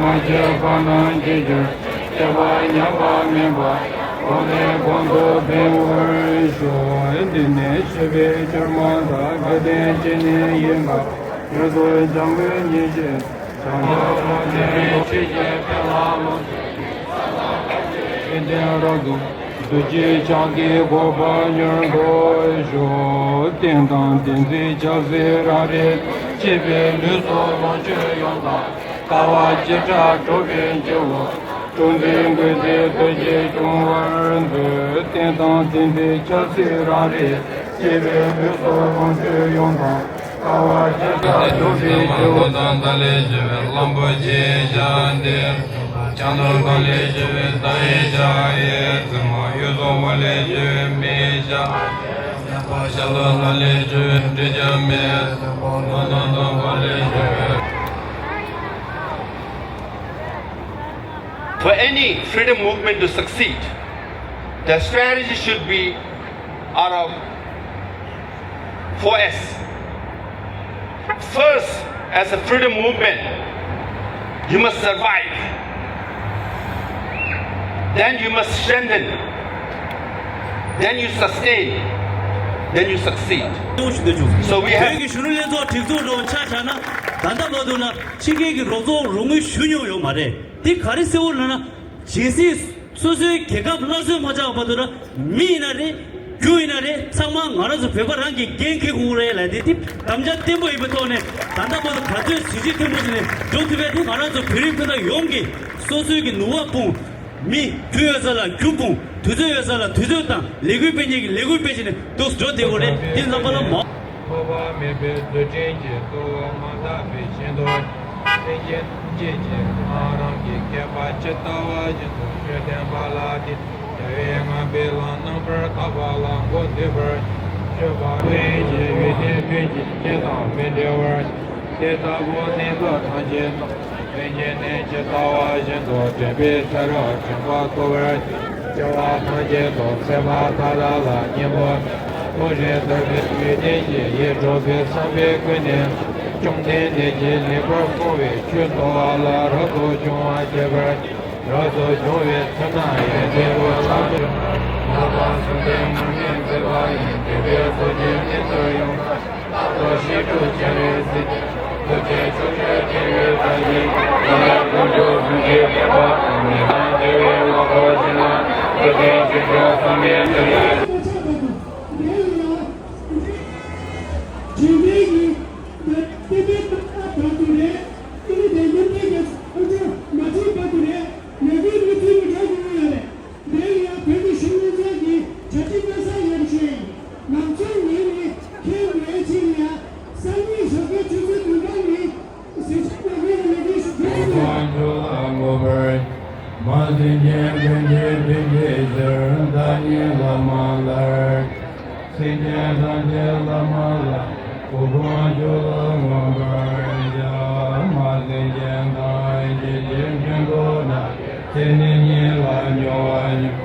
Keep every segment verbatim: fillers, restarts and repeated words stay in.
མ་སྐྱེས་པ་རྣམས་སྐྱེ་གྱུར་ཅིག་སྐྱེས་པ་ཉམས་པ་མེད་པར་གོང་ནས་གོང་དུ་འཕེལ་བར་ཤོག་འདི་ནི་ཆོས་པའི་སྐྱོར་མ་དང་དགའ་ལྡན་སྤྱན་ནི་ཡིན་པ། ཡོངས་སུ་བྱང་བའི་ཉེར་ཞི་བྱང་ཆུབ་ཏུ་ནི་ཆོས་ཀྱི་དཔལ་ལ་ལོངས་སྤྱོད་ཀྱི་ས་དང་ལྷ་ཆོས་ཀྱི་རྒྱལ་རབ་ཏུ། རྡོ་རྗེ་འཆང་གི་གོ་འཕང་མྱུར་ཐོབ་ཤོག་རྟེན་དང་བརྟེན་ཚིག་ཆབ་སྲིད་རང་རེ་གཅེས་པའི་ལུས་སྲོག་ལོངས་སྤྱོད་ཡོངས་དང་། དཀའ་བ་ཅི་བསྒྲགས་གྲུབ་པའི་སྐྱེ་བོ། གྲུབ་འཛིན་ཀུན་གྱི་དོན་གྱིས་སྐྱོང་བར་མཛོད། རྟེན་དང་བརྟེན་ཚིག་ཆབ་སྲིད་རང་རེ་གཅེས་པའི་ལུས་སྲོག་ལོངས་སྤྱོད་ཡོངས་དང་། དཀའ་བ་ཅི་བསྒྲགས་གྲུབ་པའི་སྐྱེ་བོ། ལམ་པོ་ཆེའི་ཞབས་འདེགས། བྱང་དུ་གང་ལས་སྤྱོད་པའི་ས་ཡི་ཞབས་ཡི་བཙུན་མ། གཡུལ་སོགས་མ་ལས་སྤྱོད་པའི་མིའི་ཞབས། ཞབས་ལ་ན་ལས་སྤྱོད་པའི་འདྲེ་རྒྱ་མེད། ལ་ན་ན་མ་ལས་སྤྱོད་པའི། For any freedom movement to succeed, the strategy should be out of four S. First, as a freedom movement, you must survive. Then you must strengthen. Then you sustain. Then you succeed. So we have བོད་ཀྱི་གཞོན་ནུ་ལྷན་ཚོགས་སྒྲིག་འཛུགས་འགྲོ་ཆ་བཞག་ན། ད་ལྟ་བར་དུ་ན་ཕྱི་རྒྱལ་གྱི་རོགས་ཚོགས་རོགས་དངུལ་ཞུ་མྱོང་ཡོད་མ་རེད། དེ་ག་རེ་གསལ་བོ་ལབ་ན། ཇི་སྲིད་སོ་སོའི་རྒྱལ་ཁབ་སླར་གསོ་མ་ཆགས་བར་དུ་ན། མི་ཡིན་ན་རེད། རྒྱུ་ཡིན་ན་རེད། ཚང་མ་ང་རང་ཚོ་བོད་པ་རང་གི་འགན་འཁྱེར་དགོས་རེད་ལབ་དེ། དེ་དམ་བཅའ་བརྟན་པོ་ཡིན་པའི་ཐོག་ནས་ད་ལྟ་བར་དུ་ག་ཚོད་གཟི་བརྗིད་མཐོན་པོ་ཞིག་ནས་འགྲོ་ཐུབ་པའི་དེ། ང་རང་ཚོ་བོད་རིགས་སྤུན་ཟླ་ཡོངས་ཀྱིས་སོ་སོའི་གི་ནུས་པ་སྤུངས། མི་རྒྱུ་ཡོད་ས་ལ་རྒྱུ་སྤུངས། དུས་ཚོད་ཡོད་ས་ལ་དུས་ཚོད་དང་། ལས་འགུལ་སྤེལ་མཁན་གྱིས་ལས་འགུལ་སྤེལ་བྱས་ནས་འདུག་འགྲོ་བསྡད་དགོས་རེད། དེ་རྣམ་པ་ལ་མ། ཐོགས་པ་མེད་པའི་རྡུལ་ཕྲན་གྱི་རྟོག་མ་དག་པའི་ཤིན་ཏུ། སེམས་ཅན་ཐམས་ཅད་ཀྱི་ཁམས་རང་གི་ཁྱད་པར་ཇི་ལྟ་བ་བཞིན་དུ་ཆོས་བསྟན་པ་ལ་བརྟེན། རྒྱལ་བའི་ངང་པའི་ལམ་རྣམ་པར་དག་པ་ལ་མགོ་འདོགས་པར་བྱེད་པ། ཕན་གྱི་ཡོན་ཏན་ཕན་ཕྱིར་གཞན་དང་མི་འབྲལ་བར། དེ་ལྟ་བུ་གནས་སྐབས་ཐམས་ཅད་དུ། སེམས་ཅན་ནི་ཇི་ལྟ་བ་བཞིན་དུ་དྲན་པའི་ཚེ་རབས་དྲན་པ་ཐོབ་པར། སྐྱེ་བ་ཐམས་ཅད་དུ་སེམས་པ་མཐའ་དག་ལ་སྙིང་པོ་ཐོགས་ཤིང་དག་པའི་ཡོན་ཏན་གྱི་ཡིད་འཕྲོག་པའི་བསམ་པའི་ཀུན་ནས། བཅོམ་ལྡན་འདས་ཀྱིས་ལེགས་པར་གསུངས་པའི་ཆོས་ཐོབ་པ་ལ་རབ་ཏུ་བྱུང་བ་བྱེད་པར། རབ་ཏུ་བྱུང་བའི་ཚེ་ན་ཡོན་ཏན་ཀུན་ལ་ལྷག་པར་གསུམ་ལྡན་མར་མེ་མཛད་པ་ཡི། འདོད་པའི་ཚོགས་ཀྱིས་ནི་ཚུར་ཡོང་། ལྟ་བུ་ཞི་ཁྲོ་འཆི་བའི་སྲིད་པའི། ཐུགས་རྗེ་ཆེ་ཞུ་ཞིང་དགེ་བའི་བཀའ་དྲིན། ལམ་ལ་ཀུན་སྤྱོད་ཟུང་འཇུག་བདེན་པ་དང་། མི་ལ་བདེ་བའི་དབང་པོ་ཅན་ལ། ཐུགས་རྗེ་ཆེ་ཞུ་བསམ་པའི་འདུན་པ། དེ་ཡང་བོད་ཀྱི་གཞོན་ནུ་ཚོགས་ཀྱི་བྱ་སྤྱོད་སྤེལ་ས་ཡོད་ཅེས། ང་ཚོའི་ངོས་ནས་མཁྱེན་དགོས་ཡ་ཆེ་ཡ། སང་ཉིན་ཞོགས་ཀའི་ཆུ་ཚོད་བདུན་པ་ཉིན་གཟི་བྱུས་ལ་ངོས་ནས་ལས་དོན་ཞུ་རྒྱུ་ཞུ་རྒྱུ། མ་སེམས་ཅན་ཀུན་གྱི་དོན་གྱི་ཕྱིར། བདག་ཉིད་བླ་མ་ལ། སེམས་ཅན་ཐམས་ཅད་བླ་མ་ལ། གོ་འཕང་མཆོག་ལ་མངོན་པར་བྱ། མ་སེམས་ཅན་དང་། ཡིད་ཀྱི་ཕན་ཐོགས་ན། ཚེ་འདི་ཉིད་ལ་མྱུར་བ་ཉིད།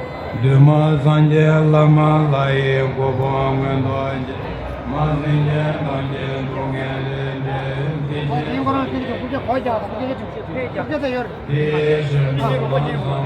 འདུས་མ་བྱས་སངས་རྒྱས་བླ་མ་ལ་ཡི། གོ་འཕང་མངོན་དུ་བྱེད། མ་སེམས་ཅན་ཐམས་ཅད་སྡུག་བསྔལ་ལས་འདྲེན། དེ་བཞིན་དེ་བཞིན་དུ་བླ་མ་ལ་ཡི།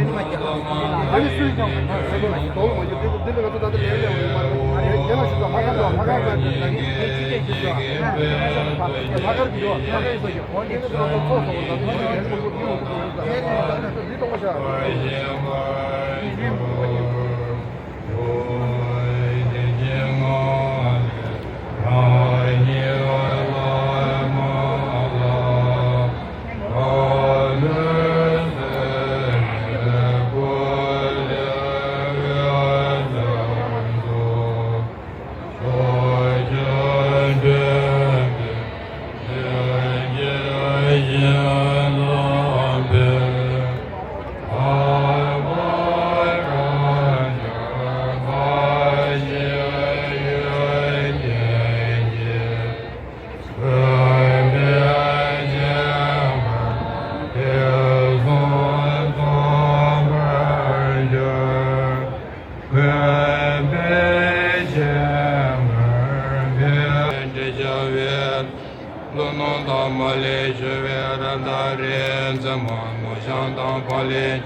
མཛད་མོ་ནོར་བྱང་དང་འཕགས་ལས།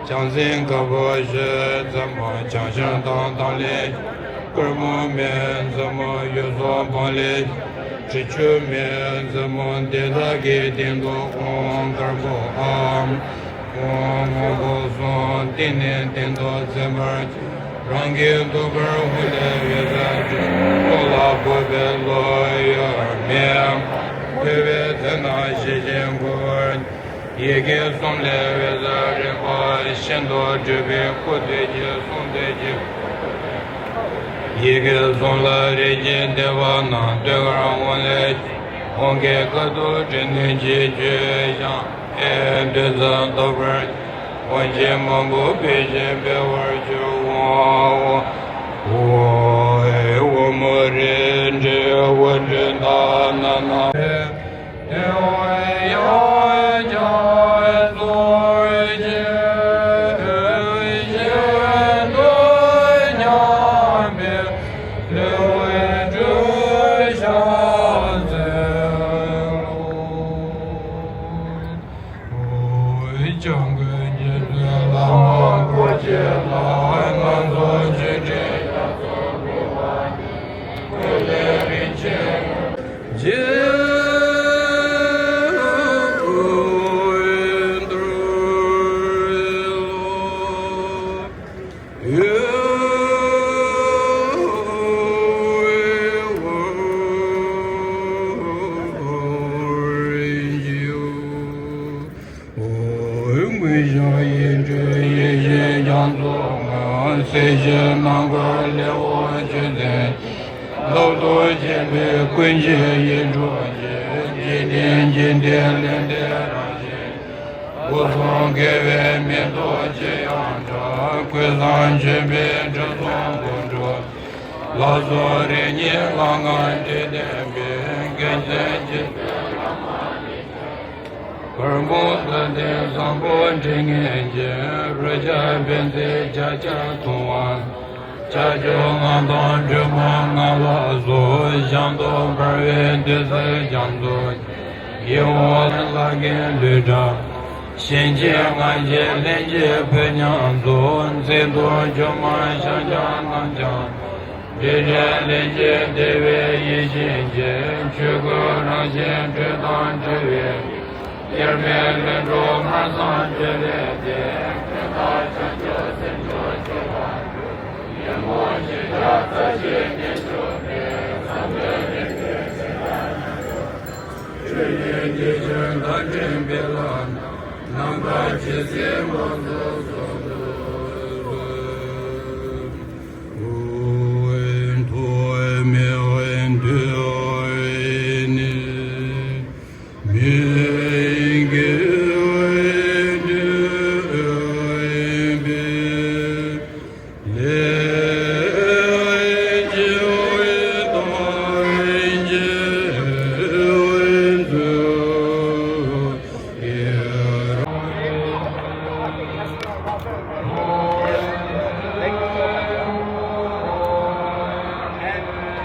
བྱང་སེམས་དཀར་པོ་ཞེས་མཛད་མོ་བྱང་ཤར་དང་ཐང་ལས། དཀར་མོ་མེ་མཛད་མོ་ཡུལ་སོགས་འཕགས་ལས། དྲི་ཆུ་མེ་མཛད་མོ་དེ་དག་གི་སྟེང་དུ་ཨོཾ་དཀར་པོ་ཨཱཿཧཱུྃ། ཨོཾ་སྔོན་པོ་གསུམ་སྟེང་ནས་སྟེང་དུ་འཛིན་པར་བྱ། རང་གི་ཐུགས་ཀར་འོད་ལས་འོད་ཟེར་འཕྲོས། ལྷོ་ལ་འཕོས་པའི་ཀླུ་ཡོད་མེད། ཐོས་པས་དེ་རྣམས་ཞི་ཞིང་འགུགས་པར་བྱ། ཡི་གེ་གསུམ་ལས་འོད་ཟེར་རིམ་པ་བཞིན་དུ་འཕྲོས་པས་སྐུ་དེ་ཀྱི་གསུང་དེ་ཀྱི་ཡི་གེ་གསུམ་ལ་རིགས་ཀྱི་བདེ་བ་རྣམས་ཐོད་རྒལ་འོད་ལས། ཧཱུྃ་གི་ཁ་དོག་དྲི་ནས་ཀྱི་བཅུད་བཞག་ཨེ་བདུད་རྩི་ལྟ་བུར། དབང་ཆེན་མང་པོ་སྤེལ་ཞིང་སྤེལ་བར་བྱའོ། ཨོཾ་ཨེ་ཨོཾ་རིགས་འགྲེ་འོད་འཕྲོས་ལྟར་སྣ་ནམ། དེ་འོད་ཡང་བསྐྱར་གསོལ་ཞིང་། གཞན་དུ་མཉམ་པའི་ལེའུ་སྤྲུལ་ཞིང་གསལ་ལོ། སྐྱབས་མགོན་རྗེ་བཙུན་བླ་མ་སྐུ་མཆེད་ལ་ང་ཚོ་ཆོས་ཁྲིད་རྒྱ་མཚོ་འགྲོ་བ་ཉིད་སྐུ་ལས་རིན་ཆེན་རྗེ་འདུལ་ལོ། དངོས་བྱུང་ཡེ་གྲོལ་ཡེ་ཤེས་རྒྱ་མཚོ་ངོས། སྲིད་ཞིའི་ནམ་མཁར་ལེའུ་ཆོས་ཚན། རབ་ཏུ་བརྒྱན་པའི་ཀུན་མཁྱེན་ཡེ་འབྲོ་རྗེ། འཇིག་རྟེན་འཇིག་རྟེན་ལས་འདས་རང་བཞིན། སྒོ་གསུམ་དགེ་བའི་མེ་ཏོག་ཅི་ཡང་འདྲ། ཀུན་བཟང་ཆོས་འཕེལ་དྲི་བསུང་དགུ་འགྲོ། ལ་སོགས་རིམ་གཉིས་ལ་ལྔ་བྲིས་ལྡན་པའི། དགེ་མཚན་ཅི་སྟེ་བླ་མ་ནི། བར་སྨོན་དང་ལྡན་བཟང་པོ་དྲི་ངད་ཅན། རོལ་ཆ་བེམ་རྩེ་བརྒྱ་རྩ་འཐུང་བ། ཕྱག་མཆོག་ལྔ་དང་སྒྲོལ་མ་ལྔ་ལ་སོགས། ཞབས་ཏོག་འབར་བའི་བདུད་རྩི་རྒྱ་མཚོ། ཡིད་འོང་ལྷ་བརྒྱའི་གླུ་སྒྲ། གཤིན་རྗེ་སྔགས་ཀྱི་ལྷན་ཅིག་ཕུལ་ཉམས་སུ། མཚན་དུ་སྒྱུ་མ་ཤཱཀྱ་རྣམས་ཀྱང་། དྲི་བྲལ་ལྷན་སྐྱེས་བདེ་བའི་ཡིད་བཞིན་གྱིས། ཆོས་སྐུ་རང་བཞིན་སྤྲོས་དང་བྲལ་བའི། དབྱེར་མེད་ལྷུན་གྲུབ་སྨྲ་བསམ་བརྗོད་ལས་འདས། ཀུན་བདག་བྱང་ཆུབ་སེམས་མཆོག་སྤྱོད་པར་འགྱུར། ཉོན་མོངས་ཞེན་ཆགས་རྩ་བཞིའི་དབྱེན་ཆོད་པའི། བསམ་དོན་ལེགས་སྤེལ་སེམས་དཔའ་རྣམས་ཀྱང་། ཆོས་ཉིད་རྒྱས་ཤིང་ལྷ་འདྲེ་འབེབས་ལ་རྣམ་དག་ཇི་སྲིད་མང་དུ་བསྔོ། ཐོགས་མེད་དུས་ནས་མི་དགེ་བ་སྒྲིབ་པའི།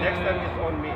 Next time is on me.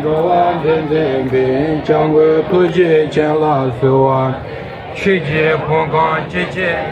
འགྲོ་བ་འདྲེན་མཛད་པའི་སྐྱབས་མགོན་ཐུགས་རྗེ་ཅན་ལ་གསོལ་བ། ཆོས་ཀྱི་ཕུང་ཁམས་སྐྱེ་མཆེད།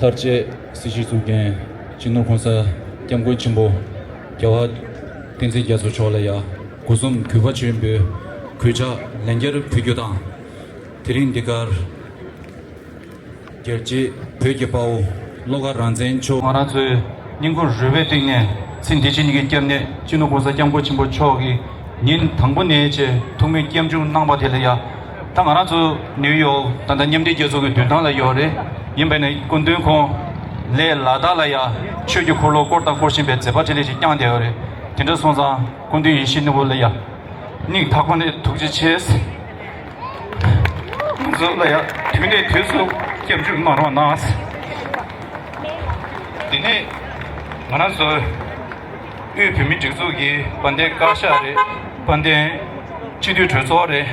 ལྷར་བཅས་སྲིད་ཞིའི་གཙུག་རྒྱན་སྤྱི་ནོར་༸གོང་ས་༸སྐྱབས་མགོན་ཆེན་པོ་རྒྱལ་བ་བསྟན་འཛིན་རྒྱ་མཚོ་མཆོག་ལ་ཡང་སྒོ་གསུམ་གུས་པ་ཆེན་པོས་གུས་ཕྱག་ལན་བརྒྱར་ཕུལ་རྒྱུ་དང་། དེ་རིང་འདི་གར་རྒྱལ་གཅེས་བོད་ཀྱི་དཔའ་བོ་བློ་དགའ་རང་བཙན་མཆོག་ང་རང་ཚོའི་སྙིང་ཁུང་རུས་པའི་གཏིང་ནས་ཚེ་འདི་ཕྱི་གཉིས་ཀྱི་སྐྱབས་གནས་སྤྱི་ནོར་༸གོང་ས་༸སྐྱབས་མགོན་ཆེན་པོ་མཆོག་གིས་ཉིན་དང་པོ་ནས་བྱས་ཐུགས་སྨོན་སྐྱབས་འཇུག་གནང་བ་དེ་ལ་ཡང་། ད་ང་རང་ཚོ་ནིའུ་ཡོག་ད་ལྟ་མཉམ་འབྲེལ་རྒྱལ་ཚོགས་ཀྱི་མདུན་ཐང་ལ་ཡོད་རེད། ཡིན་པས་ན་སྐུ་མདུན་ཁོང་ལས་ལ་དྭགས་ལ་ཡང་ཆོས་ཀྱི་འཁོར་ལོ་བསྐོར་དང་བསྐོར་བཞིན་པའི་མཛད་པ་འཕྲིན་ལས་ཤིག་བསྐྱངས་བསྡད་ཡོད་རེད། དེ་འདྲ་སོང་ཙང་སྐུ་མདུན་ཡིད་བཞིན་ནོར་བུ་ལ་ཡང་སྙིང་ཐག་པ་ནས་ཐུགས་རྗེ་ཆེ། ང་ཚོ་ལ་ཡང་དུས་ནས་དུས་སུ་སྐྱབས་འཇུག་གནང་རོགས་གནང་། དེ་ནས་ང་རང་ཚོ་དབུས་བོད་མིའི་སྒྲིག་འཛུགས་ཀྱི་དཔལ་ལྡན་བཀའ་ཤག་རེད། དཔལ་ལྡན་སྤྱི་འཐུས་གྲོས་ཚོགས་རེད།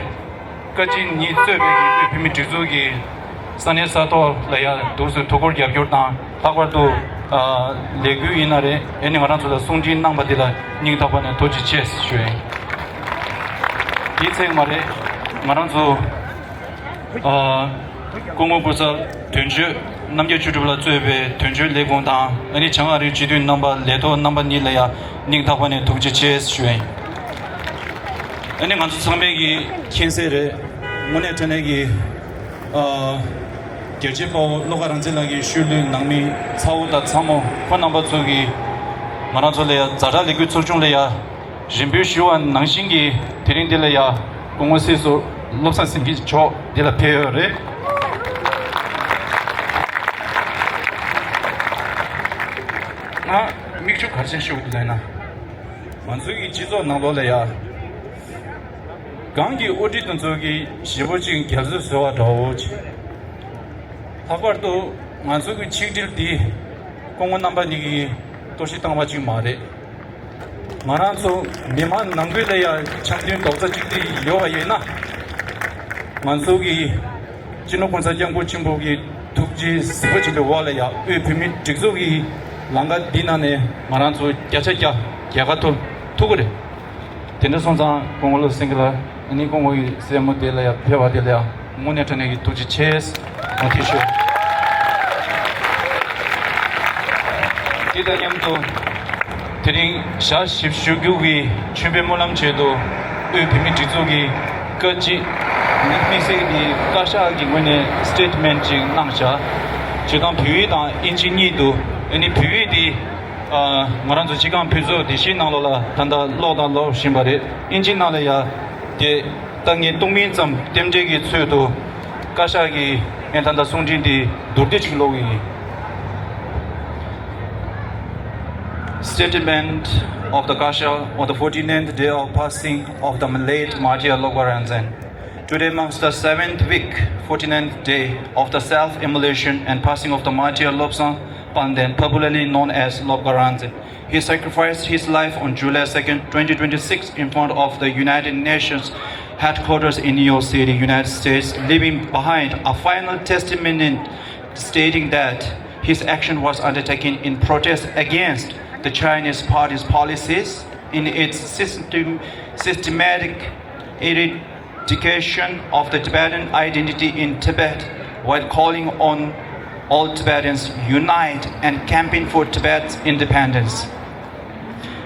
བཀའ་སྤྱི་གཉིས་གཙོས་པའི་གི་དབུས་བོད་མིའི་སྒྲིག་འཛུགས་ཀྱི་ས་གནས་ས་ཐོག་ལ་ཡང་འདུག་སེ་ཐུགས་ཁུར་རྒྱབ་སྐྱོར་དང་། ལྷག་པར་དུ་ལས་འགུལ་ཡིན་ན་རེད། ཨ་ནི་ང་རང་ཚོ་ལ་གསུང་འཕྲིན་གནང་པ་འདི་ལ་སྙིང་ཐག་པ་ནས་ཐུགས་རྗེ་ཆེ་ཞུ་ཡིན། དེའི་ཚེ་མ་རེད། ང་རང་ཚོ་སྐུ་ངོ་སྐུ་ཚབ་དོན་གཅོད་རྣམ་རྒྱལ་ཆོས་གྲུབ་ལགས་གཙོས་པའི་དོན་གཅོད་ལས་ཁུངས་དང་། ཨ་ནི་བྱང་ཨ་རིའི་སྤྱི་འཐུས་རྣམ་པ་ལས་ཐོག་རྣམ་པ་གཉིས་ལ་ཡང་སྙིང་ཐག་པ་ནས་ཐུགས་རྗེ་ཆེ་ཞུ་ཡིན། ཨ་ནི་ང་ཚོ་ཚང་མས་ཀྱི་མཁྱེན་གསལ་རེད། དངོས་གནས་དྲང་གནས་ཀྱི་རྒྱལ་གཅེས་དཔའ་བོ་བློ་དགའ་རང་བཙན་ལགས་ཀྱི་ཤུལ་ལུས་ནང་མི་ཚ་བོ་དང་ཚ་མོ་ཁོང་རྣམ་པ་ཚོ་གིས་ང་རང་ཚོ་ལ་ཡང་ཛ་དྲག་ལས་འགུལ་ཚོགས་ཆུང་ལ་ཡང་རེ་འབོད་ཞུ་བ་ནང་བཞིན་གྱི་དེ་རིང་འདི་ལ་ཡ་སྐུ་ངོ་སྲིད་ཟུར་བློ་བཟང་སེང་གེ་མཆོག་འདི་ལ་ཕེབས་ཡོད་རེད། ང་མིག་ཆུ་ག་རེ་བྱས་ཤོད་འདུག་ལབ་ན། ང་ཚོའི་གི་སྤྱི་ཚོགས་ནང་ལོགས་ལ་ཡ་གང་གི་དབུ་ཁྲིད་དེ་ཚོ་གི་ཞེ་པོ་ཅིག་རྒྱབ་གཟུགས་བཟོ་བ་འདྲ་བོ་ཅིག་ལྷག་པར་དུ་ང་ཚོ་གི་ཆིག་སྒྲིལ་འདི་སྐུ་ངོ་རྣམ་པ་གཉིས་ཀྱིས་གཏོར་བཤིག་བཏང་བ་ཅིག་མ་རེད། ང་རང་ཚོ་མི་མང་ནང་ཁུལ་ལ་ཡང་འཆམ་མཐུན་རྡོག་རྩ་གཅིག་སྒྲིལ་ཡོད་པ་ཡིན་ན། ང་ཚོ་གི་སྤྱི་ནོར་༸གོང་ས་༸སྐྱབས་མགོན་ཆེན་པོ་གི་ཐུགས་རྗེ་གཟིགས་པ་ཆེན་པོའི་འོག་ལ་ཡང་དབུས་བོད་མིའི་སྒྲིག་འཛུགས་ཀྱི་ལམ་ཁ་འདི་ནང་ནས་ང་རང་ཚོ་བརྒྱ་ཆ་བརྒྱ་རྒྱལ་ཁ་ཐོབ་ཐུབ་ཀྱི་རེད། དེ་འདྲ་སོང་ཙང་སྐུ་ངོ་བློ་སེང་གེ་ལགས། ཨ་ནི་སྐུ་ངོ་ཡི་སྲས་མོ་དེ་ལ་ཡང་ཕེབས་པ་དེ་ལ་ཡང་དངོས་གནས་དྲང་གནས་ཀྱི་ཐུགས་རྗེ་ཆེ། མ་ཐེ་ཤོད། དེ་དང་མཉམ་དུ་དེ་རིང་ཞག་བཞི་བཅུ་ཞུ་རྒྱུ་གི་མཆོད་པའི་སྨོན་ལམ་ཆེད་དུ་དབུས་བོད་མིའི་སྒྲིག་འཛུགས་ཀྱི་བཀའ་སྤྱི་ དམིགས་བསལ་གྱི་བཀའ་ཤག་གི་ངོས་ནས་སི་ཊེཊ་མེན་ཊི་ཅིག་གནང་བཞག་སྤྱིར་བཏང་བོད་ཡིག་དང་དབྱིན་ཇི་གཉིས་འདུག་ཨ་ནི་བོད་ཡིག་དེ་ཨ་ང་རང་ཚོ་སྤྱི་ཁང་ཕུན་ཚོགས་བདེ་སྐྱིད་ནང་ལོགས་ལ་ད་ལྟ་ཀློག་དང་ཀློག་བཞིན་པ་རེད། དབྱིན་ཇི་ནང་ལ་ཡ་དེ་ད་ངས་གཏོང་མིན་ཙམ་རྟེན་འབྲེལ་གྱི་ཚུལ་དུ་བཀའ་ཤག་གི་ངས་ད་ལྟ་གསུང་འཕྲིན་དེ་མདོར་བསྡུས་ཅིག་ཀློག་གི་ཡིན། Statement of the Kashag on the forty-ninth day of passing of the late martyr Lobgar Ranzen. Today marks the seventh week, forty-ninth day of the self-immolation and passing of the martyr Lobsang Panden, popularly known as Lobgar Ranzen. He sacrificed his life on July second, twenty twenty-six, in front of the United Nations headquarters in New York City, United States, leaving behind a final testimony stating that his action was undertaken in protest against the Chinese party's policies in its system, systematic eradication of the Tibetan identity in Tibet, while calling on all Tibetans to unite and campaign for Tibet's independence.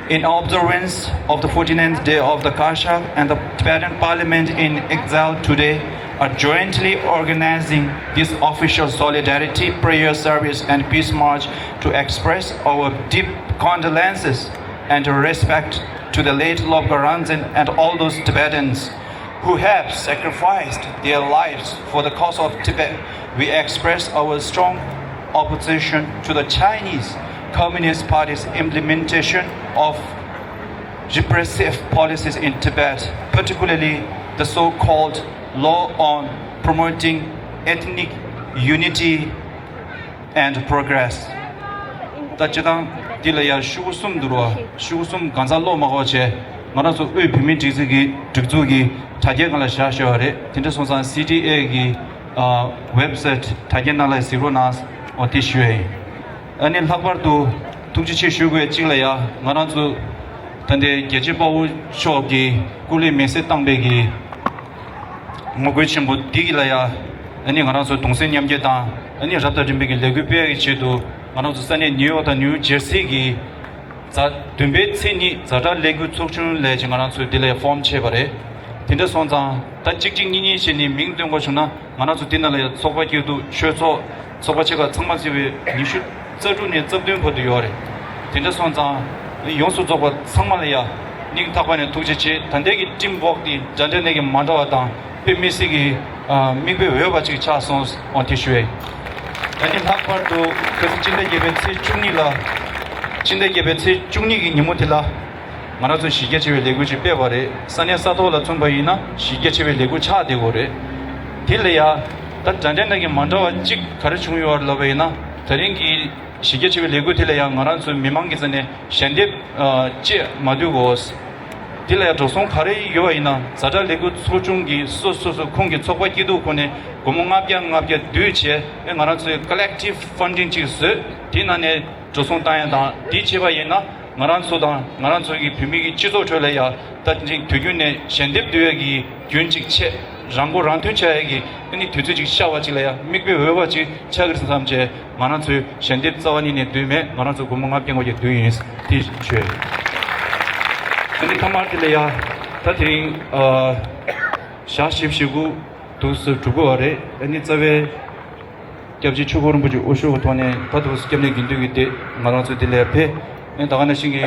In observance of the forty-ninth day of the Kashag and the Tibetan Parliament in Exile today are jointly organizing this official solidarity, prayer service, and peace march to express our deep condolences and respect to the late Lobgar Ranzen and all those Tibetans who have sacrificed their lives for the cause of Tibet. We express our strong opposition to the Chinese Communist Party's implementation of repressive policies in Tibet, particularly the so-called law on promoting ethnic unity and progress. ད་སྤྱིར་བཏང་འདི་ལ་ཡང་ཤོག་གུ་གསུམ་འདུག་རོ། ཤོག་གུ་གསུམ་གང་ཟག་ཀློག་མ་དགོས་བྱས། ང་རང་ཚོ་དབུས་བོད་མིའི་སྒྲིག་འཛུགས་ཀྱི་སྒྲིག་འཛུགས་ཀྱི་དྲ་རྒྱའི་སྒང་ལ་བཞག་ཤོག་རེད། དེ་འདྲ་སོང་ཙང་སི་ཊི་ཨེ་གི་ཨ་ཝེབ་སའིཊ་དྲ་རྒྱའི་ནང་ལ་གཟིགས་རོགས་གནང་། འོ་དེ་ཞུ་ཡ་ཡིན། ཨ་ནི་ལྷག་པར་དུ་ཐུགས་རྗེ་ཆེ་ཞུ་དགོས་གཅིག་ལ་ཡ། ང་རང་ཚོ་ད་ལྟའི་རྒྱལ་གཅེས་དཔའ་བོ་མཆོག་གིས་སྐུ་ལུས་མེ་སྲེག་བཏང་པའི་གི་ངོ་རྒོལ་ཆེན་པོ་འདི་གི་ལ་ཡ། ཨ་ནི་ང་རང་ཚོ་གདུང་སེམས་མཉམ་སྐྱེད་དང་ཨ་ནི་རབ་དང་རིམ་པའི་གི་ལས་འགུལ་སྤེལ་ཡ་གི་ཆེད་དུ་ང་རང་ཚོ་ས་གནས་ནིའུ་ཡོག་དང་ནིའུ་ཇེར་སི་གི་གཟའ་བདུན་པའི་ཚེས་གཉིས་ཛ་དྲག་ལས་འགུལ་ཚོགས་ཆུང་ལས་ཀྱི་ང་རང་ཚོ་འདི་ལ་ཡ་ཕོམ་བྱས་པ་རེད། དེ་འདྲ་སོང་ཙང་ད་གཅིག་གཅིག་གཉིས་གཉིས་བྱས་ནས་མིང་བཏོན་དགོས་བྱུང་ན། ང་རང་ཚོ་འདི་ནང་ལ་ཡང་ཚོགས་པ་སྐྱིད་སྡུག་ཆོས་ཚོགས་ཚོགས་པ་ཆེ་ཁག་ཚང་མ་བརྩིས་པའི་ཉི་ཤུ་རྩ་དྲུག་ནས་རྩ་བདུན་བར་དུ་ཡོད་རེད། དེ་འདྲ་སོང་ཙང་ཡོངས་སུ་རྫོགས་པ་ཚང་མ་ལ་ཡང་སྙིང་ཐག་པ་ནས་ཐུགས་རྗེ་ཆེ། ད་ལྟའི་གི་ཊིམ་ཝོག་འདི་འདྲ་འདྲ་ནས་གི་མ་འདྲ་བ་དང་དཔེ་མི་སྲིད་ཀྱི་མིག་དཔེ་འོས་པ་ཅིག་ཆགས་སོང་། འོ་དེ་ཞུ་ཡས། ད་ནི་ལྷག་པར་དུ་ཁ་སང་ཕྱི་ཟླ་བརྒྱད་པའི་ཚེས་བཅུ་གཉིས་ལ་ཕྱི་ཟླ་བརྒྱད་པའི་ཚེས་བཅུ་གཉིས་ཀྱི་ཉིན་མོ་དེ་ལ། ང་རང་ཚོ་གཞི་རྒྱ་ཆེ་བའི་ལས་འགུལ་ཅིག་སྤེལ་བ་རེད། ས་གནས་ས་ཐོག་ལ་མཚོན་པ་ཡིན་ན་གཞི་རྒྱ་ཆེ་བའི་ལས་འགུལ་ཆགས་བསྡད་ཡོད་རེད། དེ་ལ་ཡ་ད་འདྲ་འདྲ་ནང་གི་མ་འདྲ་བ་གཅིག་ག་རེ་བྱུང་ཡོད་རེད་ལབ་པ་ཡིན་ན། ད་རིང་གི་གཞི་རྒྱ་ཆེ་བའི་ལས་འགུལ་དེ་ལ་ཡང་ང་རང་ཚོའི་མི་མང་གི་རྩ་ནས་ཞལ་འདེབས་ཅེས་མ་བསྡུས་གོ། དེ་ལ་ཡང་འགྲོ་སོང་ག་རེ་ཡོད་པ་ཡིན་ན། ཛ་དྲག་ལས་འགུལ་ཚོགས་ཆུང་གི་སོ་སོ་སོ་ཁོང་གི་ཚོགས་པ་སྐྱིད་སྡུག་ཁོ་ནས་སྒོར་མོ་ལྔ་བརྒྱ་ལྔ་བརྒྱ་བསྡུས་བྱས། ཨེ་ང་རང་ཚོའི་ཀོ་ལེག་ཊིབ་ཕན་ཌིང་ཅིག་བཟོས། དེ་ནང་ནས་འགྲོ་སོང་བཏང་ཡ་དང་དེ་བྱས་པ་ཡིན་ན། ང་རང་ཚོ་དང་ང་རང་ཚོ་གི་བོད་མི་གི་སྤྱི་ཚོགས་ཁྲོད་ལ་ཡ་ད་ཅིག་དུས་རྒྱུན་ནས་ཞལ་འདེབས་བསྡུ་ཡ་གི་རྒྱུན་ཅིག་ཆད། རང་མགོ་རང་ཐོན་བྱ་ཡ་གི་ཨ་ནི་དུས་ཚོད་ཅིག་ཤར་བ་ཅིག་ལ་ཡ་མིག་དཔེ་འོས་པ་ཅིག་ཆགས་ཀྱི་རེད་བསམ་བྱས། ང་རང་ཚོའི་ཞལ་འདེབས་རྩ་བ་ཉིད་ནས་བསྡུས་མེད། ང་རང་ཚོ་སྒོར་མོ་ལྔ་བརྒྱ་ལྔ་བརྒྱ་བསྡུས་ཡིན། དེ་ཞུ་ཡ་ཡིན། ཨ་ནི་མཐའ་མར་དེ་ལ་ཡ་ད་དེ་རིང་ཨ་ཞག་བཞི་བཅུ་ཞེ་དགུ་འདུག་སེ་གྲུབ་དགོས་པ་རེད། ཨ་ནི་རྩ་བའི་སྐྱབས་རྗེ་ཆོས་འཁོར་རིན་པོ་ཆེ་དབུ་བཞུགས་ཀྱི་ཐོག་ནས་ད་དུང་སྐྱབས་གནས་དགེ་འདུན་གྱི་སྡེ་ང་རང་ཚོ་འདི་ལ་ཕེབས། ཨེ་ད་ག་ནང་བཞིན་གྱི་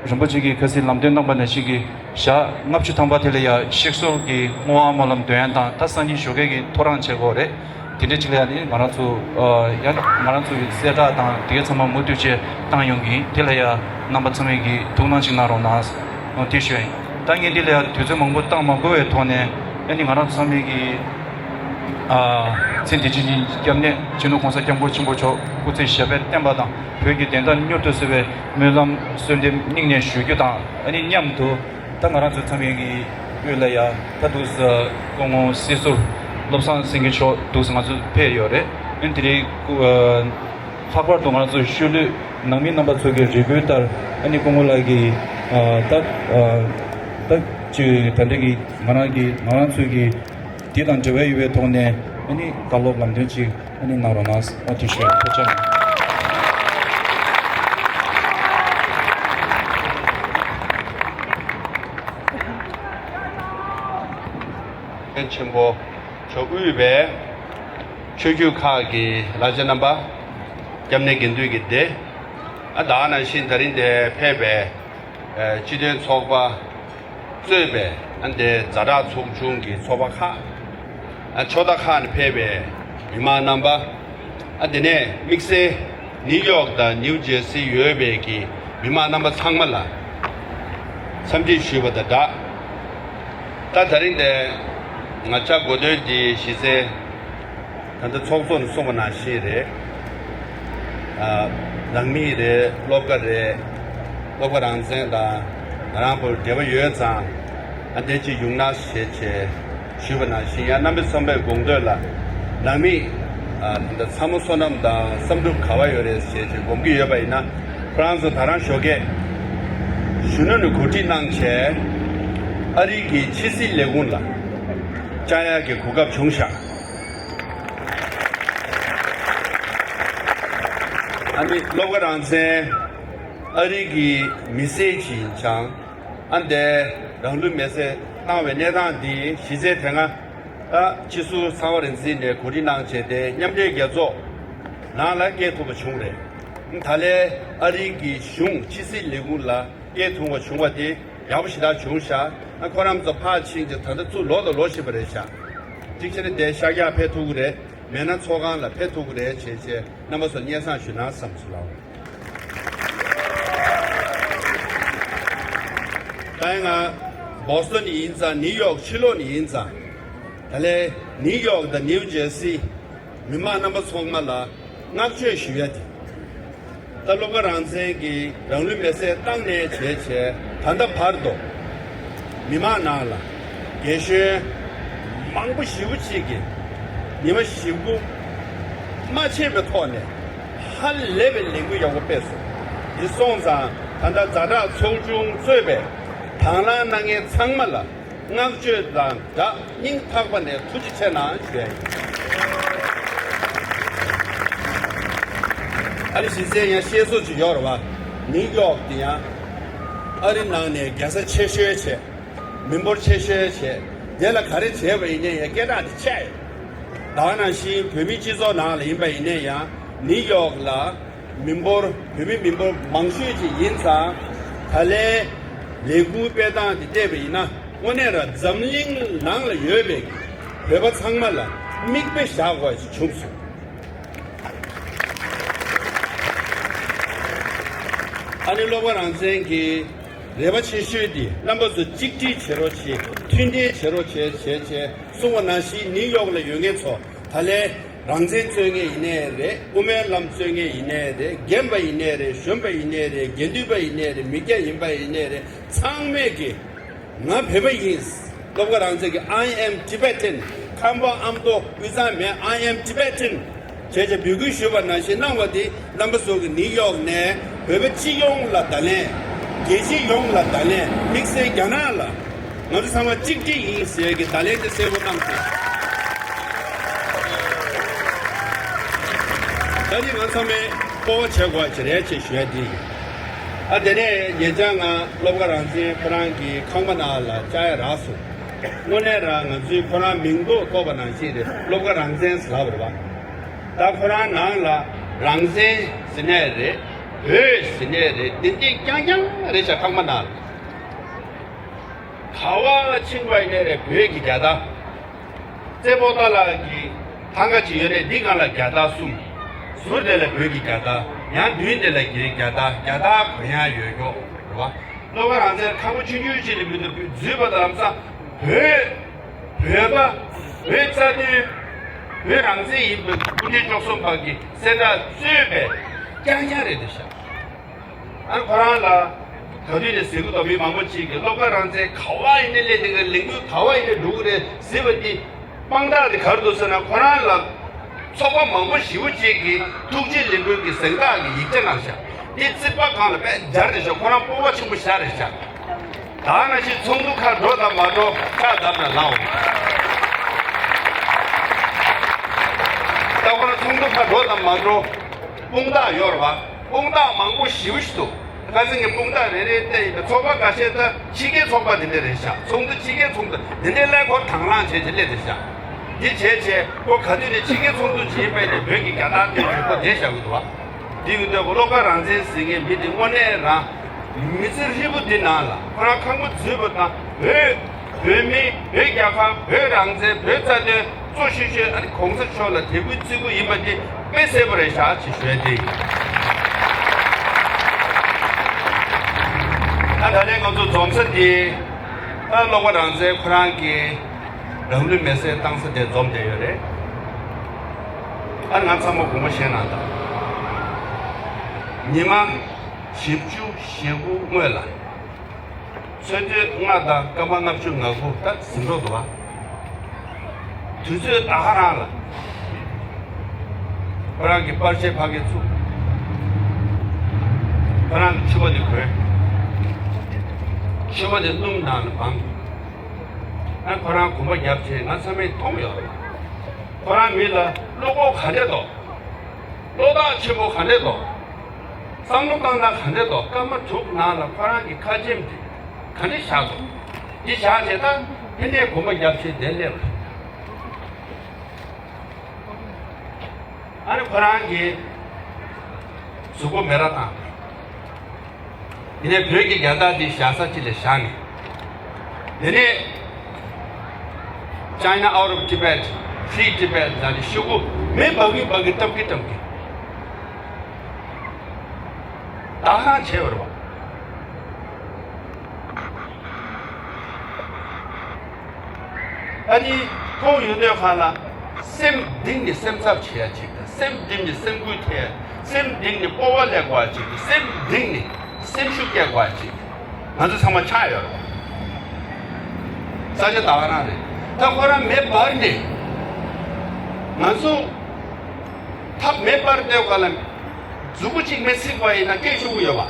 རིན་པོ་ཆེ་གིས་ཁ་སང་ལམ་སྟོན་གནང་པ་ནང་བཞིན་གྱི་ཞག་ལྔ་བཅུ་ཐམ་པ་དེ་ལ་ཡ་གཤེགས་གསོལ་གྱི་བསྔོ་བ་སྨོན་ལམ་འདོན་ཡ་དང་། ད་སང་ཉིན་ཞོགས་ཀས་ཀྱི་ཐོ་རངས་བྱེད་དགོས་རེད། དེ་འདྲ་ཅིག་ལ་ཡ་ནི་ང་རང་ཚོ་ཨ་ཡ་ང་རང་ཚོ་གི་གསལ་བསྒྲགས་དང་དེ་གའི་ཚང་མ་མུ་མཐུད་བྱས་བཏང་ཡོང་གི་ཡིན། དེ་ལ་ཡ་རྣམ་པ་ཚང་མས་ཀྱི་ཐུགས་སྣང་ཅིག་གནང་རོགས་གནང་། འོ་དེ་ཞུ་ཡ་ཡིན། ད་ངས་འདི་ལ་ཡང་དུས་ཚོད་མང་པོ་བཏང་མ་དགོས་པའི་ཐོག་ནས། ཨ་ནི་ང་རང་ཚང་མས་ཀྱི་ཨ་མཚན་དེ་ཅི་ཡིན། སྐྱབས་གནས་སྤྱི་ནོར་༸གོང་ས་༸སྐྱབས་མགོན་ཆེན་པོ་མཆོག་སྐུ་ཚེ་ཞབས་པད་བརྟན་པ་དང་། བོད་ཀྱི་བདེན་མཐའ་མྱུར་དུ་གསལ་བའི་སྨོན་ལམ་གསོལ་འདེབས་སྙིང་ནས་ཞུ་རྒྱུ་དང་། ཨ་ནི་མཉམ་དུ་ད་ང་རང་ཚོ་ཚང་མས་ཀྱི་དབུས་ལ་ཡ་ད་འདུག་སེ་སྐུ་ངོ་སྲིད་ཟུར་བློ་བཟང་སེང་གེ་མཆོག་འདུག་སེ་ང་ཚོ་ཕེབས་ཡོད་རེད། ཨ་ནི་དེ་རིང་སྐུ་ཨ། ལྷག་པར་དུ་ང་ཚོའི་ཤུལ་ལུས་ནང་མི་རྣམ་པ་ཚོ་གི་རེ་སྐུལ་ལྟར། ཨ་ནི་སྐུ་ངོ་ལགས་ཀྱིས་ཨ་ད་ཨ་ད་ཅིག་ད་ལྟ་གི་ང་རང་གི་ང་རང་ཚོའི་གི་དེ་དང་འབྲེལ་བ་ཡོད་པའི་ཐོག་ནས། ཨ་ནི་བཀའ་སློབ་ལམ་སྟོན་ཅིག་ཨ་ནི་གནང་རོགས་གནང་། ཨ་དེ་ཞུ་ཐུགས་རྗེ་ཆེ། ཆེན་པོ་མཆོག་དབུས་པའི་ཆོས་བརྒྱུད་ཁག་གི་བླ་ཆེན་རྣམ་པ། སྐྱབས་གནས་དགེ་འདུན་གྱི་སྡེ། ཨ་ད་ག་ནང་བཞིན་ད་རིང་འདིར་ཕེབས་པའི་ཨ་སྤྱི་མཐུན་ཚོགས་པ་གཙོས་པའི་ཨ་འདིར་ཛ་དྲག་ཚོགས་ཆུང་གི་ཚོགས་པ་ཁག་ཨ་ཕྱོགས་མཐའ་ཁག་ནས་ཕེབས་པའི་མི་མང་རྣམ་པ། ཨ་དེ་ནས་དམིགས་བསལ་ནིའུ་ཡོག་དང་ནིའུ་ཇེར་སི་ཡོད་པའི་གི་མི་མང་རྣམ་པ་ཚང་མ་ལ་འཚམས་འདྲི་ཞུས་པ་དང་སྦྲགས། ད་ད་རིང་འདིར་ང་བཅར་དགོས་དོན་འདི་གཞི་རྩའི་ད་ལྟ་ཚོགས་གཙོ་ནས་གསུངས་པ་ནང་བཞིན་རེད། ཨ་ནང་མི་རེད། སློབ་གྲྭ་རེད། སློབ་གྲྭ་རང་བཙན་དང་ང་རང་བར་འབྲེལ་བ་ཡོད་ཙང་ཨ་འདིར་ཅིག་ཡོང་ན་ཞེས་བྱས་ཞུས་པ་ནང་བཞིན། ཡང་རྣམ་པ་ཚང་མའི་དགོངས་དོན་ལ་ནང་མི་ཨ་ད་ལྟ་ཚ་མོ་བསོད་ནམས་དང་བསམ་གྲུབ་ག་པར་ཡོད་རེད་ཞེས་བྱས་དགོངས་ཀྱི་ཡོད་པ་ཡིན་ན། ཁོ་རང་ཚོ་ད་རང་ཞོགས་ཀས་གཞོན་ནུ་ནས་གོ་སྒྲིག་གནང་བྱས་ཨ་རི་གི་ཕྱི་སྲིད་ལས་ཁུངས་ལ་བཅར་ཡག་གི་གོ་སྐབས་བྱུང་ཤག་ཨ་ནི་སློབ་གྲྭ་རང་བཙན་ཨ་རི་གི་མི་སེར་ཅིག་ཡིན་ཙང་ཨ་འདིར་རང་ལུས་མེར་སྲེག་བཏང་བའི་གནས་སྟངས་འདི་གཞི་རྩའི་དེ་སྔ་ད་སྤྱི་ཟུར་ཚངས་པ་རིག་འཛིན་ནས་གོ་སྒྲིག་གནང་བྱས་ཏེ་མཉམ་འབྲེལ་རྒྱལ་ཚོགས་ནང་ལ་སྐད་ཐུབ་པ་བྱུང་རེད། ད་ལན་ཨ་རི་གི་གཞུང་ཕྱི་སྲིད་ལས་ཁུངས་ལ་སྐད་ཐུབ་པ་བྱུང་བ་དེ་ཡག་པོ་ཞེ་དྲག་བྱུང་ཤག་ཨ་ཁོ་རང་ཚོ་ཕར་ཕྱིན་ཏེ་ད་ལྟ་ཚུར་ལོག་དང་ལོག་བཞིན་པ་རེད་ཤག་གཅིག་བྱས་ན་དེ་ཤར་རྒྱག་ཕེབས་ཐུབ་ཀྱི་རེད། མེད་ན་ཚོགས་ཁང་ལ་ཕེབས་ཐུབ་ཀྱི་རེད་བྱས་བྱས་རྣམ་པ་ཚོར་སྙན་སེང་ཞུ་ན་བསམ་སོང་ལགས། ད་ཡང་ང་བོ་སི་ཊོན་ནས་ཡིན་ཙང་ནིའུ་ཡོག་ཕྱི་ལོགས་ནས་ཡིན་ཙང་ད་ལན་ནིའུ་ཡོག་དང་ནིའུ་ཇེར་སི་མི་མང་རྣམ་པ་ཚང་མ་ལ་བསྔགས་བརྗོད་ཞུ་ཡ་དེ། ད་སློབ་གྲྭ་རང་བཙན་གྱིས་རང་ལུས་མེར་སྲེག་བཏང་ནས་བྱས་བྱས་ད་ལྟ་བར་དུ་མི་མང་ནང་ལ་རྒན་གཞོན་མང་པོ་ཞེ་པོ་ཅིག་གིས་ཉི་མ་བཞི་དགུ་མ་ཆད་པའི་ཐོག་ནས་ཧ་ལས་པའི་ལས་འགུལ་ཡག་པོ་སྤེལ་སོང་། འདི་སོང་ཙང་ད་ལྟ་ཛ་དྲག་ཚོགས་ཆུང་གཙོས་པའི་དང་བླངས་གནང་མཁན་ཚང་མ་ལ་བསྔགས་བརྗོད་དང་སྦྲགས་སྙིང་ཐག་པ་ནས་ཐུགས་རྗེ་ཆེ་གནང་ཞུ་ཡ་ཡིན། ཨ་ནི་གཞི་རྩའི་ཡང་བཤད་སྲོལ་ཅིག་ཡོད་རེད་བ། ནིའུ་ཡོག་དེ་ཡང་ཨ་རི་ནང་ནས་རྒྱལ་ས་ཆེ་ཤོས་བྱས། མི་འབོར་ཆེ་ཤོས་བྱས། དེ་ལ་ག་རེ་བྱས་པ་ཡིན་ནའི་ཡང་སྐད་གྲགས་དེ་ཆེ། ད་ག་ནང་བཞིན་བོད་མིའི་སྤྱི་ཚོགས་ནང་ལ་ཡིན་པ་ཡིན་ནའི་ཡང་ནིའུ་ཡོག་ལ་མི་འབོར་བོད་མི་མི་འབོར་མང་ཤོས་ཅིག་ཡིན་ཙང་ད་ལན་ལས་འགུལ་སྤེལ་སྟངས་དེ་བལྟས་པ་ཡིན་ན་དངོས་གནས་ར་འཛམ་གླིང་ནང་ལ་ཡོད་པའི་བོད་པ་ཚང་མ་ལ་མིག་དཔེ་བཞག་དགོས་ཅིག་བྱུང་སོང་། ཨ་ནི་སློབ་གྲྭ་རང་བཙན་གྱི་རེ་བ་ཆེ་ཤོས་དེ་རྣམ་པ་ཚོ་གཅིག་སྒྲིལ་བྱེད་རོགས་བྱེད། མཐུན་སྒྲིལ་བྱེད་རོགས་བྱེད་བྱས་བྱས་གསུངས་པ་ནང་བཞིན་ནིའུ་ཡོག་ལ་ཡོད་མཁན་ཚོ་ད་ལན་རང་བཙན་རྩོད་མཁན་ཡིན་ནའི་རེད། དབུ་མའི་ལམ་རྩོད་མཁན་ཡིན་ནའི་རེད། རྒན་པ་ཡིན་ནའི་རེད། གཞོན་པ་ཡིན་ནའི་རེད། དགེ་འདུན་པ་ཡིན་ནའི་རེད། མི་སྐྱ་ཡིན་པ་ཡིན་ནའི་རེད། ཚང་མས་ཀྱི་ང་བོད་པ་ཡིན། སློབ་གྲྭ་རང་བཙན་གྱི་I am Tibetan། ཁམས་པ་ཨ་མདོ་དབུས་གཙང་མིན། I am Tibetan། བྱས་བྱས་འབོད་སྐུལ་ཞུས་པ་ནང་བཞིན་གནང་བ་དེ་རྣམ་པ་ཚོ་གི་ནིའུ་ཡོག་ནས་བོད་པ་སྤྱི་ཡོངས་ལ་བརྡ་ལན། རྒྱལ་སྤྱི་ཡོངས་ལ་བརྡ་ལན། དམིགས་བསལ་རྒྱ་ནག་ལ་ང་ཚོ་ཚང་མ་གཅིག་སྒྲིལ་ཡིན་ཟེར་གྱི་བརྡ་ལན་དེ་གསལ་པོ་གནང་སོང་། ད་ནི་ང་ཚང་མས་སྤོབས་པ་བྱེད་དགོས་ཅིག་རེད་ཅེས་ཞུ་ཡ་འདི་ཡིན། ཨ་དེ་ནས་ཉེ་ཆར་ང་སློབ་གྲྭ་རང་བཙན་ཁོ་རང་གི་ཁང་པ་ནང་ལ་བཅར་ཡ་རག་སོང་། དངོས་གནས་རང་ང་ཚོའི་ཁོ་རང་མིང་ཐོ་བཀོད་པ་ནང་བཞིན་རེད། སློབ་གྲྭ་རང་བཙན་ཟེར་ལབ་པ་རེད་བ། ད་ཁོ་རང་ནང་ལ་རང་བཙན་ཟེར་ནའི་རེད། བོད་ཟེར་ནའི་རེད། འདི་འདི་རྐྱང་རྐྱང་རེད་ཤག་ཁང་པ་ནང་ལ། ག་བ་ཕྱིན་པ་ཡིན་ནའི་རེད། བོད་ཀྱི་རྒྱལ་དར། རྩེ་པོ་ཏཱ་ལ་གི་ཐང་ག་ཅིག་ཡོད་རེད། འདི་སྒང་ལ་རྒྱལ་དར་གསུམ། ཟུར་དེ་ལ་བོད་ཀྱི་རྒྱལ་དར། ཡང་མདུན་དེ་ལ་རྒྱལ་རྒྱལ་དར། རྒྱལ་དར་གོ་ཡང་ཡོད་ཀྱོག་རེད་བ། སློབ་གྲྭ་རང་བཙན་ཁང་པ་ཆུང་ཆུང་ཅིག་ལ་མི་འདུག་འཛུལ་བ་དང་ལམ་སང་བོད། བོད་པ། བོད་རྩ་དོན། བོད་རང་བཙན་ཡིན་པའི་སྐུ་ཕྲེང་བཅུ་གསུམ་པ་གི་གསལ་བསྒྲགས་གཙོས་པའི་རྐྱང་རྐྱང་རེད་འདུག་ཤག་ཨ་ཁོ་རང་ལ་ག་དུས་ནས་ཟེར་གི་འདུག་མི་མང་པོ་ཅིག་གིས་སློབ་གྲྭ་རང་བཙན་ག་བ་ཡིན་ནའི་སླེབས་དེ་ག་ལས་འགུལ་ག་བ་ཡིན་ནའི་འགྲོ་གི་རེད་ཟེར་བ་འདི་དཔང་རྟགས་དེ་ག་རེ་འདུག་ཟེར་ན། ཁོ་རང་ལ་ཚོགས་པ་མང་པོ་ཞེ་པོ་ཅིག་གིས་ཐུགས་རྗེ་ལས་འགུལ་གྱི་གཟེངས་རྟགས་ཀྱི་ཡིག་ཆ་གནང་ཤག་འདི་རྩིག་པ་སྒང་ལ་དཔེ་སྦྱར་རེད་ཤག་ཁོ་རང་སྤོབས་པ་ཆེན་པོ་ཞིག་རེད་ཤག་ད་ནང་བཞིན་ཚོགས་འདུ་ཁག་འགྲོ་དང་མ་འགྲོ་ཁ་བརྡབ་ན་ལངས་འོང་། ད་ཁོ་རང་ཚོགས་འདུ་ཁག་འགྲོ་དང་མ་འགྲོ་དཔུང་རྟགས་ཡོད་རེད་བ། དཔུང་རྟགས་མང་པོ་ཞེ་པོ་ཞིག་འདུག་ཁ་སང་གི་དཔུང་རྟགས་རེ་རེ་བལྟས་ཡིན་པའི་ཚོགས་པ་ཁ་ཤས་ད་ཕྱི་རྒྱལ་ཚོགས་པ་དེ་འདྲ་རེད་ཤག་ཚོགས་འདུ་ཕྱི་རྒྱལ་ཚོགས་འདུ་དེ་འདྲའི་ཀླད་ཀོར་དང་བླངས་བྱས་བྱས་སླེབས་རེད་ཤག་འདི་བྱས་བྱས་ཁོ་ག་དུས་ནས་ཕྱི་རྒྱལ་ཚོགས་འདུ་བྱེད་པའི་ནས་བོད་ཀྱི་རྒྱལ་དར་དེ་བོད་པ་བསྡད་བཞག་གི་འདུག་བ། འདི་གི་སྟོད་གོ་བློ་དགའ་རང་བཙན་ཟེར་མཁན་མི་དེ་དངོས་གནས་རང་མི་ཚེ་ཧྲིལ་པོ་འདི་ནང་ལ་ཁོ་རང་ཁང་པ་འཛུལ་བ་དང་བོད། བོད་མི། བོད་རྒྱལ་ཁབ། བོད་རང་བཙན། བོད་རྩ་དོན་གཙོ་ཤོས་ཤོས་ཨ་ནི་གོང་ས་མཆོག་ལ་དད་གུས་བརྩི་གུས་ཡིན་པ་འདི་དཔེ་གསལ་པོ་རེད་ཤག་ཅེས་ཞུ་ཡ་དེ་ཡིན། ད་ད་ལན་ང་ཚོ་འཛོམས་ས་འདི་ཨ་བློ་དགའ་རང་བཙན་ཁོ་རང་གི་རང་ལུས་མེར་སྲེག་བཏང་ས་དེ་འཛོམས་བསྡད་ཡོད་རེད། ཨ་ནི་ང་ཚང་མ་དགོངས་པ་བཞེས་གནང་དང་། ཉི་མ་བཞི་བཅུ་ཞེ་དགུ་སྔོན་ལ། ཚེས་ལྔ་དང་སྐར་མ་ལྔ་བཅུ་ང་དགུ་ད་ཟིན་འགྲོ་འདུག་བ། དུས་ཚོད་ད་ག་རང་ལ། ཁོ་རང་གི་པར་ཆས་ཕ་གིར་བཙུགས། ཁོ་རང་གི་ཕྱུ་པ་དེ་གོན། ཕྱུ་པ་དེ་སྣུམ་ནང་ལ་སྦངས། ཨ་ཁོ་རང་གོམ་པ་བརྒྱབ་བྱས་ང་ཚང་མས་མཐོང་ཡོད་རེད། ཁོ་རང་མི་ལ་བློ་ཁོག་ག་འདྲས་འདུག་བློ་ཐག་ཆེན་པོ་ག་འདྲས་འདུག་བསམ་བློ་བཏང་སྟངས་ག་འདྲས་འདུག་སྐར་མ་དྲུག་ནང་ལ་ཁོ་རང་གི་ཁ་ཆེམས་དེ་ག་འདྲས་བཞག་འདུག་འདི་བཞག་བྱས་ད་ཕན་ནས་གོམ་པ་བརྒྱབ་བྱས་བསྡད་སླེབས་རེད། ཨ་ནི་ཁོ་རང་གིས་གཟུགས་པོ་མེ་ར་བཏང་། དེ་ནས་བོད་ཀྱི་རྒྱལ་དར་འདི་བཞག་ས་གཅིག་ལ་བཞག་ནས། དེ་ནས་China out of Tibet, Free Tibet ལ་ནི་ཤོག་གུ་མེ་འབར་གི་འབར་གི་བཀྲམ་གི་བཀྲམ་གི། ད་ཧང་བྱས་པ་རེད་བ། ཨ་ནི་མཐོང་ཡོང་དུས་ཁ་ལ་སེམས་གཏིང་ནས་སེམས་འཚབ་བྱེད་ཡ་ཅིག་དང་སེམས་གཏིང་ནས་སེམས་འགུལ་ཐེབས་ཡ་སེམས་གཏིང་ནས་སྤོབས་པ་སླེབས་དགོས་ཡ་ཅིག་དང་སེམས་གཏིང་ནས་སེམས་ཤུགས་སྐྱེད་དགོས་ཡ་ཅིག་ང་ཚོ་ཚང་མ་ཆགས་ཡོད་རེད། ས་ཆ་ད་ག་རང་རེད། ད་ཁོ་རང་མེ་འབར་ནས་ང་ཚོ་ཐབས་མེ་འབར་དུས་ཁ་ལ་མཛུབ་གུ་གཅིག་མེ་ཚིག་པ་ཡིན་ན་སྐད་ཤོར་གི་ཡོད་པ།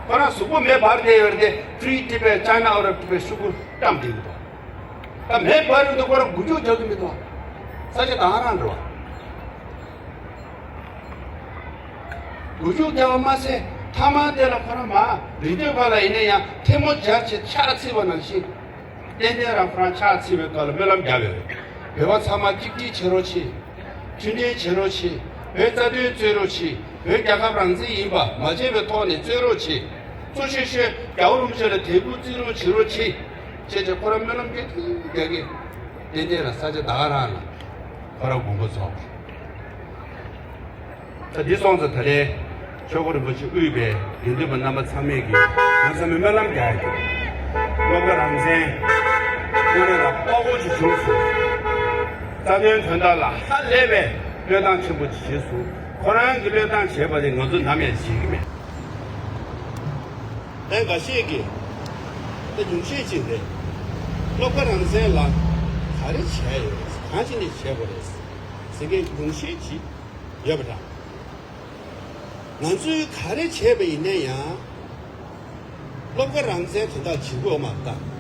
ཁོ་རང་གཟུགས་པོ་མེ་འབར་བསྡད་ཡོད་རེད་དེ། Free Tibet, China out of Tibet ཤོག་གུ་བཀྲམ་བསྡད་ཡོད་པ། ད་མེ་འབར་ཡོང་དུས་ཁོ་རང་མགོ་མཇུག་རྒྱག་གི་མི་འདུག་ས་ཆ་ད་ག་རང་རེད་བ། མགོ་མཇུག་རྒྱག་པ་མ་ཟད་མཐའ་མ་དེ་ལ་ཁོ་རང་མར་རེད་དུས་ཁ་ལ་ཡིན་ན་ཡང་ཐལ་མོ་སྦྱར་བྱས་ཕྱག་འཚལ་བ་ནང་བཞིན། ཏན་ཏན་རང་ཁོ་རང་ཕྱག་འཚལ་བའི་སྐབས་ལ་སྨོན་ལམ་བརྒྱབ་ཡོད་རེད། བོད་པ་ཚང་མ་གཅིག་སྒྲིལ་བྱེད་རོགས་བྱེད། མཐུན་སྒྲིལ་བྱེད་རོགས་བྱེད། བོད་རྩ་དོན་རྩོད་རོགས་བྱེད། བོད་རྒྱལ་ཁབ་རང་བཙན་ཡིན་པ་མ་བརྗེད་པའི་ཐོག་ནས་རྩོད་རོགས་བྱེད། གཙོ་ཆེ་ཤོས་རྒྱལ་བ་རིན་པོ་ཆེ་ལ་དད་གུས་བརྩི་རོགས་བྱེད་རོགས་བྱེད། བྱས་བྱས་ཁོ་རང་སྨོན་ལམ་རྒྱག་གི་རྒྱག་གི། ཏན་ཏན་རང་ས་ཆ་ད་ག་རང་ལ་ཁོ་རང་དགོངས་པ་རྫོགས། ད་འདི་སོང་ཙང་ད་རེས་ཆོས་འཁོར་རིན་པོ་ཆེ་དབུས་པའི་དགེ་འདུན་པ་རྣམ་པ་ཚང་མས་ཀྱིས་ང་ཚང་མས་སྨོན་ལམ་རྒྱག་ཡ་གྱིས། བློ་དགའ་རང་བཙན་དངོས་གནས་ལ་དཔའ་བོ་ཅིག་བྱུང་སོང་། རྩ་དོན་དོན་དག་ལ་ཧ་ལས་པའི་བློས་བཏང་ཆེན་པོ་ཅིག་བྱས་སོང་། ཁོ་རང་གིས་བློས་བཏང་བྱས་པ་དེ་ང་ཚོ་ནམ་ཡང་བརྗེད་ཀྱི་མེད། ཨེ་འགའ་ཤས་ཀྱིས་ད་ཉུང་ཤས་ཅིག་རེད། བློ་དགའ་རང་བཙན་ལ་ག་རེ་བྱས་ཡོད་རེད། གང་བྱས་ནས་བྱས་པ་རེད་ཟེར་མཁན་ཉུང་ཤས་ཅིག་ཡོད་པ་འདྲ། ང་ཚོས་ག་རེ་བྱས་པ་ཡིན་ན་ཡང་། བློ་དགའ་རང་བཙན་དོན་དག་བྱེད་དགོས་མ་རེད་ད།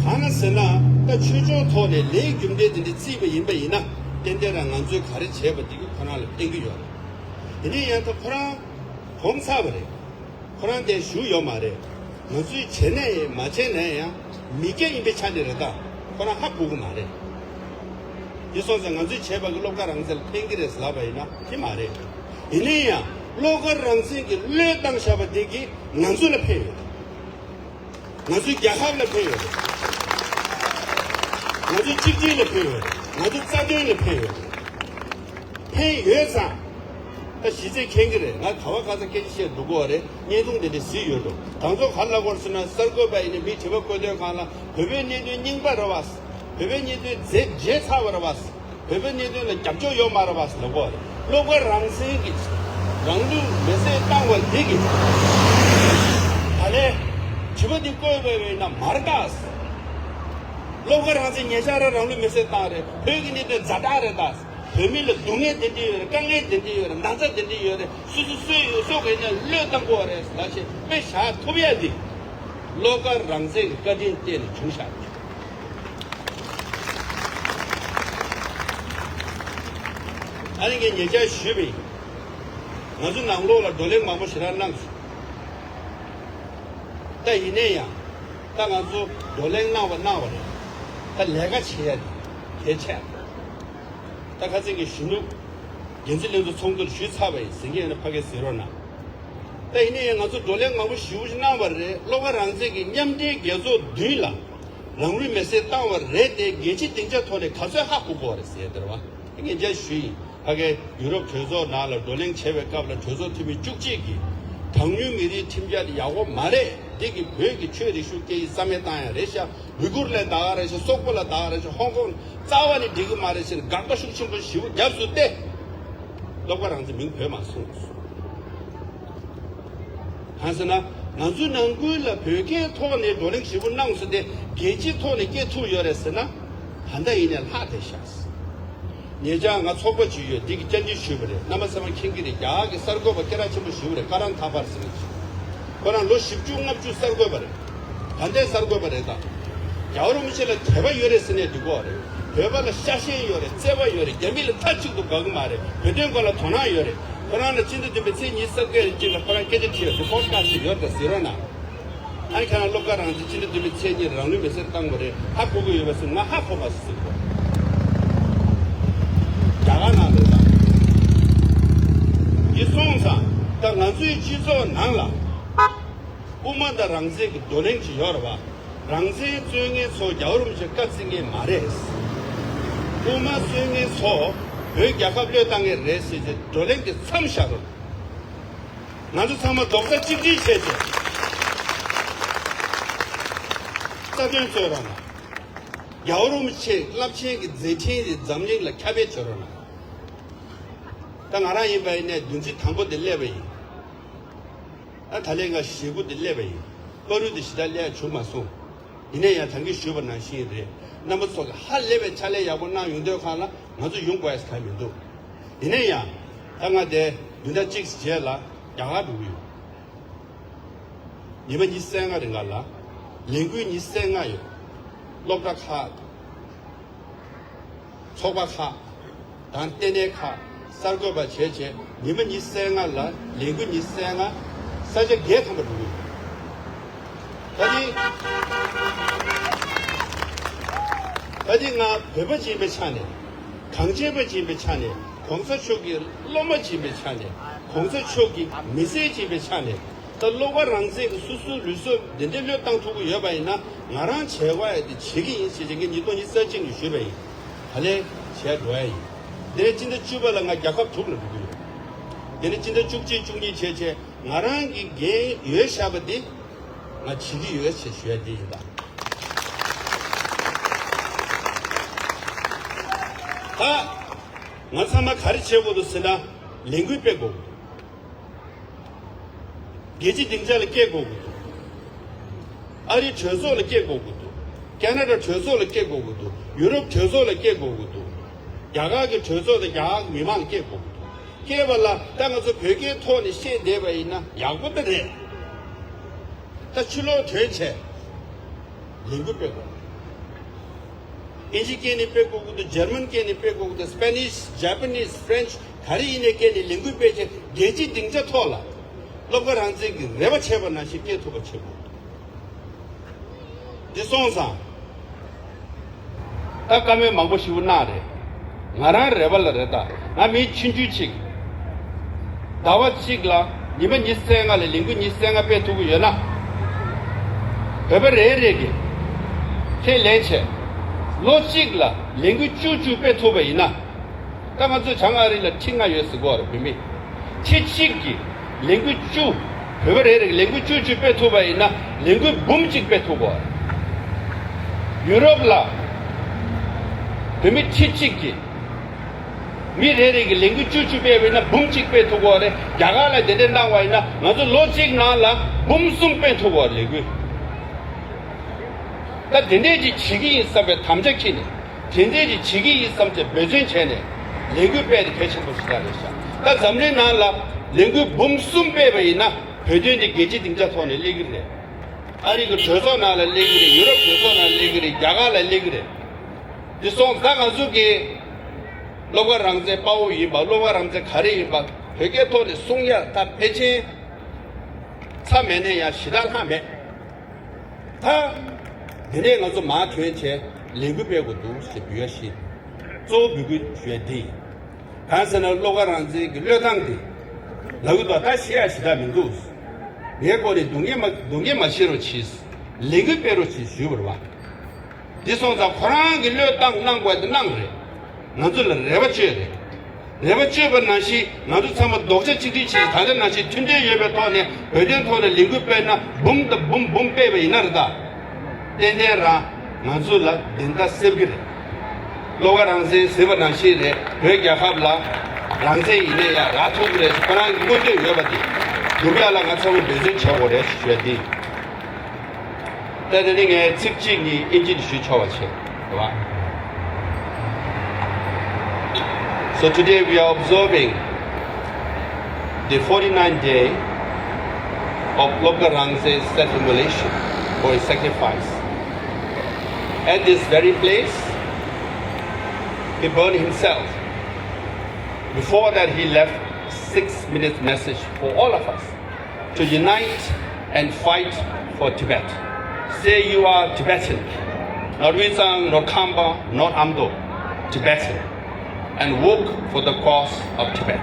གང་ལ་ཟེར་ན་ད་ཆོས་ཕྱོགས་ཐོག་ནས་ལས་རྒྱུ་འབྲས་དེ་འདྲ་བརྩིས་པ་ཡིན་པ་ཡིན་ན་ཏན་ཏན་རང་ང་ཚོས་ག་རེ་བྱས་པ་དེ་གིས་ཁོ་རང་ལ་ཕན་གྱི་ཡོད་རེད། དེ་ནས་ཡང་ད་ཁོ་རང་གོམས་ཚར་བ་རེད། ཁོ་རང་དེ་བཞུགས་ཡོད་མ་རེད། ང་ཚོས་བྱས་ནའི་མ་བྱས་ནའི་ཡང་མི་སྐྱ་ཡིན་པའི་ཆ་ནས་རེད་ད། ཁོ་རང་ཧ་གོ་གི་མ་རེད། དེ་སོང་ཙང་ང་ཚོས་བྱས་པ་གི་བློ་དགའ་རང་བཙན་ལ་ཕན་གི་རེད་ཟེར་ལབ་པ་ཡིན་ན་དེ་མ་རེད། ཡིན་ནའི་ཡང་བློ་དགའ་རང་བཙན་གྱི་བློས་བཏང་བཞག་པ་དེ་གིས་ང་ཚོ་ལ་ཕན་ཡོད་རེད། ང་ཚོའི་རྒྱལ་ཁབ་ལ་ཕན་ཡོད་རེད། ང་ཚོའི་གཅིག་སྒྲིལ་ལ་ཕན་ཡོད་རེད། ང་ཚོའི་རྩ་དོན་ལ་ཕན་ཡོད་རེད། ཕན་ཡོད་ཙང་། ད་གཞི་རྩའི་མཁྱེན་གྱི་རེད། ང་ག་བ་ག་ས་སྐད་ཆ་བཤད་འདུག་གོ་རེད། བརྙན་ཐུང་དེ་འདྲ་གཟིགས་ཡོད་འགྲོ། དང་ཚོ་ག་ལ་གོ་རེད་ཟེར་ན་གསར་འགོད་པ་ཡིན་ནའི་མི་དྲི་བ་བཀོད་དོན་སྒང་ལ་བོད་པའི་གནད་དོན་རྙིང་པ་རེད་བ། བོད་པའི་གནད་དོན་རྗེས་རྗེས་ཚར་བ་རེད་བ། བོད་པའི་གནད་དོན་ལ་རྒྱབ་སྐྱོར་ཡོད་མ་རེད་བ་ཟེར་ལབ་གོ་རེད། བློ་དགའ་རང་བཙན་གྱིས་རང་ལུས་མེར་སྲེག་བཏང་བ་འདི་གིས་ད་ལན་དྲི་བ་འདི་བཀོད་པ་ཡིན་ན་མ་རེད་ད། བློ་དགའ་རང་བཙན་ཉེ་ཆར་རང་ལུས་མེར་སྲེག་བཏང་རེད། བོད་ཀྱི་གནད་དོན་ཛ་དྲག་རེད་ད། བོད་མི་ལ་སྡུག་བསྔལ་དེ་འདྲ་ཡོད་རེད། དཀའ་ངལ་དེ་འདྲ་ཡོད་རེད། ན་ཚ་དེ་འདྲ་ཡོད་རེད། སོ་སོ་སོས་ཡོད་སོགས་ཀྱི་ནས་བློས་བཏང་དགོས་རེད་ལབ་བྱས་དཔེ་བཞག་ཐུབ་ཡ་འདི་བློ་དགའ་རང་བཙན་གྱི་བཀའ་དྲིན་བརྟེན་ནས་བྱུང་ཤག་ཨ་ནི་ངས་ཉེ་ཆར་ཞུས་པ་ཡིན། ང་ཚོ་ནང་ལོགས་ལ་བགྲོ་གླེང་མང་པོ་ཞེ་དྲག་གནང་སོང་། ད་ཡིན་ན་ཡང་ད་ང་ཚོ་བགྲོ་གླེང་གནང་བ་གནང་བ་རེད། ད་ལས་ཀ་བྱེད་ཡ་དེ་གལ་ཆེ། ད་ཁ་སང་གི་གཞོན་ནུ་འགན་འཛིན་ལྷན་ཚོགས་ཚོགས་འདུར་ཞུས་ཚར་བ་ཡིན། ཟིན་གྱི་ཡོད་ན་ཕ་གིར་ཟིན་རོགས་གནང་། ད་ཡིན་ན་ཡང་ང་ཚོ་བགྲོ་གླེང་མང་པོ་ཞེ་པོ་ཞིག་གནང་བ་རེད། བློ་དགའ་རང་བཙན་གྱི་མཉམ་འབྲེལ་རྒྱལ་ཚོགས་མདུན་ལ་རང་ལུས་མེར་སྲེག་བཏང་བ་རེད་དེ། རྒྱལ་སྤྱིའི་སྡིངས་ཆ་ཐོག་ནས་ག་ཚོད་ཧ་གོ་དགོས་རེད་ཟེར་དེ་རེད་བ། ངས་མཇལ་ཞུས་ཡིན། ཕ་གིའི་ཡུ་རོབ་གྲོས་ཚོགས་ནང་ལ་བགྲོ་གླེང་བྱེད་པའི་སྐབས་ལ་གྲོས་ཚོགས་འཐུས་མི་བཅུ་གཅིག་གིས་གྲངས་ཉུང་མི་རིགས་ཁྲིམས་འཆར་དེ་ཡག་པོ་མ་རེད། འདི་གིས་བོད་ཀྱི་ཆོས་རིག་གཞུང་སྐད་ཡིག་རྩ་མེད་བཏང་ཡ་རེད་ཤག་ཝི་གུར་ལ་ད་ག་རེད་ཤག་སོག་པོ་ལ་ད་ག་རེད་ཤག་ཧོང་ཀོང་རྩ་བ་ནས་འགྲིག་གི་མ་རེད་ཟེར་ནས་དགག་པ་ཤུགས་ཆེན་པོ་ཞེ་པོ་བརྒྱབ་སོང་སྟེ། བློ་དགའ་རང་བཙན་མིང་བོས་མ་སོང་། གང་ཟེར་ན། ང་ཚོའི་ནང་ཁུལ་ལ་བོད་སྐད་ཐོག་ནས་བགྲོ་གླེང་ཞིབ་པོ་གནང་སོང་སྟེ། རྒྱལ་སྤྱིའི་ཐོག་ནས་སྐད་ཐུག་ཡོད་རེད་ཟེར་ན། ད་ལྟ་ཡིན་ནའི་ལྷག་བསྡད་ཤག་ཉེ་ཆར་ང་ཚོགས་པ་ཅིག་ཡོད། འདི་གི་བཅར་འདྲི་ཞུས་པ་རེད། རྣམ་པ་ཚང་མ་མཁྱེན་གྱི་རེད། རྒྱ་གར་གྱི་གསར་འགོད་པ་སྐད་གྲགས་ཆེན་པོ་ཞིག་རེད། ཀ་རན་ཐ་པར་ཟེར་གྱི། ཁོ་རང་ལོ་བཞི་བཅུ་ལྔ་བཅུ་གསར་འགོད་པ་རེད། ད་ལྟའི་གསར་འགོད་པ་རེད་ད། རྒྱལ་བ་རིན་པོ་ཆེ་ལ་དད་པ་ཡོད་རེད་ཟེར་ནས་འདི་གོ་རེད། བོད་པ་ལ་ཤ་ཞེན་ཡོད་རེད། བརྩེ་བ་ཡོད་རེད། རྒྱ་མི་ལ་མཐའ་གཅིག་ཏུ་དགའ་གི་མ་རེད། བོད་དོན་སྐོར་ལ་དོ་སྣང་ཡོད་རེད། ཁོ་རང་ལ་སྤྱི་ཟླ་བདུན་པའི་ཚེས་ཉི་ཤུ་རྩ་དགུ་ཡི་རྗེས་ལ་ཁོ་རང་སྐད་ཆ་དྲིས་ཡོད་དེ། ཕོ་ཌི་ཁ་སི་ཡོད་དེ་ཟེར་རོགས་གནང་། ཨ་ནི་ཁྱེད་རང་བློ་དགའ་རང་བཙན་སྤྱི་ཟླ་བདུན་པའི་ཚེས་གཉིས་རང་ལུས་མེར་སྲེག་བཏང་བ་རེད། ཧ་གོ་གི་ཡོད་པ་ཟེར། ང་ཧ་གོ་མ་སོང་ཟེར་གོ། རྒྱ་གར་ནང་ལ་ད་འདི་སོང་ཙང་། ད་ང་ཚོའི་སྤྱི་ཚོགས་ནང་ལ་དབུ་མ་དང་རང་བཙན་གྱི་བགྲོ་གླེང་ཅིག་ཡོད་རེད་བ། རང་བཙན་རྩོད་མཁན་ཚོ་རྒྱལ་བ་རིན་པོ་ཆེ་བཀའ་བརྩི་མཁན་མ་རེད། དབུ་མ་རྩོད་མཁན་ཚོ་བོད་རྒྱལ་ཁབ་བློས་བཏང་མཁན་རེད་ཟེར་ཏེ་བགྲོ་གླེང་དེ་མཚམས་བཞག་རོགས། ང་ཚོ་ཚང་མ་རྡོག་རྩ་གཅིག་སྒྲིལ་བྱས་ཏེ། རྩ་དོན་རྩོད་རོགས་གནང་། རྒྱལ་བ་རིན་པོ་ཆེ་རླབས་ཆེན་གྱི་མཛད་འཕྲིན་དེ་འཛམ་གླིང་ལ་ཁྱབ་སྤེལ་བྱེད་རོགས་གནང་། ད་ང་རང་ཡིན་པ་ཡིན་ནའི་བདུན་ཚིགས་དང་པོ་དེ་སླེབས་པ་ཡིན། ཨ་ད་ལན་ང་ཞེ་དགུ་དེ་སླེབས་པ་ཡིན། བར་དུ་དེ་ཞེ་དྲག་སླེབས་བྱུང་མ་སོང་། ཡིན་ན་ཡང་ད་གིན་ཞུས་པ་ནང་བཞིན་རེད། རྣམ་པ་ཚོ་གི་ཧ་ལས་པའི་ཕྱག་ལས་ཡག་པོ་གནང་ཡོང་དུས་སྒང་ལ་ང་ཚོ་ཡོང་དགོས་ཡ་གང་ཡང་མི་འདུག་ཡིན་ན་ཡང་ད་ང་དེ་བདུན་ཕྲག་གཅིག་རྗེས་ལ་རྒྱ་གར་འགྲོ་གི་ཡོད། ཉི་མ་ཉི་ཤུ་རྩ་ལྔ་རིང་ག་ལ་ལས་འགུལ་ཉི་ཤུ་རྩ་ལྔ་ཡོད། སློབ་གྲྭ་ཁག་ཚོགས་པ་ཁག་དང་ལྟེ་གནས་ཁག་གསར་འགོད་པ་བྱས་བྱས། ཉི་མ་ཉི་ཤུ་རྩ་ལྔ་ལ་ལས་འགུལ་ཉི་ཤུ་རྩ་ལྔ་ས་ཆ་བརྒྱད་ཐམ་པ་འགྲོ་གི་ཡོད། ད་ནི་ད་ནི་ང་བོད་པ་ཅིག་ཡིན་པའི་ཆ་ནས། གངས་ཅན་པ་ཅིག་ཡིན་པའི་ཆ་ནས། གོང་ས་མཆོག་གི་སློབ་མ་ཅིག་ཡིན་པའི་ཆ་ནས། གོང་ས་མཆོག་གི་མི་སེར་ཅིག་ཡིན་པའི་ཆ་ནས། ད་བློ་དགའ་རང་བཙན་གྱི་སོ་སོའི་ལུས་སྲོག་འདི་འདྲའི་བློས་བཏང་ཐུབ་ཀྱི་ཡོད་པ་ཡིན་ན། ང་རང་བྱེད་དགོས་ཡ་དེ་བྱེད་ཀྱི་ཡིན་ཞེས་བྱས། ངས་ཉིས་སྟོང་ཉི་ཤུ་རྩ་གཅིག་ནས་ཞུས་པ་ཡིན། ད་ལན་བྱས་འགྲོ་ཡ་ཡིན། དེ་ནས་སྤྱི་ཟླ་བཅུ་པ་ལ་ང་རྒྱལ་ཁབ་དྲུག་ལ་འགྲོ་གི་ཡོད། དེ་ནས་སྤྱི་ཟླ་བཅུ་གཅིག་བཅུ་གཉིས་བྱས་བྱས། ང་རང་གི་འགན་ཡོད་བཞག་པ་དེ་ང་བྱེད་ཀྱི་ཡོད་ཞེས་ཞུ་ཡ་དེ་ཡིན་པ། ད་ང་ཚང་མ་ག་རེ་བྱེད་དགོས་འདུག་ཟེར་ན། ལས་འགུལ་སྤེལ་དགོས་འདུག་རྒྱལ་སྤྱིའི་སྡིངས་ཆ་ལ་སྐྱེལ་དགོས་ཀྱི་འདུག་ཨ་རིའི་གྲོས་ཚོགས་ལ་སྐྱེལ་དགོས་ཀྱི་འདུག་ཁ་ན་ཌ་གྲོས་ཚོགས་ལ་སྐྱེལ་དགོས་ཀྱི་འདུག་ཡུ་རོབ་གྲོས་ཚོགས་ལ་སྐྱེལ་དགོས་ཀྱི་འདུག་རྒྱ་གར་གྱི་གྲོས་ཚོགས་དང་རྒྱ་གར་གྱི་མི་མང་ལ་སྐྱེལ་དགོས་ཀྱི་འདུག་སྐྱེལ་བ་ལ་ད་ང་ཚོ་བོད་སྐད་ཐོག་ནས་བཤད་བསྡད་པ་ཡིན་ན་ཡག་པོ་ད་རེད། ད་ཕྱི་ལོགས་ཐོན་བྱས་ལས་འགུལ་སྤེལ་དགོས། ཨིན་ཇི་སྐད་ནས་སྤེལ་དགོས་ཀྱི་འདུག་འཇར་མན་སྐད་ནས་སྤེལ་དགོས་ཀྱི་འདུག་སི་པེ་ནིཤ། ཇ་པ་ནིས། ཕ་རེན་ཆི། ག་རེ་ཡིན་ནའི་སྐད་ནས་ལས་འགུལ་སྤེལ་བྱས། རྒྱལ་སྤྱིའི་སྡིངས་ཆ་ཐོག་ལ་བློ་དགའ་རང་བཙན་གྱིས་རེ་བ་བྱས་པ་ནང་བཞིན་སྐྱེལ་ཐུབ་པ་བྱེད་དགོས། འདི་སོང་ཙང་། ད་བཀའ་མོལ་མང་པོ་ཞིག་གནང་རེད། ང་རང་རེ་བ་ལ་རེད། ད་ང་མི་ཆུང་ཆུང་ཅིག་ཟླ་བ་གཅིག་ལ་ཉི་མ་ཉི་ཤུ་རྩ་ལྔ་ལ་ལས་འགུལ་ཉི་ཤུ་རྩ་ལྔ་སྤེལ་ཐུབ་ཀྱི་ཡོད་ན། བོད་པ་རེ་རེ་གིས་ཁས་ལེན་བྱས། ལོ་གཅིག་ལ་ལས་འགུལ་བཅུ་བཅུ་སྤེལ་ཐུབ་པ་ཡིན་ན། ད་ང་ཚོ་བྱང་ཨ་རི་ལ་ཁྲི་ལྔ་ཡོད་ཟེར་གོ་རེད། བོད་མི་ཁྲི་གཅིག་གིས་ལས་འགུལ་བཅུ། བོད་པ་རེ་རེ་གིས་ལས་འགུལ་བཅུ་བཅུ་སྤེལ་ཐུབ་པ་ཡིན་ན། ལས་འགུལ་འབུམ་གཅིག་སྤེལ་ཐུབ་གོ་རེད། ཡུ་རོབ་ལ་བོད་མི་ཁྲི་གཅིག་གིས། མི་རེ་རེ་གིས་ལས་འགུལ་བཅུ་བཅུ་སྤེལ་བ་ཡིན་ན་འབུམ་གཅིག་སྤེལ་ཐུབ་གོ་རེད། རྒྱ་གར་ལ་དེ་འདྲ་གནང་བ་ཡིན་ན་ང་ཚོ་ལོ་གཅིག་ནང་ལ་འབུམ་གསུམ་སྤེལ་ཐུབ་གོ་རེད། ལས་འགུལ། ད་དེ་འདྲས་ཅིག་བྱེད་ཀྱི་ཡིན་བསམ་པའི་དམ་བཅའ་འཁྱེར་ནས། དེ་འདྲས་ཅིག་བྱེད་ཀྱི་ཡིན་བསམ་བྱས་འབད་བརྩོན་བྱས་ནས་ལས་འགུལ་སྤེལ་དེ་གལ་ཆེན་པོ་ཞིག་རེད་ཤག་ད་འཛམ་གླིང་ནང་ལ་ལས་འགུལ་འབུམ་གསུམ་སྤེལ་བ་ཡིན་ན་བོད་དོན་དེ་རྒྱལ་སྤྱིའི་སྡིངས་ཆ་ཐོག་ནས་སླེབས་ཀྱི་རེད། ཨ་རི་གི་གྲོས་ཚོགས་ནང་ལ་སླེབས་ཀྱི་རེད། ཡུ་རོབ་གྲོས་ཚོགས་ནང་སླེབས་ཀྱི་རེད། རྒྱ་གར་ལ་སླེབས་ཀྱི་རེད། འདི་སོང་ཙང་ང་ཚོ་གི་བློ་དགའ་རང་བཙན་དཔའ་བོ་ཡིན་པ། བློ་དགའ་རང་བཙན་ག་རེ་ཡིན་པ། བོད་སྐད་ཐོག་ནས་གསུང་ཡ་ད་ཕལ་ཆེར་ཚ་མེད་ནས་ཡང་ཞེ་དྲག་ལྷག་མེད། ད་དེ་ནས་ང་ཚོ་མར་ཐོན་བྱས་ལས་འགུལ་སྤེལ་དགོས་འདུག་ཞེས་འབོད་ཡ་ཞིག་གཙོ་བོ་འབོད་སྐུལ་ཞུ་ཡ་འདི་ཡིན། གང་ཟེར་ན་བློ་དགའ་རང་བཙན་གྱི་བློས་བཏང་འདི་ལབ་ཀྱི་འདུག་ད་བཤད་ཡ་ཞེ་དྲག་མི་འདུག་ངའི་སྐོར་ནས་སྡུག་བསྔལ་མ་སྡུག་བསྔལ་མ་བྱེད་རོགས་གྱིས། ལས་འགུལ་སྤེལ་རོགས་གྱིས་ཞུས་པ་རེད་བ། འདི་སོང་ཙང་ཁོ་རང་གི་བློས་བཏང་གནང་དགོས་དེ་གནང་རེད། ང་ཚོ་ལ་རེ་བ་བཅོལ་རེད། རེ་བ་བཅོལ་བ་ནང་བཞིན་ང་ཚོ་ཚང་མ་རྡོག་རྩ་གཅིག་སྒྲིལ་བྱས། ད་ལྟ་ནང་བཞིན་མཐུན་སྒྲིལ་ཡོད་པའི་ཐོག་ནས་བོད་དོན་ཐོག་ནས་ལས་འགུལ་སྤེལ་ན་འབུམ་དང་འབུམ་འབུམ་སྤེལ་བ་ཡིན་ན་རེད་ད། ཏན་ཏན་རང་ང་ཚོ་ལ་བདེན་མཐའ་གསལ་གྱི་རེད། བློ་དགའ་རང་བཙན་ཟེར་བ་ནང་བཞིན་རེད། བོད་རྒྱལ་ཁབ་ལ་རང་བཙན་ཡིན་ནའི་ཡང་རག་ཐུབ་ཀྱི་རེད། ཁོ་རང་གི་མངོན་འདོད་ཡོད་པ་དེ་སྒྲུབ་ཡ་ལ་ང་ཚོ་འབད་བརྩོན་བྱེད་དགོས་རེད་ཞུ་ཡ་འདི། ད་དེ་ནི་ངས་ཚིག་གཅིག་གཉིས་ཨིན་ཇི་ནས་ཞུས་ཆོག་པ་བྱེད། རེད་བ། So today we are observing the forty-ninth day of Lobgarangze's self-immolation or his sacrifice. At this very place, he burned himself. Before that, he left six minutes message for all of us to unite and fight for Tibet. Say you are Tibetan, not Wizang, not Khampa, not Amdo, Tibetan, and work for the cause of Tibet.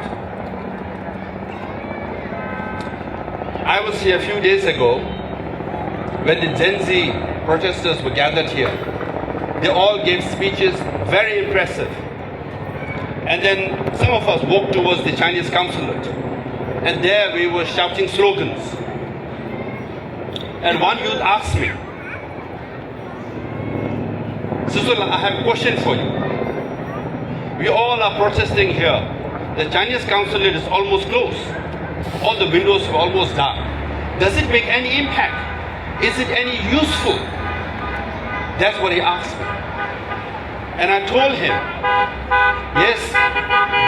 I was here a few days ago when the Gen Z protesters were gathered here. They all gave speeches, very impressive. And then some of us walked towards the Chinese consulate. And there we were shouting slogans. And one youth asked me, "Sisula, I have a question for you. We all are protesting here. The Chinese consulate is almost closed. All the windows are almost down. Does it make any impact? Is it any useful?" That's what he asked me. And I told him, "Yes,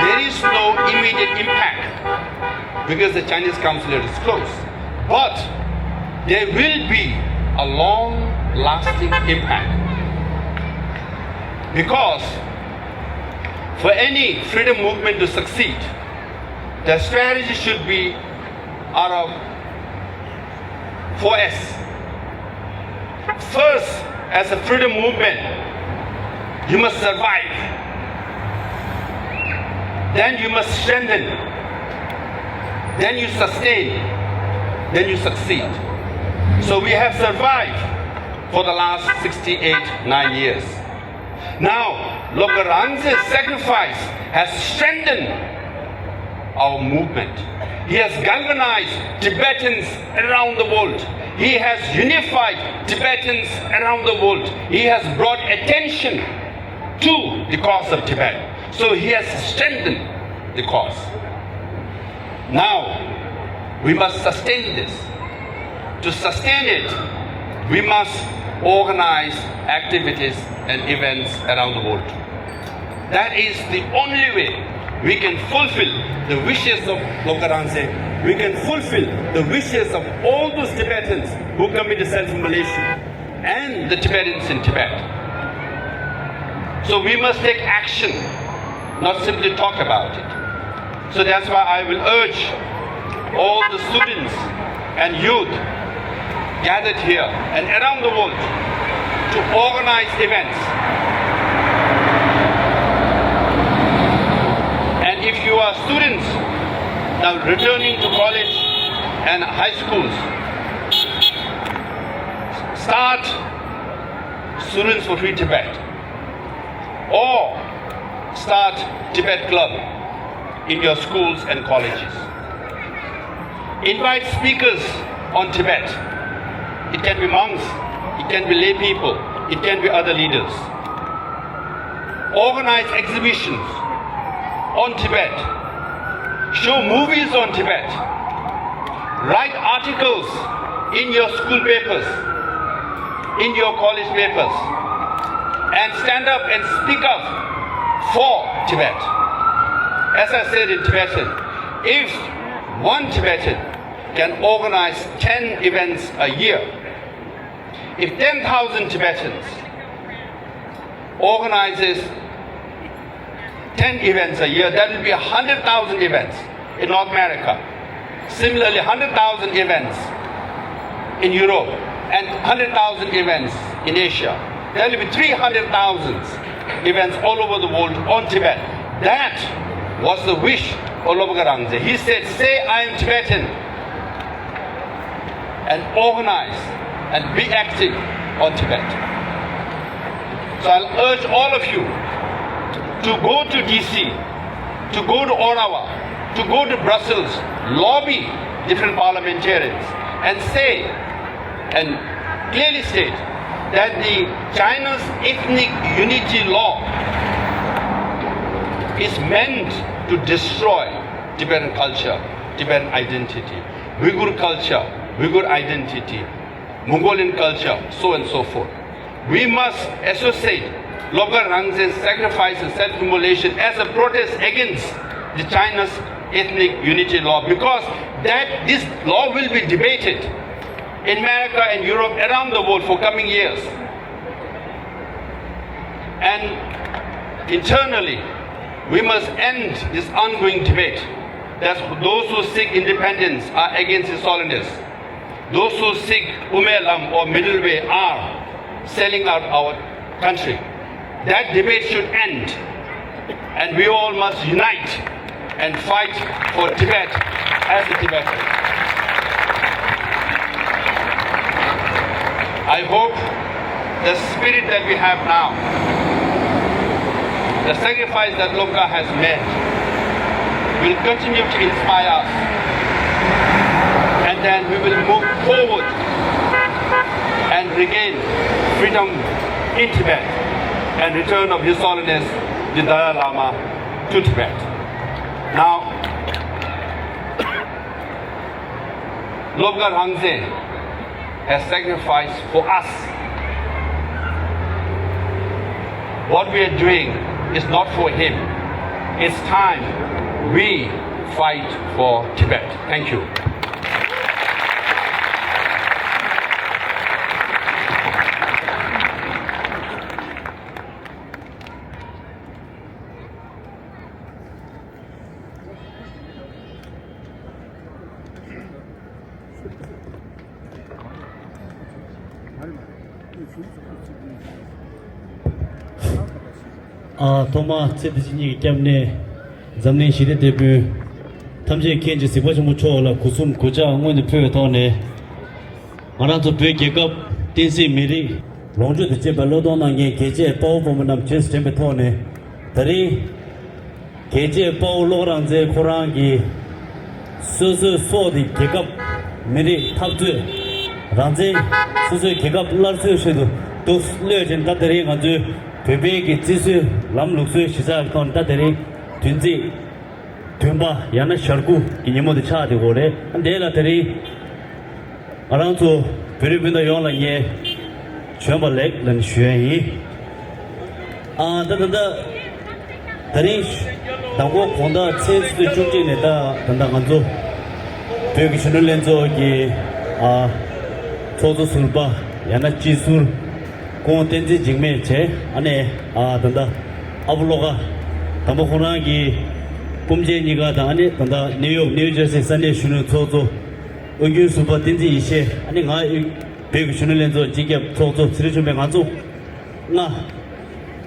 there is no immediate impact because the Chinese consulate is closed. But there will be a long-lasting impact. Because for any freedom movement to succeed, the strategy should be out of four S. First, as a freedom movement, you must survive. Then you must strengthen. Then you sustain. Then you succeed." So we have survived for the last sixty-eight, nine years. Now, Lobgarangze's sacrifice has strengthened our movement. He has galvanized Tibetans around the world. He has unified Tibetans around the world. He has brought attention to the cause of Tibet. So he has strengthened the cause. Now, we must sustain this. To sustain it, we must organize activities and events around the world. That is the only way we can fulfill the wishes of Lobgarangze. We can fulfill the wishes of all those Tibetans who commit self-immolation and the Tibetans in Tibet. So we must take action, not simply talk about it. So that's why I will urge all the students and youth gathered here and around the world to organize events. And if you are students now returning to college and high schools, start Students for Free Tibet, or start Tibet Club in your schools and colleges. Invite speakers on Tibet. It can be monks, it can be lay people, it can be other leaders. Organize exhibitions on Tibet. Show movies on Tibet. Write articles in your school papers, in your college papers, and stand up and speak up for Tibet. As I said in Tibetan, if one Tibetan can organize ten events a year, if ten thousand Tibetans organizes ten events a year, that will be a hundred thousand events. in North America. Similarly, one hundred thousand events in Europe and one hundred thousand events in Asia. There will be three hundred thousand events all over the world on Tibet. That was the wish of Lobgar Rangze. He said, "Say I am Tibetan and organize and be active on Tibet." So I'll urge all of you to go to D C, to go to Ottawa, to go to Brussels, lobby different parliamentarians and say and clearly state that the China's ethnic unity law is meant to destroy Tibetan culture, Tibetan identity, Uyghur culture, Uyghur identity, Mongolian culture, so and so forth. We must associate Lobgar Rangze's sacrifice and self-immolation as a protest against the China's ethnic unity law, because that this law will be debated in America and Europe, around the world for coming years. And internally, we must end this ongoing debate that those who seek independence are against His Holiness. Those who seek Ume Lam or middle way are selling out our country. That debate should end, and we all must unite and fight for Tibet as a Tibetan. I hope the spirit that we have now, the sacrifice that Lobgar has made, will continue to inspire us. And then we will move forward and regain freedom in Tibet and return of His Holiness the Dalai Lama to Tibet. Now, Lobgar Rangze has sacrificed for us. What we are doing is not for him. It's time we fight for Tibet. Thank you. ཨ། ཐོག་མར་ཚེ་འདི་ཕྱི་གཉིས་ཀྱི་སྐྱབས་གནས་འཛམ་གླིང་ཞི་བདེ་དེད་དཔོན་ཐམས་ཅད་མཁྱེན་ཅིང་གཟིགས་པ་ཆེན་པོ་མཆོག་ལ་སྒོ་གསུམ་གུས་ཕྱག་སྔོན་ནས་ཕུལ་བའི་ཐོག་ནས། ང་རང་ཚོ་བོད་རྒྱལ་ཁབ་བསྟན་སྲིད་མི་རིགས་ལོངས་སྤྱོད་དུ་བྱེད་པའི་བློས་གཏོང་གནང་མཁན་རྒྱལ་གཅེས་དཔའ་བོ་དཔའ་མོ་རྣམས་རྗེས་སུ་དྲན་པའི་ཐོག་ནས། ད་རིང་རྒྱལ་གཅེས་དཔའ་བོ་བློ་དགའ་རང་བཙན་ཁོ་རང་གིས་སོ་སོའི་སྲོག་དེ་རྒྱལ་ཁབ་མི་རིགས་འཐབ་རྩོད་རང་བཙན། སོ་སོའི་རྒྱལ་ཁབ་སླར་གསོའི་ཆེད་དུ་འདུག་བློས་བྱས། ད་དེ་རིང་ང་ཚོའི་བོད་པའི་གི་བརྩི་སྲོལ་ལམ་ལུགས་སྲོལ་གཞི་རྩ་གི་ཐོག་ནས་ད་དེ་རིང་བདུན་ཚིགས་བདུན་པ་ཡང་ན་ཞག་དགུ་གི་ཉིན་མོ་དེ་ཆགས་བསྡད་ཡོད་རེད། ཨ། འདི་ལ་དེ་རིང་ང་རང་ཚོ་བོད་རིགས་སྤུན་ཟླ་ཡོངས་ལ་ངས་བྱོན་པ་ལེགས་ལབ་ནས་ཞུ་ཡ་ཡིན། ཨ། ད་ད་ད་དེ་རིང་དང་པོ་དགོང་དག་མཚན་ཚེས་བཅུ་གཅིག་ནས་ད་ད་ལྟ་ང་ཚོ་བོད་ཀྱི་གཞོན་ནུ་ལྷན་ཚོགས་ཀྱི། ཨ། ཚོགས་གཙོ་ཟུར་པ་ཡང་ན་སྤྱི་ཟུར་སྐུ་ངོ་བསྟན་འཛིན་འཇིགས་མེད་བྱས། ཨ་ནི། ཨ། ད་ལྟ་ཨ་བུ་བློ་དགའ་དང་པོ་ཁོང་རང་གི་སྤུན་མཆེད་གཉིས་ཀ་དང་། ཨ་ནི་ད་ལྟ་ནིའུ་ཡོག་ནིའུ་ཇར་སི་ས་གནས་གཞོན་ནུ་ཚོགས་གཙོ་དབུས་རྒྱུན་ཟུར་པ་བསྟན་འཛིན་ཡེ་ཤེས། ཨ་ནི་ང་བོད་ཀྱི་གཞོན་ནུ་ལྷན་ཚོགས་སྤྱི་ཁྱབ་ཚོགས་གཙོ་ཚེ་རིང་ཆོས་འཕེལ། ང་ཚོ་ལྔ་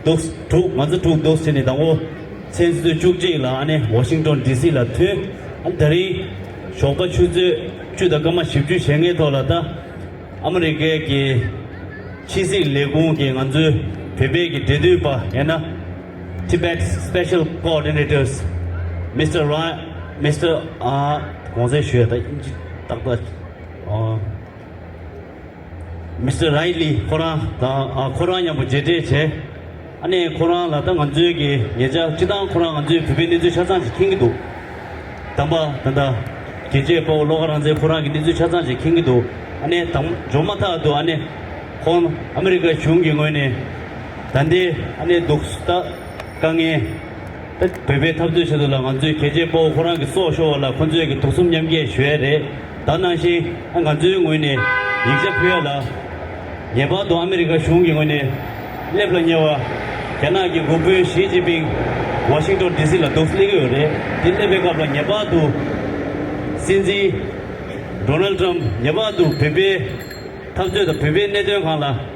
འདུག་དྲུག་ང་ཚོ་དྲུག་འདུག་བྱས་ནས་དང་པོ་མཚན་ཚེས་བཅུ་གཅིག་ལ་ཨ་ནི་ཝ་ཤིང་ཊོན་ཌི་སི་ལ་ཐོན། ཨ་ནི་དེ་རིང་ཞོགས་པ་ཆུ་ཚོད་བཅུ་དང་སྐར་མ་བཞི་བཅུ་ཞེ་ལྔའི་ཐོག་ལ་ད་ཨ་མི་རི་ཀའི་གི་ཕྱི་སྲིད་ལས་ཁུངས་ཀྱི་ང་ཚོའི་བོད་པའི་གི་འབྲེལ་མཐུད་པ་ཡང་ན་Tibet Special Coordinators Mister Ra- Mister ཨ། གོང་གསལ་ཞུ་ཡ་ད་དབྱིན་ཇི་ཏག་ཏག་ཨ། མི་སི་ཊར་རའི་ལི་ཁོ་རང་དང་། ཨ། ཁོ་རང་མཉམ་པོ་མཇལ་འཕྲད་བྱས། ཨ་ནི་ཁོ་རང་ལ་ད་ང་ཚོའི་གི་ཉེ་ཆར་སྤྱིར་བཏང་ཁོ་རང་ང་ཚོའི་བོད་པའི་གནས་ཚུལ་ཆ་ཚང་ཞིག་མཁྱེན་གྱི་འདུག་དང་པོ་ད་ལྟ་རྒྱལ་གཅེས་དཔའ་བོ་བློ་དགའ་རང་བཙན་ཁོ་རང་གི་གནས་ཚུལ་ཆ་ཚང་ཞིག་མཁྱེན་གྱི་འདུག་ཨ་ནི་དང་འབྱོར་མ་ཐག་ཏུ་ཨ་ནི་ཁོང་ཨ་མི་རི་ཀ་གཞུང་གི་ངོས་ནས་ད་ལྟའི་ཨ་ནི་འདུག་ད་དཀའ་ངལ། ད་བོད་པའི་འཐབ་རྩོད་ཆེད་དུ་ལ་ང་ཚོའི་རྒྱལ་གཅེས་དཔའ་བོ་ཁོ་རང་གི་སྲོག་ཤོར་བ་ལ་ཁོ་ཚོས་ཀྱི་དུག་གསུམ་མཉམ་སྐྱེད་ཞུ་ཡ་རེད། ད་ནང་བཞིན་ང་ཚོའི་ངོས་ནས་ཡིག་ཆ་ཕུལ་ཡ་ལ་ངེས་པར་དུ་ཨ་མི་རི་ཀ་གཞུང་གི་ངོས་ནས་སླེབས་ལ་ཉེ་བ་ རྒྱ་ནག་གི་འགོ་དཔོན་ཞི་ཅིན་ཕིང་ཝ་ཤིང་ཏོན་ཌི་སི་ལ་འདུག་སླེབས་ཀྱི་ཡོད་རེད། དེ་སླེབས་པའི་སྐབས་ལ་ངེས་པར་དུ་སྲིད་འཛིན་ཌོ་ནལ་ཊམ་ངེས་པར་དུ་བོད་པའི་འཐབ་རྩོད་དང་བོད་པའི་གནད་དོན་སྒང་ལ་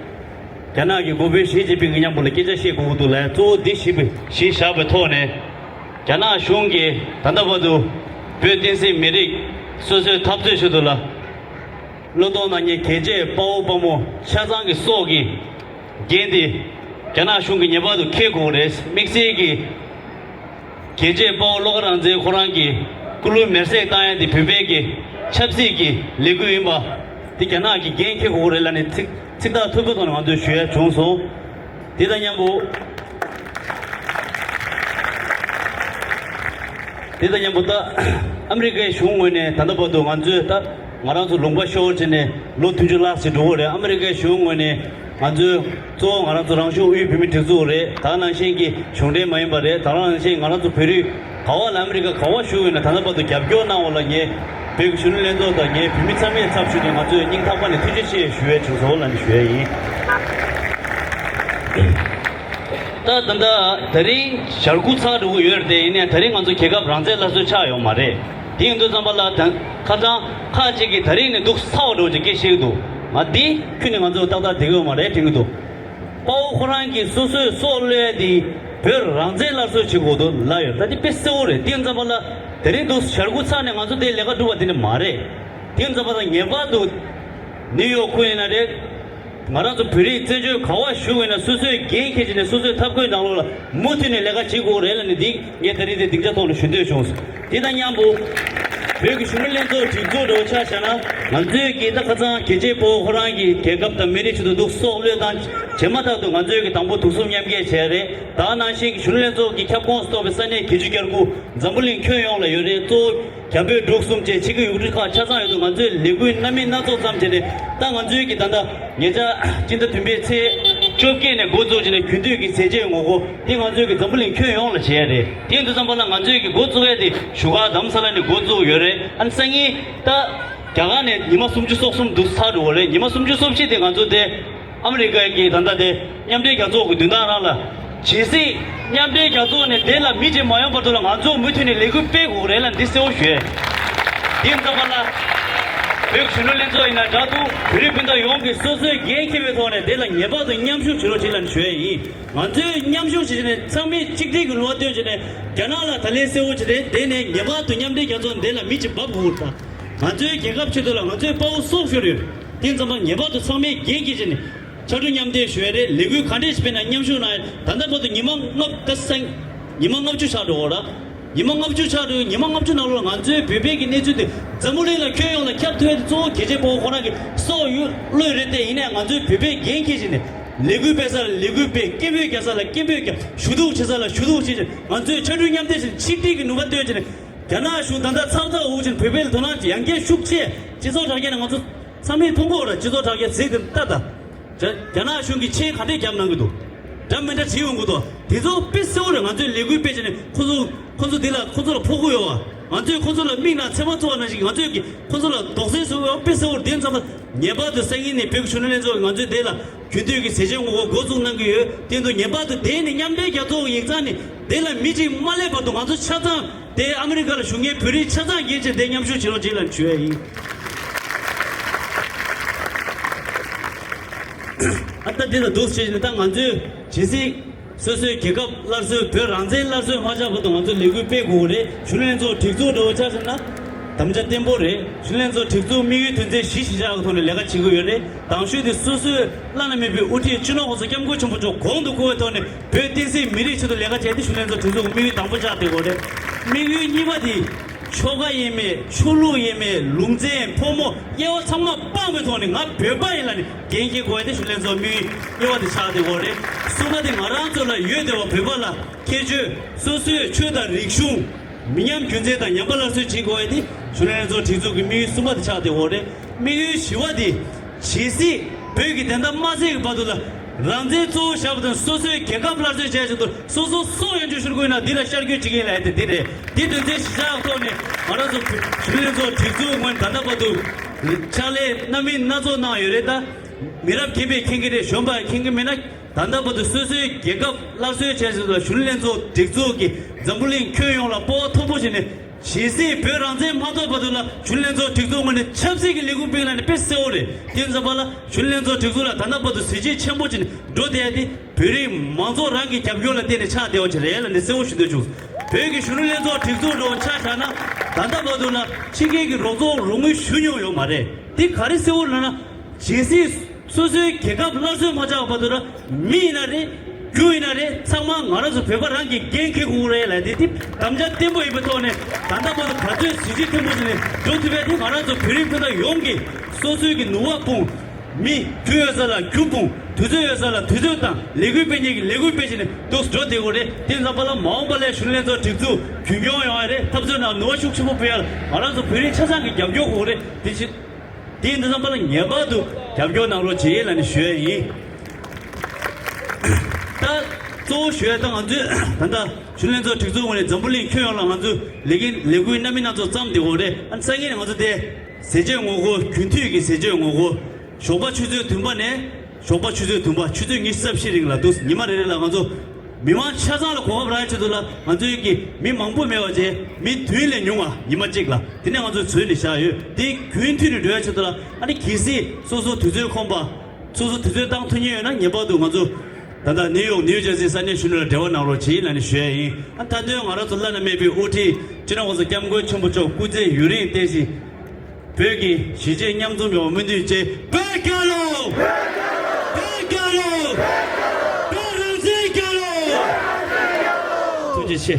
རྒྱ་ནག་གི་འགོ་དཔོན་ཞི་ཅིན་ཕིང་གི་མཉམ་པོ་ལ་སྐད་ཆ་བཤད་དགོས་ཀྱི་འདུག་ལབ། གཙོ་བོ་འདི་གཞི་གཞི་བཞག་པའི་ཐོག་ནས་རྒྱ་ནག་གཞུང་གིས་ད་ལྟ་བར་དུ་བོད་བསྟན་སྲིད་མི་རིགས་སོ་སོའི་འཐབ་རྩོད་ཆེད་དུ་ལ་བློས་གཏོང་གནང་མཁན་རྒྱལ་གཅེས་དཔའ་བོ་དཔའ་མོ་ཆ་ཚང་གི་སྲོག་གི་འགན་དེ་རྒྱ་ནག་གཞུང་གིས་ངེས་པར་དུ་འཁྱེར་དགོས་རེད། དམིགས་བསལ་གྱི་རྒྱལ་གཅེས་དཔའ་བོ་བློ་དགའ་རང་བཙན་ཁོ་རང་གི་སྐུ་ལུས་མེར་སྲེག་བཏང་ཡ་དེ་བོད་པའི་གི་ཆབ་སྲིད་ཀྱི་ལས་འགུལ་ཡིན་པ་དེ་རྒྱ་ནག་གིས་འགན་འཁྱེར་དགོས་རེད་ལབ་ནས་ཚིག་ཚིག་ཐག་ཐུང་པོའི་ཐོག་ནས་ང་ཚོས་ཞུ་ཡ་བྱུང་སོང་། དེ་དང་མཉམ་པོ། དེ་དང་མཉམ་པོ་ད་ཨ་མི་རི་ཀའི་གཞུང་ངོས་ནས་ད་ལྟ་བར་དུ་ང་ཚོས་ད་ང་རང་ཚོ་ལུང་པ་ཤོར་བྱས་ནས་ལོ་བདུན་ཅུ་ལྷག་ཙམ་འགྲོ་གི་རེད། ཨ་མི་རི་ཀའི་གཞུང་ངོས་ནས་ང་ཚོས་གཙོ་བོ་ང་རང་ཚོ་རང་གཞུང་དབུས་བོད་མིའི་སྒྲིག་འཛུགས་རེད། ད་ནང་བཞིན་གྱི་གཞུང་འབྲེལ་མ་ཡིན་པ་རེད། ད་ནང་བཞིན་ང་རང་ཚོ་བོད་རིགས་ག་བ་ལ་ཨ་མི་རི་ཀ་ག་བ་བཞུགས་ཡོད་ན་ད་ལྟ་བར་དུ་རྒྱབ་སྐྱོར་གནང་བ་ལ་ངས་བོད་ཀྱི་གཞོན་ནུ་ལྷན་ཚོགས་དང་ངའི་བོད་མི་ཚང་མའི་ཚབ་ཞུས་ནས་ང་ཚོས་སྙིང་ཐག་པ་ནས་ཐུགས་རྗེ་ཆེ་ཞུ་ཡས་བྱུང་སོང་ལབ་ནས་ཞུ་ཡས་ཡིན། ད་ད་ལྟ་ད་རིང་ཞག་དགུ་ཚར་འགྲོ་གི་ཡོད་རེད་དེ། ཡིན་ནའི་ད་རིང་ང་ཚོ་རྒྱལ་ཁབ་རང་བཙན་སླར་གསོ་ཆགས་ཡོད་མ་རེད། དེ་ཡིན་དུས་ཙམ་པ་ལ་ད་ཁ་སང་ཁ་ཅིག་གིས་ད་རིང་ནས་འདུག་ཚ་བ་འགྲོ་ཅིག་སྐད་བཤད་ཀྱི་འདུག་ང་འདི་ཁྱོན་ནས་ང་ཚོ་ཏག་ཏག་བསྡད་ཀྱི་ཡོད་མ་རེད་དྲན་གྱི་འདུག་དཔའ་བོ་ཁོ་རང་གིས་སོ་སོའི་སྲོག་བློས་ཏེ་བོད་རང་བཙན་སླར་གསོ་བྱེད་དགོས་འདུག་ལབ་ཡོད། ད་འདི་དཔེ་གསལ་བོ་རེད། དེ་ཡིན་ཙམ་པ་ལ་ད་རིང་འདུག་ཞག་དགུ་ཚར་ནས་ང་ཚོ་འདི་ལས་ཀ་སྒྲུབ་པ་དེ་འདྲ་མ་རེད། དེ་ཡིན་ཙམ་པ་ལ་ངེས་པར་དུ་ནིའུ་ཡོག་ཁུལ་ཡིན་ན་རེད། ང་རང་ཚོ་བོད་རིགས་བཙན་བྱོལ་ག་བ་བཞུགས་ཡོད་ན་སོ་སོས་འགན་འཁྱེར་བྱས་ནས་སོ་སོའི་ཐབ་ཁུལ་ནང་ལོགས་ལ་མུ་མཐུད་ནས་ལས་ཀ་བྱེད་དགོས་རེད་ལབ་ནས་འདི་ངས་ད་རིང་འདི་སྡིངས་ཆ་ཐོག་ལ་ཞུ་འདོད་བྱུང་སོང་། དེ་དང་མཉམ་པོ་བོད་ཀྱི་གཞོན་ནུ་ལྷན་ཚོགས་སྒྲིག་འཛུགས་འདྲ་བོ་ཆ་བཞག་ན་ང་ཚོས་ཀྱིས་ད་ཁ་སང་རྒྱལ་གཅེས་དཔའ་བོ་ཁོ་རང་གི་རྒྱལ་ཁབ་དང་མི་རིགས་ཆེད་དུ་འདུག་སྲོག་བློས་བཏང་བྱས་མ་ཐག་ཏུ་ང་ཚོས་ཀྱིས་དང་པོ་དུག་གསུམ་མཉམ་འགེལ་བྱས་རེད། ད་ནང་བཞིན་གྱི་གཞོན་ནུ་ལྷན་ཚོགས་ཀྱི་ཁྱབ་ཁོངས་སུ་གཏོགས་པའི་ས་གནས་བརྒྱད་ཅུ་གྱ་དགུ་འཛམ་བུ་གླིང་ཁྱོན་ཡོངས་ལ་ཡོད་རེད། གཙོ་བོ་རྒྱ་བོད་འབྲུག་གསུམ་བཅས་ཕྱི་རྒྱལ་ཡུལ་གྲུ་ཁག་ཆ་ཚང་ཡོད་དུ་ང་ཚོས་ལས་འགུལ་སྣ་མིན་སྣ་ཚོགས་བརྩམས་བྱས་ནས་ད་ང་ཚོའི་གི་ད་ལྟ་ཉེ་ཆར་སྤྱི་ཟླ་བདུན་པའི་ཚེས་བཅོ་བརྒྱད་ནས་འགོ་བཙུགས་བྱས་ནས་རྒྱུན་མཐུད་ཀྱི་ཟས་བཅད་ངོ་རྒོལ་དེ་ང་ཚོའི་གི་འཛམ་བུ་གླིང་ཁྱོན་ཡོངས་ལ་བྱས་རེད། དེ་ཡིན་དུས་ཙམ་པ་ལ་ང་ཚོའི་གི་འགོ་བཙུགས་ཡས་དེ་བཞུགས་སྒར་རྡ་རམ་ས་ལ་ནས་འགོ་བཙུགས་ཡོད་རེད། ཨ་ནི་སང་ཉིན་ད་རྒྱ་གར་ནས་ཉི་མ་སུམ་ཅུ་སོ་གསུམ་དུ་ཚར་འགྲོ་བ་རེད། ཉི་མ་སུམ་ཅུ་སོ་བཞི་དེ་ང་ཚོ་དེ་ཨ་མི་རི་ཀའི་གི་ད་ལྟ་དེ་མཉམ་འབྲེལ་རྒྱལ་ཚོགས་ཀྱི་མདུན་ཐང་རང་ལ་ཇི་སྲིད་མཉམ་འབྲེལ་རྒྱལ་ཚོགས་ནས་དེ་ལ་མི་གཅིག་མ་ཡོང་བར་དུ་ལ་ང་ཚོ་མུ་མཐུད་ནས་ལས་འགུལ་སྤེལ་དགོས་རེད་ལ་འདི་གསལ་བོ་ཞུ། དེ་ཡིན་ཙམ་པ་ལ་བོད་གཞོན་ནུ་ལྷན་ཚོགས་ཡིན་ན་འདྲ་འདུག་བོད་རིགས་སྤུན་ཟླ་ཡོངས་ཀྱིས་སོ་སོའི་འགན་འཁྱེར་བའི་ཐོག་ནས་དེ་ལ་ངེས་པར་དུ་མཉམ་ཞུགས་བྱེད་རོགས་བྱེད་ལ་ཞུ་ཡས་ཡིན། ང་ཚོས་མཉམ་ཞུགས་བྱེད་བྱས་ནས་ཚང་མས་གཅིག་སྒྲིལ་གྱི་ལུང་བ་བཏོན་བྱས་ནས་རྒྱ་ནག་ལ་ད་ལན་གསལ་བོ་བྱས་ཏེ་དེ་ནས་ངེས་པར་དུ་མཉམ་འབྲེལ་རྒྱལ་ཚོགས་འདི་ལ་མི་གཅིག་འབབ་དགོས་ད། ང་ཚོའི་རྒྱལ་ཁབ་ཆེད་དུ་ལ་ང་ཚོའི་དཔའ་བོ་སྲོག་ཤོར་ཡོད། དེ་ཙམ་པ་ངེས་པར་དུ་ཚང་མས་འགན་འཁྱེར་བྱས་ནས་ཕྱར་གྲུ་མཉམ་འདེགས་ཞུ་ཡ་རེད། ལས་འགུལ་ག་འདྲས་ཤིག་སྤེལ་ན་མཉམ་ཞུགས་གནང་ཡ། ད་ལྟ་བར་དུ་ཉི་མ་ལྔ་བཅུ་ད་སང་ཉི་མ་ལྔ་བཅུ་ཆགས་འགྲོ་གོ་ར། ཉི་མ་ལྔ་བཅུ་ཆགས་འགྲོ། ཉི་མ་ལྔ་བཅུ་ནང་ལོགས་ང་ཚོའི་བོད་པའི་གི་གནས་ཚུལ་དེ་འཛམ་བུ་གླིང་ལ་ཁྱོན་ཡོངས་ལ་ཁྱབ་ཐུབ་ཡ་དེ་གཙོ་བོ་རྒྱལ་གཅེས་དཔའ་བོ་ཁོ་རང་གི་སྲོག་ཡོད་བློས་རེད་དེ། ཡིན་ནའི་ང་ཚོའི་བོད་པས་འགན་འཁྱེར་བྱས་ནས་ལས་འགུལ་སྤེལ་ས་ལ་ལས་འགུལ་སྤེལ། སྐད་འབོད་རྒྱག་ས་ལ་སྐད་འབོད་རྒྱག་ཞུ་གཏུག་བྱེད་ས་ལ་ཞུ་གཏུག་བྱེད་བྱས་ང་ཚོས་ཕྱར་གྲུ་མཉམ་འདེགས་བྱས་ནས་ཆིག་སྒྲིལ་གྱི་ནུས་པ་བཏོན་བྱས་ནས་རྒྱ་ནག་གཞུང་ད་ལྟ་ཚགས་ཚགས་འུར་བྱས་ནས་བོད་པའི་དོ་སྣང་ཡང་བསྐྱར་ཤུགས་ཆེ། སྤྱི་ཚོགས་དྲ་རྒྱ་ནས་ང་ཚོ་ཚང་མས་མཐོང་གི་ཡོད་རེད། སྤྱི་ཚོགས་དྲ་རྒྱ་གཟིགས་དེ་ལྟ་ད། རྒྱ་རྒྱ་ནག་གཞུང་གིས་ཆེད་ག་འདྲས་རྒྱབ་གནང་གི་འདུག་འདྲ་མི་འདྲ་བྲིས་ཡོང་གི་འདུག་དེ་ཚོ་དཔེ་གསལ་བོ་རེད། ང་ཚོས་ལས་འགུལ་སྤེལ་བྱས་ནས་ཁོ་ཚོ་ཁོ་ཚོ་འདི་ལ་ཁོ་ཚོ་ལ་ཕོག་གི་ཡོད་བ། ང་ཚོས་ཁོ་ཚོ་ལ་མིག་ནང་ཚེར་མ་བཙུགས་པ་ནང་བཞིན་ང་ཚོས་ཀྱིས་ཁོ་ཚོ་ལ་རྡོག་རྫིས་བཟོ་གི་ཡོད་དཔེ་གསལ་བོ་རེད། དེ་ཙམ་པ་ངེས་པར་དུ་སང་ཉིན་ནས་བོད་ཀྱི་གཞོན་ནུ་ལྷན་ཚོགས་ང་ཚོས་འདི་ལ་རྒྱུན་མཐུད་ཀྱི་ཟས་བཅད་ངོ་རྒོལ་འགོ་འཛུགས་གནང་གི་ཡོད། དེ་ཚོ་ངེས་པར་དུ་དེ་ནས་མཉམ་འབྲེལ་རྒྱལ་ཚོགས་ཀྱི་ཡིག་ཚང་ནས་དེ་ལ་མི་གཅིག་མ་སླེབས་བར་དུ་ང་ཚོ་ཆ་ཚང་དེ་ཨ་མི་རི་ཀ་ལ་བཞུགས་མཁན་བོད་རིགས་ཆ་ཚང་གིས་བྱས་དེ་མཉམ་ཞུགས་བྱེད་རོགས་བྱེད་ལ་ཞུ་ཡ་ཡིན། ཨ་ད་འདི་ལ་འདུག་བྱས་ནས་ད་ང་ཚོས་ཇི་སྲིད་སོ་སོའི་རྒྱལ་ཁབ་སླར་གསོའི་བོད་རང་བཙན་སླར་གསོའི་མ་ཆགས་བར་དུ་ང་ཚོས་ལས་འགུལ་སྤེལ་དགོས་ཀྱི་རེད། གཞོན་ནུ་ལྷན་ཚོགས་སྒྲིག་འཛུགས་འདྲ་བོ་ཆགས་ཟིན་ན་དམ་བཅའ་བརྟན་པོ་རེད། གཞོན་ནུ་ལྷན་ཚོགས་སྒྲིག་འཛུགས་དམིགས་ཡུལ་དོན་ཚན་བཞི་གཞི་བཞག་གི་ཐོག་ནས་ལས་ཀ་བྱེད་ཀྱི་ཡོད་རེད། དང་ཤོས་དེ་སོ་སོའི་བླ་ན་མེད་པའི་དབུ་ཁྲིད་སྤྱི་ནོར་༸གོང་ས་༸སྐྱབས་མགོན་ཆེན་པོ་མཆོག་གོང་དུ་བཀུར་བའི་ཐོག་ནས་བོད་བསྟན་སྲིད་མི་རིགས་ཆེད་དུ་ལས་ཀ་བྱས་ཏེ་གཞོན་ནུ་ལྷན་ཚོགས་སྒྲིག་འཛུགས་ཀྱི་དམིགས་ཡུལ་དང་པོ་ཆགས་བསྡད་ཡོད་རེད། དམིགས་ཡུལ་གཉིས་པ་དེ་ཆོལ་ཁ་ཡས་མས། ཆོས་ལུགས་ཡས་མས། ལུང་ཚན། ཕོ་མོ། དབྱེ་བ་ཚང་མ་སྤངས་པའི་ཐོག་ནས་ང་བོད་པ་ཡིན་ལབ་ནས་འགན་འཁྱེར་དགོས་ཡ་དེ་གཞོན་ནུ་ལྷན་ཚོགས་དམིགས་ཡུལ་གཉིས་པ་དེ་ཆགས་བསྡད་ཡོད་རེད། གསུམ་པ་དེ་ང་རང་ཚོ་ལ་ཡོད་བསྡད་པ་བོད་པ་ལ་ཁྱད་ཆོས་སོ་སོའི་ཆོས་དང་རིག་གཞུང་མི་ཉམས་རྒྱུན་འཛིན་དང་ཉམས་པ་སླར་གསོ་བྱེད་དགོས་ཡ་དེ་གཞོན་ནུ་ལྷན་ཚོགས་སྒྲིག་འཛུགས་ཀྱི་དམིགས་ཡུལ་གསུམ་པ་དེ་ཆགས་བསྡད་ཡོད་རེད། དམིགས་ཡུལ་བཞི་པ་དེ་ཇི་སྲིད་བོད་ཀྱི་བདེན་མཐའ་མ་གསལ་གྱི་བར་དུ་ལ་རང་བཙན་གཙོ་བོ་བཞག་པ་དང་སོ་སོའི་རྒྱལ་ཁབ་སླར་གསོ་བྱས་ཆེད་དུ་སོ་སོ་སྲོག་ཡོན་ཆོད་ཤོར་དགོས་ན་འདི་ལ་ཤར་བསྐྱོད་བྱེད་ཀྱི་ཡིན་ལབ་ཡ་དེ་འདི་རེད། འདི་དོན་ཚན་བཞི་ཆགས་ཐོག་ནས་ང་རང་ཚོ་གཞོན་ནུ་ལྷན་ཚོགས་སྒྲིག་འཛུགས་ངོས་ནས་ད་ལྟ་བར་དུ་ཕྱག་ལས་སྣ་མིན་སྣ་ཚོགས་གནང་ཡོད་རེད། ད་མི་རབས་རྒན་པས་མཁྱེན་གྱི་རེད། གཞོན་པ་མཁྱེན་གྱི་མེད་ན། ད་ལྟ་བར་དུ་སོ་སོའི་རྒྱལ་ཁབ་སླར་གསོའི་ཆེད་དུ་ལ་གཞོན་ནུ་ལྷན་ཚོགས་སྒྲིག་འཛུགས་ཀྱིས་འཛམ་བུ་གླིང་ཁྱོན་ཡོངས་ལ་སྤོབས་པ་མཐོན་པོ་བྱས་ནས། ཇི་སྲིད་བོད་རང་བཙན་མ་ཐོབ་བར་དུ་ལ་གཞོན་ནུ་ལྷན་ཚོགས་སྒྲིག་འཛུགས་ངོས་ནས་ཆབ་སྲིད་ཀྱི་ལས་འགུལ་སྤེལ་ལ་ནི་དཔེ་གསལ་བོ་རེད། དེ་ཙམ་པ་ལ་གཞོན་ནུ་ལྷན་ཚོགས་སྒྲིག་འཛུགས་ལ་ད་ལྟ་བར་དུ་གཟི་བརྗིད་ཆེན་པོ་བྱས་ནས་འགྲོ་བསྡད་ཡ་དེ་བོད་རིགས་མང་ཚོགས་རང་གི་རྒྱབ་སྐྱོར་ལ་བརྟེན་ནས་ཆགས་བསྡད་པ་ཅིག་རེད་ལབ་ནས་གསལ་བོ་ཞུ་འདོད་བྱུང་། བོད་ཀྱི་གཞོན་ནུ་ལྷན་ཚོགས་སྒྲིག་འཛུགས་འགྲོ་ཆ་བཞག་ན། ད་ལྟ་བར་དུ་ལ་ཕྱི་རྒྱལ་གྱི་རོགས་ཚོགས་རོགས་དངུལ་ཞུ་མྱོང་ཡོད་མ་རེད། དེ་ག་རེ་གསལ་བོ་ལབ་ན། ཇི་སྲིད་སོ་སོའི་རྒྱལ་ཁབ་སླར་གསོ་མ་ཆགས་བར་དུ་ལ་མི་ཡིན་ན་རེད། རྒྱུ་ཡིན་ན་རེད། ཚང་མ་ང་རང་ཚོ་བོད་པ་རང་གིས་འགན་འཁྱེར་དགོས་རེད་ལབ་དེ་དེ་དམ་བཅའ་བརྟན་པོ་ཡིན་པའི་ཐོག་ནས་ད་ལྟ་བར་དུ་ག་ཚོད་གཟི་བརྗིད་ཆེན་པོ་ཞིག་ནས་འགྲོ་ཐུབ་པའི་དེ་ང་རང་ཚོ་བོད་རིགས་སྤུན་ཟླ་ཡོངས་ཀྱིས་སོ་སོའི་གི་ནུས་པ་སྤུངས། མི་རྒྱུ་ཡོད་ས་ལ་རྒྱུ་སྤུངས། དུས་ཚོད་ཡོད་ས་ལ་དུས་ཚོད་བཏང་། ལས་འགུལ་སྤེལ་མཁན་གྱི་ལས་འགུལ་སྤེལ་བྱས་ནས་འདུག་འགྲོ་བསྡད་དགོས་རེད། དེ་ཙམ་པ་ལ་མ་འོངས་པ་ལ་གཞོན་ནུ་ལྷན་ཚོགས་སྒྲིག་འཛུགས་རྒྱུན་འཁྱོངས་ཡོང་བ་རེད། འཐབ་རྩོད་ནང་ནུས་པ་ཤུགས་ཆེན་པོ་སྤེལ་ཡ་ལ་ང་རང་ཚོ་བོད་རིགས་ཆ་ཚང་གི་རྒྱབ་སྐྱོར་དགོས་རེད། དེ་བཞིན། དེ་ཡིན་དུས་ཙམ་པ་ལ་ངེས་པར་དུ་རྒྱབ་སྐྱོར་གནང་རོགས་གྱིས་ལབ་ནས་ཞུ་ཡ་ཡིན། ད་གཙོ་བོ་ཞུ་ཡ་ད་ང་ཚོས་ད་ལྟ་གཞོན་ནུ་ལྷན་ཚོགས་སྒྲིག་འཛུགས་ངོས་ནས་འཛམ་བུ་གླིང་ཁྱོན་ཡོངས་ལ་ང་ཚོས་ལས་འགན་ལས་འགུལ་སྣ་མིན་སྣ་ཚོགས་བརྩམས་བསྡད་ཡོད་རེད། ཨ་ནི་སང་ཉིན་ང་ཚོ་དེ་ཟས་བཅད་ངོ་རྒོལ། རྒྱུན་མཐུད་ཀྱི་ཟས་བཅད་ངོ་རྒོལ། ཞོགས་པ་ཆུ་ཚོད་བདུན་པ་ནས། ཞོགས་པ་ཆུ་ཚོད་བདུན་པ། ཆུ་ཚོད་ཉི་ཤུ་རྩ་བཞི་རིང་ལ་འདུག་ཉི་མ་རེ་རེ་ལ་ང་ཚོ་མི་མང་ཆ་ཚང་ལ་གོ་སྐབས་རག་ཡ་ཆེད་དུ་ལ་ང་ཚོའི་གི་མི་མང་པོ་མེད་པ་བྱས། མི་བདུན་ལས་ཉུང་བ་ཉི་མ་གཅིག་ལ་དེ་ནས་ང་ཚོས་འཛོལ་ནས་བཞག་ཡོད། དེ་རྒྱུན་མཐུད་ནས་འགྲོ་ཡ་ཆེད་དུ་ལ་ཨ་ནི་གལ་སྲིད་སོ་སོ་དུས་ཚོད་ཁོམ་པ། སོ་སོ་དུས་ཚོད་བཏང་ཐུབ་མཁན་ཡོད་ན་ངེས་པར་དུ་ང་ཚོ་ད་ལྟ་ནིའུ་ཡོག་ནིའུ་ཇར་སི་ས་གནས་གཞོན་ནུ་ལ་འབྲེལ་བ་གནང་རོགས་གྱིས་ལབ་ནས་ཞུ་ཡ་ཡིན། ཨ་མཐའ་དོན་ང་རང་ཚོ་བླ་ན་མེད་པའི་དབུ་ཁྲིད་སྤྱི་ནོར་༸གོང་ས་༸སྐྱབས་མགོན་ཆེན་པོ་མཆོག་སྐུ་ཚེ་ཡུན་རིང་བརྟན་ཞིང་། བོད་ཀྱི་གཞིས་བྱེས་མཉམ་འཛོམས་ཡོང་བའི་སྨོན་འདུན་བཅས། བོད་རྒྱལ་ལོ། བོད་རྒྱལ་ལོ། བོད་རང་བཙན་རྒྱལ་ལོ། ཐུགས་རྗེ་ཆེ།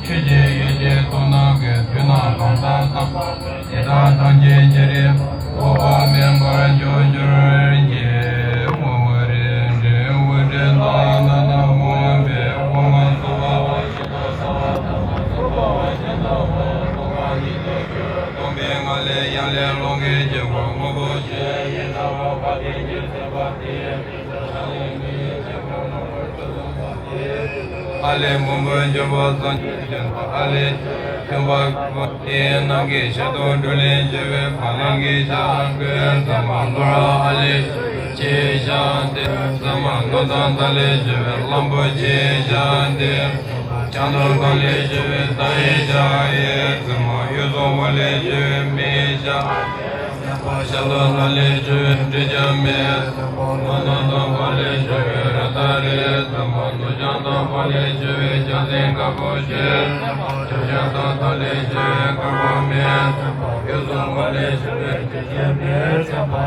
ཆོས་ཀྱི་ཡུལ་གྱི་ཐུགས་སྣང་གི་དུས་སྣང་གང་དང་བསམ། དེ་དག་ཐམས་ཅད་ཀྱི་རིགས་འོག་མིན་པར་འཇོག་གྱུར་ཅིག་སྔོན་མ་རིགས་འདྲའི་དབུ་ཁྲིད་དང་ན་ན་འོང་བའི་དབུ་མ་སོགས་པ། སྟོང་པའི་ངང་ལས་ཡང་ལས་ཀློང་གི་འཇིགས་པ་སྔོན་པོ་ཆེ་ཡི་ཟབ་པ་དེ་ཉིད་ཟབ་པ་དེ། ཨ་ལས་མང་པོ་འབྱོར་པ་སངས་རྒྱས་བྱོན་པ། ཨ་ལས་བྱོན་པ་དེ་རྣམས་ཀྱི་ཞལ་དུ་འགྲོ་ལས་བྱོན་པའི་བར་སྣང་གི་ཞལ་སྒོའི་ཟ་མ་ནོར། ཨ་ལས་ཆེ་ཞལ་དེ་ཟ་མ་ནོར་དང་། ད་ལས་བྱོན་པའི་གླང་པོ་ཆེའི་ཞལ་དེ། བྱང་དུ་གང་ལས་བྱོན་པའི་ཟླ་ཡི་ཞལ་ཡི་ཟ་མ། གཡུ་ཟོག་གང་ལས་བྱོན་པའི་མིའི་ཞལ། ཤ་ལ་ལ་ལས་བྱོན་པའི་འབྲི་ཆ་མེད། ལ་ན་དང་པ་ལས་བྱོན་པའི་ར་ཏ་རི་ཙམ་པ། ནུ་ཅང་དང་པ་ལས་བྱོན་པའི་ལྗང་ཟིང་དཀར་པོ་ཆེ། ལྗང་ཞ་དང་ད་ལས་བྱོན་པའི་དཀར་པོ་མེད། ཡུ་ཟོང་པ་ལས་བྱོན་པའི་དྲི་ཆེན་མེད།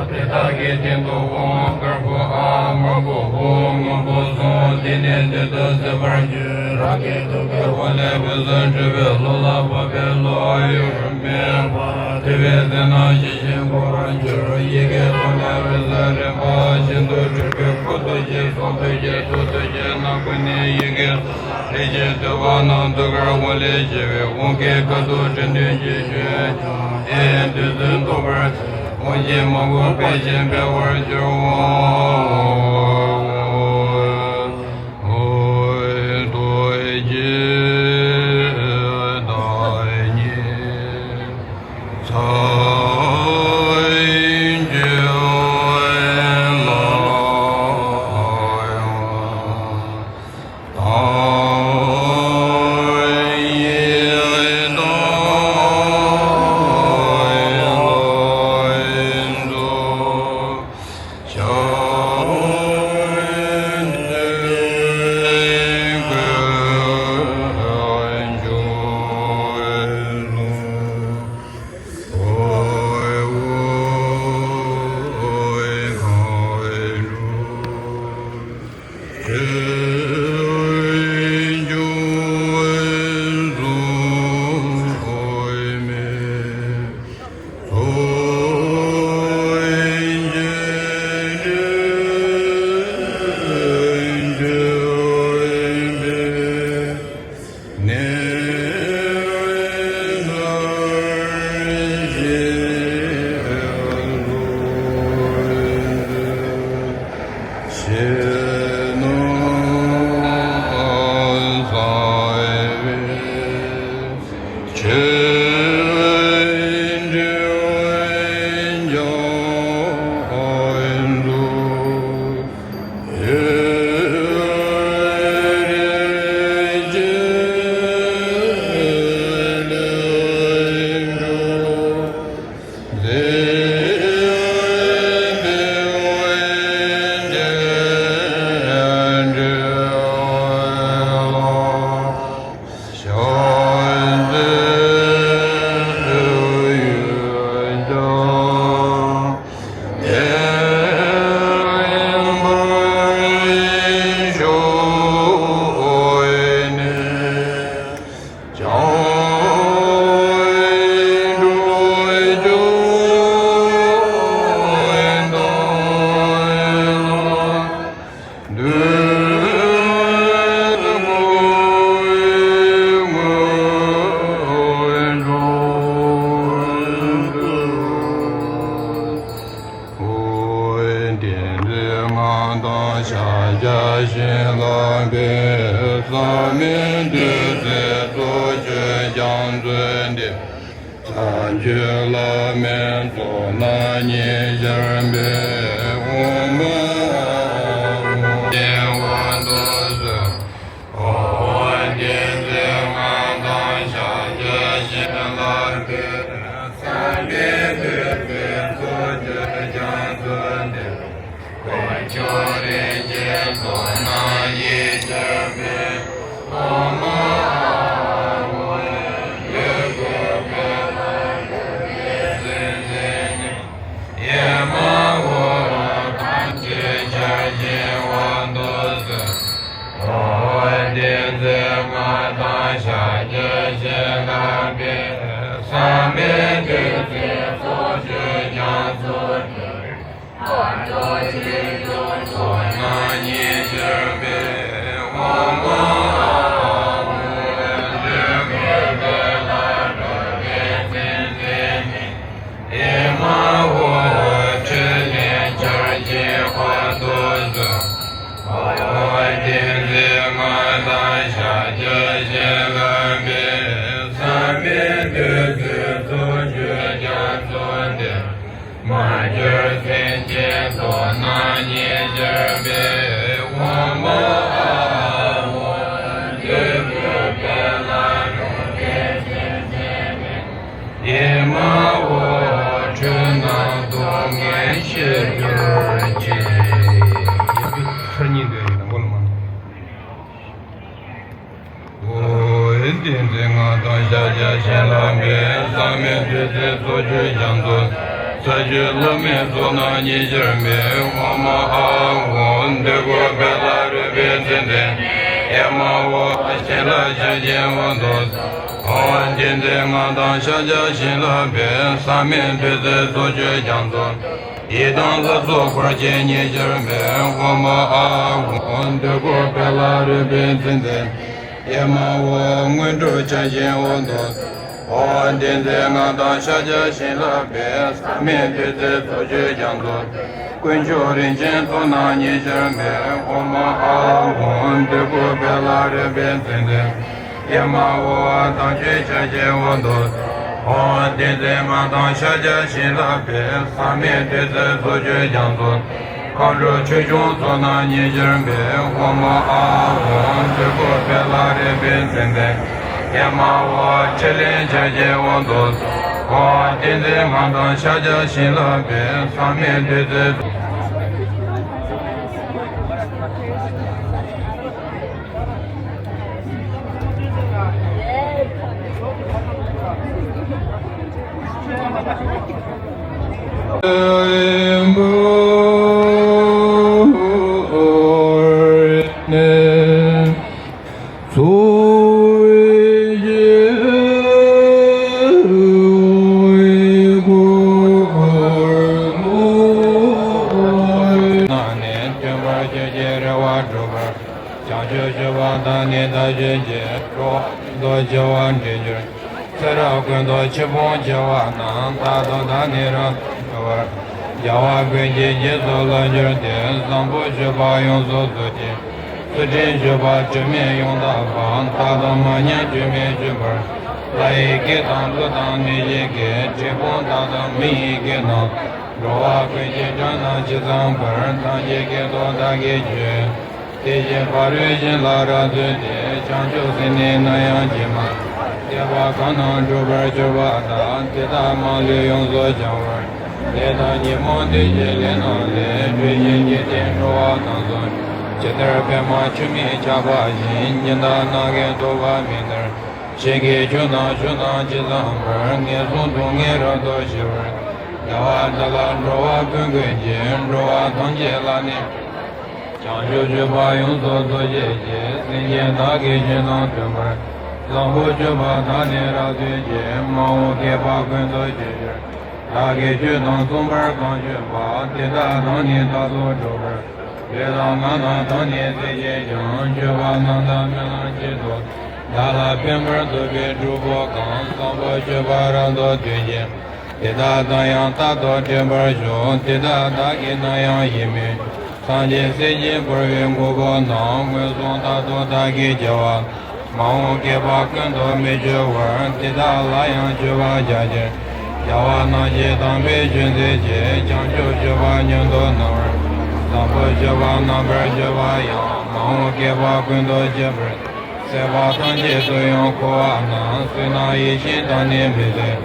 དེ་དག་གི་སྟེང་དུ་འོ་མ་དཀར་པོ་ཨ་མར་པོ་འོ་སྔོན་པོ་ཟུང་། དེ་ནས་དེ་དག་ཟད་པར་གྱུར། རང་གི་ཐུགས་ཀའི་འོད་ལས་འོད་ཟེར་འཕྲོས་པས། ལོ་ལ་བབ་པའི་ལོ་ཡུན་མེད་པར། དེ་བས་དེ་རྣམས་ཞི་ཞིང་གོ་བར་འགྱུར། ཡི་གེ་ཐོག་ནས་འོད་ཟེར་རིམ་པ་བཞིན་དུ་འཕྲོས་པས། ཁ་ཐུག་གཅིག་གཟུགས་ཐུག་གཅིག་ཐུགས་ཐུག་གཅིག་ནང་ཁུག་ནས་ཡི་གེ་ཐོག་ལས་ཀྱི་ཐོད་པ་རྣམས་ཐུགས་ཀར་འོད་ལས་བྱེ་བའི་དབང་གིས་ཁ་ཐུག་དྲི་བདུན་གྱི་ཆོས་ཀྱང་ཨེ་ཡན་དུས་སུ་ཐོབ་པར་བྱ། དབང་ཆེན་མང་པོ་སྤེལ་ཞིང་འཕེལ་བར་འགྱུར་བ། དང་ཕྱག་རྒྱ་བཞིན་བསླབ་པའི་བསམ་མེད་བདུད་རྩིའི་ཚོགས་ཆོས་རྒྱ་མཚོའི་གཏེར། མཚན་བརྗོད་བླ་མེད་ཚོགས་རྣམས་ཉིད་སྦྱར་བའི་ཨོཾ་ཨཱཿཧཱུྃ་ཨེ་ཝ་ཏུ་སྭཱ་ཧཱ། ཨོཾ་བདེན་བཞིའི་མངའ་ཐང་ཕྱག་རྒྱ་བཞིན་བསླབ་པའི་བསམ་མེད་བདུད་རྩིའི་ཚོགས་ཆོས་རྒྱ་མཚོའི་གཏེར། དཀོན་མཆོག་རིན་ཆེན་ཚོགས་རྣམས་ཉིད་སྦྱར་བའི་ཨོཾ་ཨཱཿཧཱུྃ་ཨེ་ཝ་ཏུ་སྭཱ་ཧཱ། ཨེ་མ་ཧོ། ཐམས་ཅད་ཆར་བཞིན་དབང་དུ་སོང་། ཨོཾ་བདེན་བཞིའི་མངའ་ཐང་ཕྱག་རྒྱ་བཞིན་བསླབ་པའི་བསམ་མེད་བདུད་རྩིའི་ཚོགས་ཆོས་རྒྱ་མཚོའི་གཏེར། ཨ་ཏི་ཆོས་སྐྱོང་ཚོགས་རྣམས་ཉིད་སྦྱར་བའི་ཨོཾ་ཨཱཿཧཱུྃ་ཨེ་ཝ་ཏུ་སྭཱ་ཧཱ། ཨེ་མ་ཧོ། ཕྲིན་ལས་ཆར་བཞིན་དབང་དུ་སོང་། ཨོཾ་བདེན་བཞིའི་མངའ་ཐང་ཕྱག་རྒྱ་བཞིན་བསླབ་པའི་བསམ་མེད་བདུད་རྩིའི་ཚོགས་ཆོས་རྒྱ་མཚོའི་གཏེར། མར་གྱུར་སེམས་ཅན་ཚོགས་རྣམས་ཉིད་སྦྱར་བའི་ཨོཾ་ཨཱཿཧཱུྃ་ཨེ་ཝ་ཏུ་སྭཱ་ཧཱ། ཨེ་མ་ཧོ། འཁྲུལ་སྣང་སྡུག་བསྔལ་ཞི་གྱུར་ཅིག་ཡིན་པའི་ཚུལ་གཉིས་འདོན་ཡིན་ན་མགོ་ལ་མ། ཨོཾ་བདེན་བཞིའི་མངའ་ཐང་ཕྱག་རྒྱ་བཞིན་བསླབ་པའི་བསམ་མེད་བདུད་རྩིའི་ཚོགས་ཆོས་རྒྱ་མཚོ། ས་བཅུ་བླ་མེད་ཚོགས་རྣམས་ཉིད་སྦྱར་བའི་ཨོཾ་ཨཱཿཧཱུྃ་འདོད་དགུ་དཔལ་ལ་རོལ་པའི་ཙན་དན། ཨེ་མ་ཧོ། བྱིན་རླབས་ཆར་བཞིན་དབང་དུ། ཨོཾ་བདེན་བཞིའི་མངའ་ཐང་ཕྱག་རྒྱ་བཞིན་བསླབ་པའི་བསམ་མེད་བདུད་རྩིའི་ཚོགས་ཆོས་རྒྱ་མཚོ། ཡི་དམ་ལྷ་ཚོགས་འཁོར་བཅས་ཉིད་སྦྱར་བའི་ཨོཾ་ཨཱཿཧཱུྃ་འདོད་དགུ་དཔལ་ལ་རོལ་པའི་ཙན་དན། ཨེ་མ་ཧོ། སྔོན་འགྲོ་ཆར་བཞིན་དབང་དུ། ཨོཾ་བདེན་བཞིའི་མངའ་ཐང་ཕྱག་རྒྱ་བཞིན་བསླབ་པའི་བསམ་མེད་བདུད་རྩིའི་ཚོགས་ཆོས་རྒྱ་མཚོ། དཀོན་མཆོག་རིན་ཆེན་ཚོགས་རྣམས་ཉིད་སྦྱར་བའི་ཨོཾ་ཨཱཿཧཱུྃ་འདོད་དགུ་དཔལ་ལ་རོལ་པའི་ཙན་དན། ཨེ་མ་ཧོ། དམ་ཆོས་ཆར་བཞིན་དབང་དུ། ཨོཾ་བདེན་བཞིའི་མངའ་ཐང་ཕྱག་རྒྱ་བཞིན་བསླབ་པའི་བསམ་མེད་བདུད་རྩིའི་ཚོགས་ཆོས་རྒྱ་མཚོ། མཁའ་འགྲོ་ཆོས་སྐྱོང་ཚོགས་རྣམས་ཉིད་སྦྱར་བའི་ཨོཾ་ཨཱཿཧཱུྃ་འདོད་དགུ་དཔལ་ལ་རོལ་པའི་ཙན་དན། ཨེ་མ་ཧོ། ཕྲིན་ལས་ཆར་བཞིན་དབང་དུ། ཨོཾ་བདེན་བཞིའི་མངའ་ཐང་ཕྱག་རྒྱ་བཞིན་བསླབ་པའི་བསམ་མེད་བདུད་རྩིའི། ནང་ནས་སྟོན་པར་ཆོས་ཀྱི་རེ་བ་བསྒྲུབ་པར། བྱང་ཆུབ་སྤྱོད་པ་དང་ནི་ལྟ་བྱེད་ཀྱི། འགྲོ་བ་ཀུན་ཏུ་སྐྱེ་བ་འདྲེན་གྱུར། ཚེ་རབས་ཀུན་ཏུ་འཆི་འཕོ་བྱེད་པ་དང་། རྟག་ཏུ་བདག་ནི་རབ་ཏུ་འགྲོ་བར། རྒྱལ་བ་ཀུན་གྱི་རྗེས་སུ་བསླབ་གྱུར་ཏེ། བཟང་པོ་སྤྱོད་པ་ཡོངས་སུ་རྫོགས་ཀྱི། ཚུལ་ཁྲིམས་སྤྱོད་པ་དྲི་མེད་ཡོངས་དག་པ། རྟག་ཏུ་མ་ཉམས་སྒྱུ་མའི་སྤྱོད་པ། ལྷ་ཡི་སྐད་དང་ཀླུ་དང་གནོད་སྦྱིན་སྐད། དྲེད་ཕུང་དག་དང་མི་ཡི་སྐད་རྣམས། འགྲོ་བ་ཀུན་གྱི་སྒྲ་རྣམས་ཇི་ཙམ་པར། ཐམས་ཅད་སྐད་དུ་བདག་གིས་ཆོས། དེ་བཞིན་ཕ་རོལ་ཕྱིན་ལ་རབ་བརྩོན་ཏེ། བྱང་ཆུབ་སེམས་ནི་ནམ་ཡང་བརྗེད་མ། བྱས་པ་གང་རྣམས་འགྲུབ་པར་གྱུར་པ་དག་དེ་དག་མ་ལུས་ཡོངས་སུ་བྱང་བར། ལས་དང་ཉོན་མོངས་འདུ་བྱེད་ལས་རྣམས་ལས། གྲོལ་ཞིང་འཇིག་རྟེན་འགྲོ་བ་དང་གསུམ། ཇི་ལྟར་པདྨ་ཆུ་མིག་ཆགས་པ་བཞིན། ཉི་ཟླ་ནམ་མཁའི་ཐོགས་པ་མེད་ལྟར། ཞིང་གི་ཆུ་དང་ཆུ་རྣམས་ཇི་ཙམ་པར། ངན་སོང་སྡུག་བསྔལ་རབ་ཏུ་ཞི་བར། རྒྱལ་བ་དག་ལ་འགྲོ་བ་ཀུན་ཀུན་གྱི། འགྲོ་བ་ཐམས་ཅད་ལ་ནི། བྱང་ཆུབ་སྤྱོད་པ་ཡོངས་སུ་རྫོགས་བྱེད་ཀྱི། སེམས་ཅན་དག་གི་ཆོས་རྣམས་སྟོན་པར། བཟང་པོ་སྤྱོད་པ་དག་ནི་རབ་བརྩོན་ཅིང་། མ་འོངས་བསྐལ་པ་ཀུན་ཏུ་སྤྱོད་འགྱུར། བདག་གིས་ཆོས་དང་མཚུངས་པར་གང་སྤྱོད་པ། དེ་དག་དང་ནི་རྟག་ཏུ་འགྲོགས་པར། ལུས་དང་ངག་དང་ཐོག་ནས་བརྩེ་བསྐྱེད་ཀྱང་། སྤྱོད་པ་རྣམས་དང་སྨོན་ལམ་གཅིག་ཏུ། བདག་ལ་ཕན་པར་འདོད་པའི་སྒྲུབ་པོ་གང་། བཟང་པོ་སྤྱོད་པ་རབ་ཏུ་སྟོན་ཅིང་། དེ་དག་དང་ཡང་རྟག་ཏུ་འཕྲད་པར་ཤོག་དེ་དག་བདག་གིས་ནམ་ཡང་ཡིད་མི། སངས་རྒྱས་སྲས་ཀྱིས་བསྐོར་བའི་གོ་འཕང་རྣམས། མངོན་སུམ་རྟག་ཏུ་བདག་གིས་རྒྱལ་བ། མ་འོངས་བསྐལ་པ་ཀུན་ཏུ་མི་སྐྱོ་བར། དེ་དག་ལ་ཡང་སྤྱོད་པ་རྒྱ་ཆེར། རྒྱལ་བ་རྣམས་ཀྱིས་དམ་པའི་ཆོས་འཛིན་ཅིང་། བྱང་ཆུབ་སྤྱོད་པ་མྱུར་དུ་སྣང་བར། དང་པོ་སྤྱོད་པ་རྣམ་པར་སྤྱོད་པ་ཡང་། མ་འོངས་བསྐལ་པ་ཀུན་ཏུ་སྤྱོད་པར། སྲེད་པ་ཐམས་ཅད་སུ་ཡང་འཁོར་བ་ན། བསོད་ནམས་ཡིད་བཞིན་དང་ནི་མི་ཟད།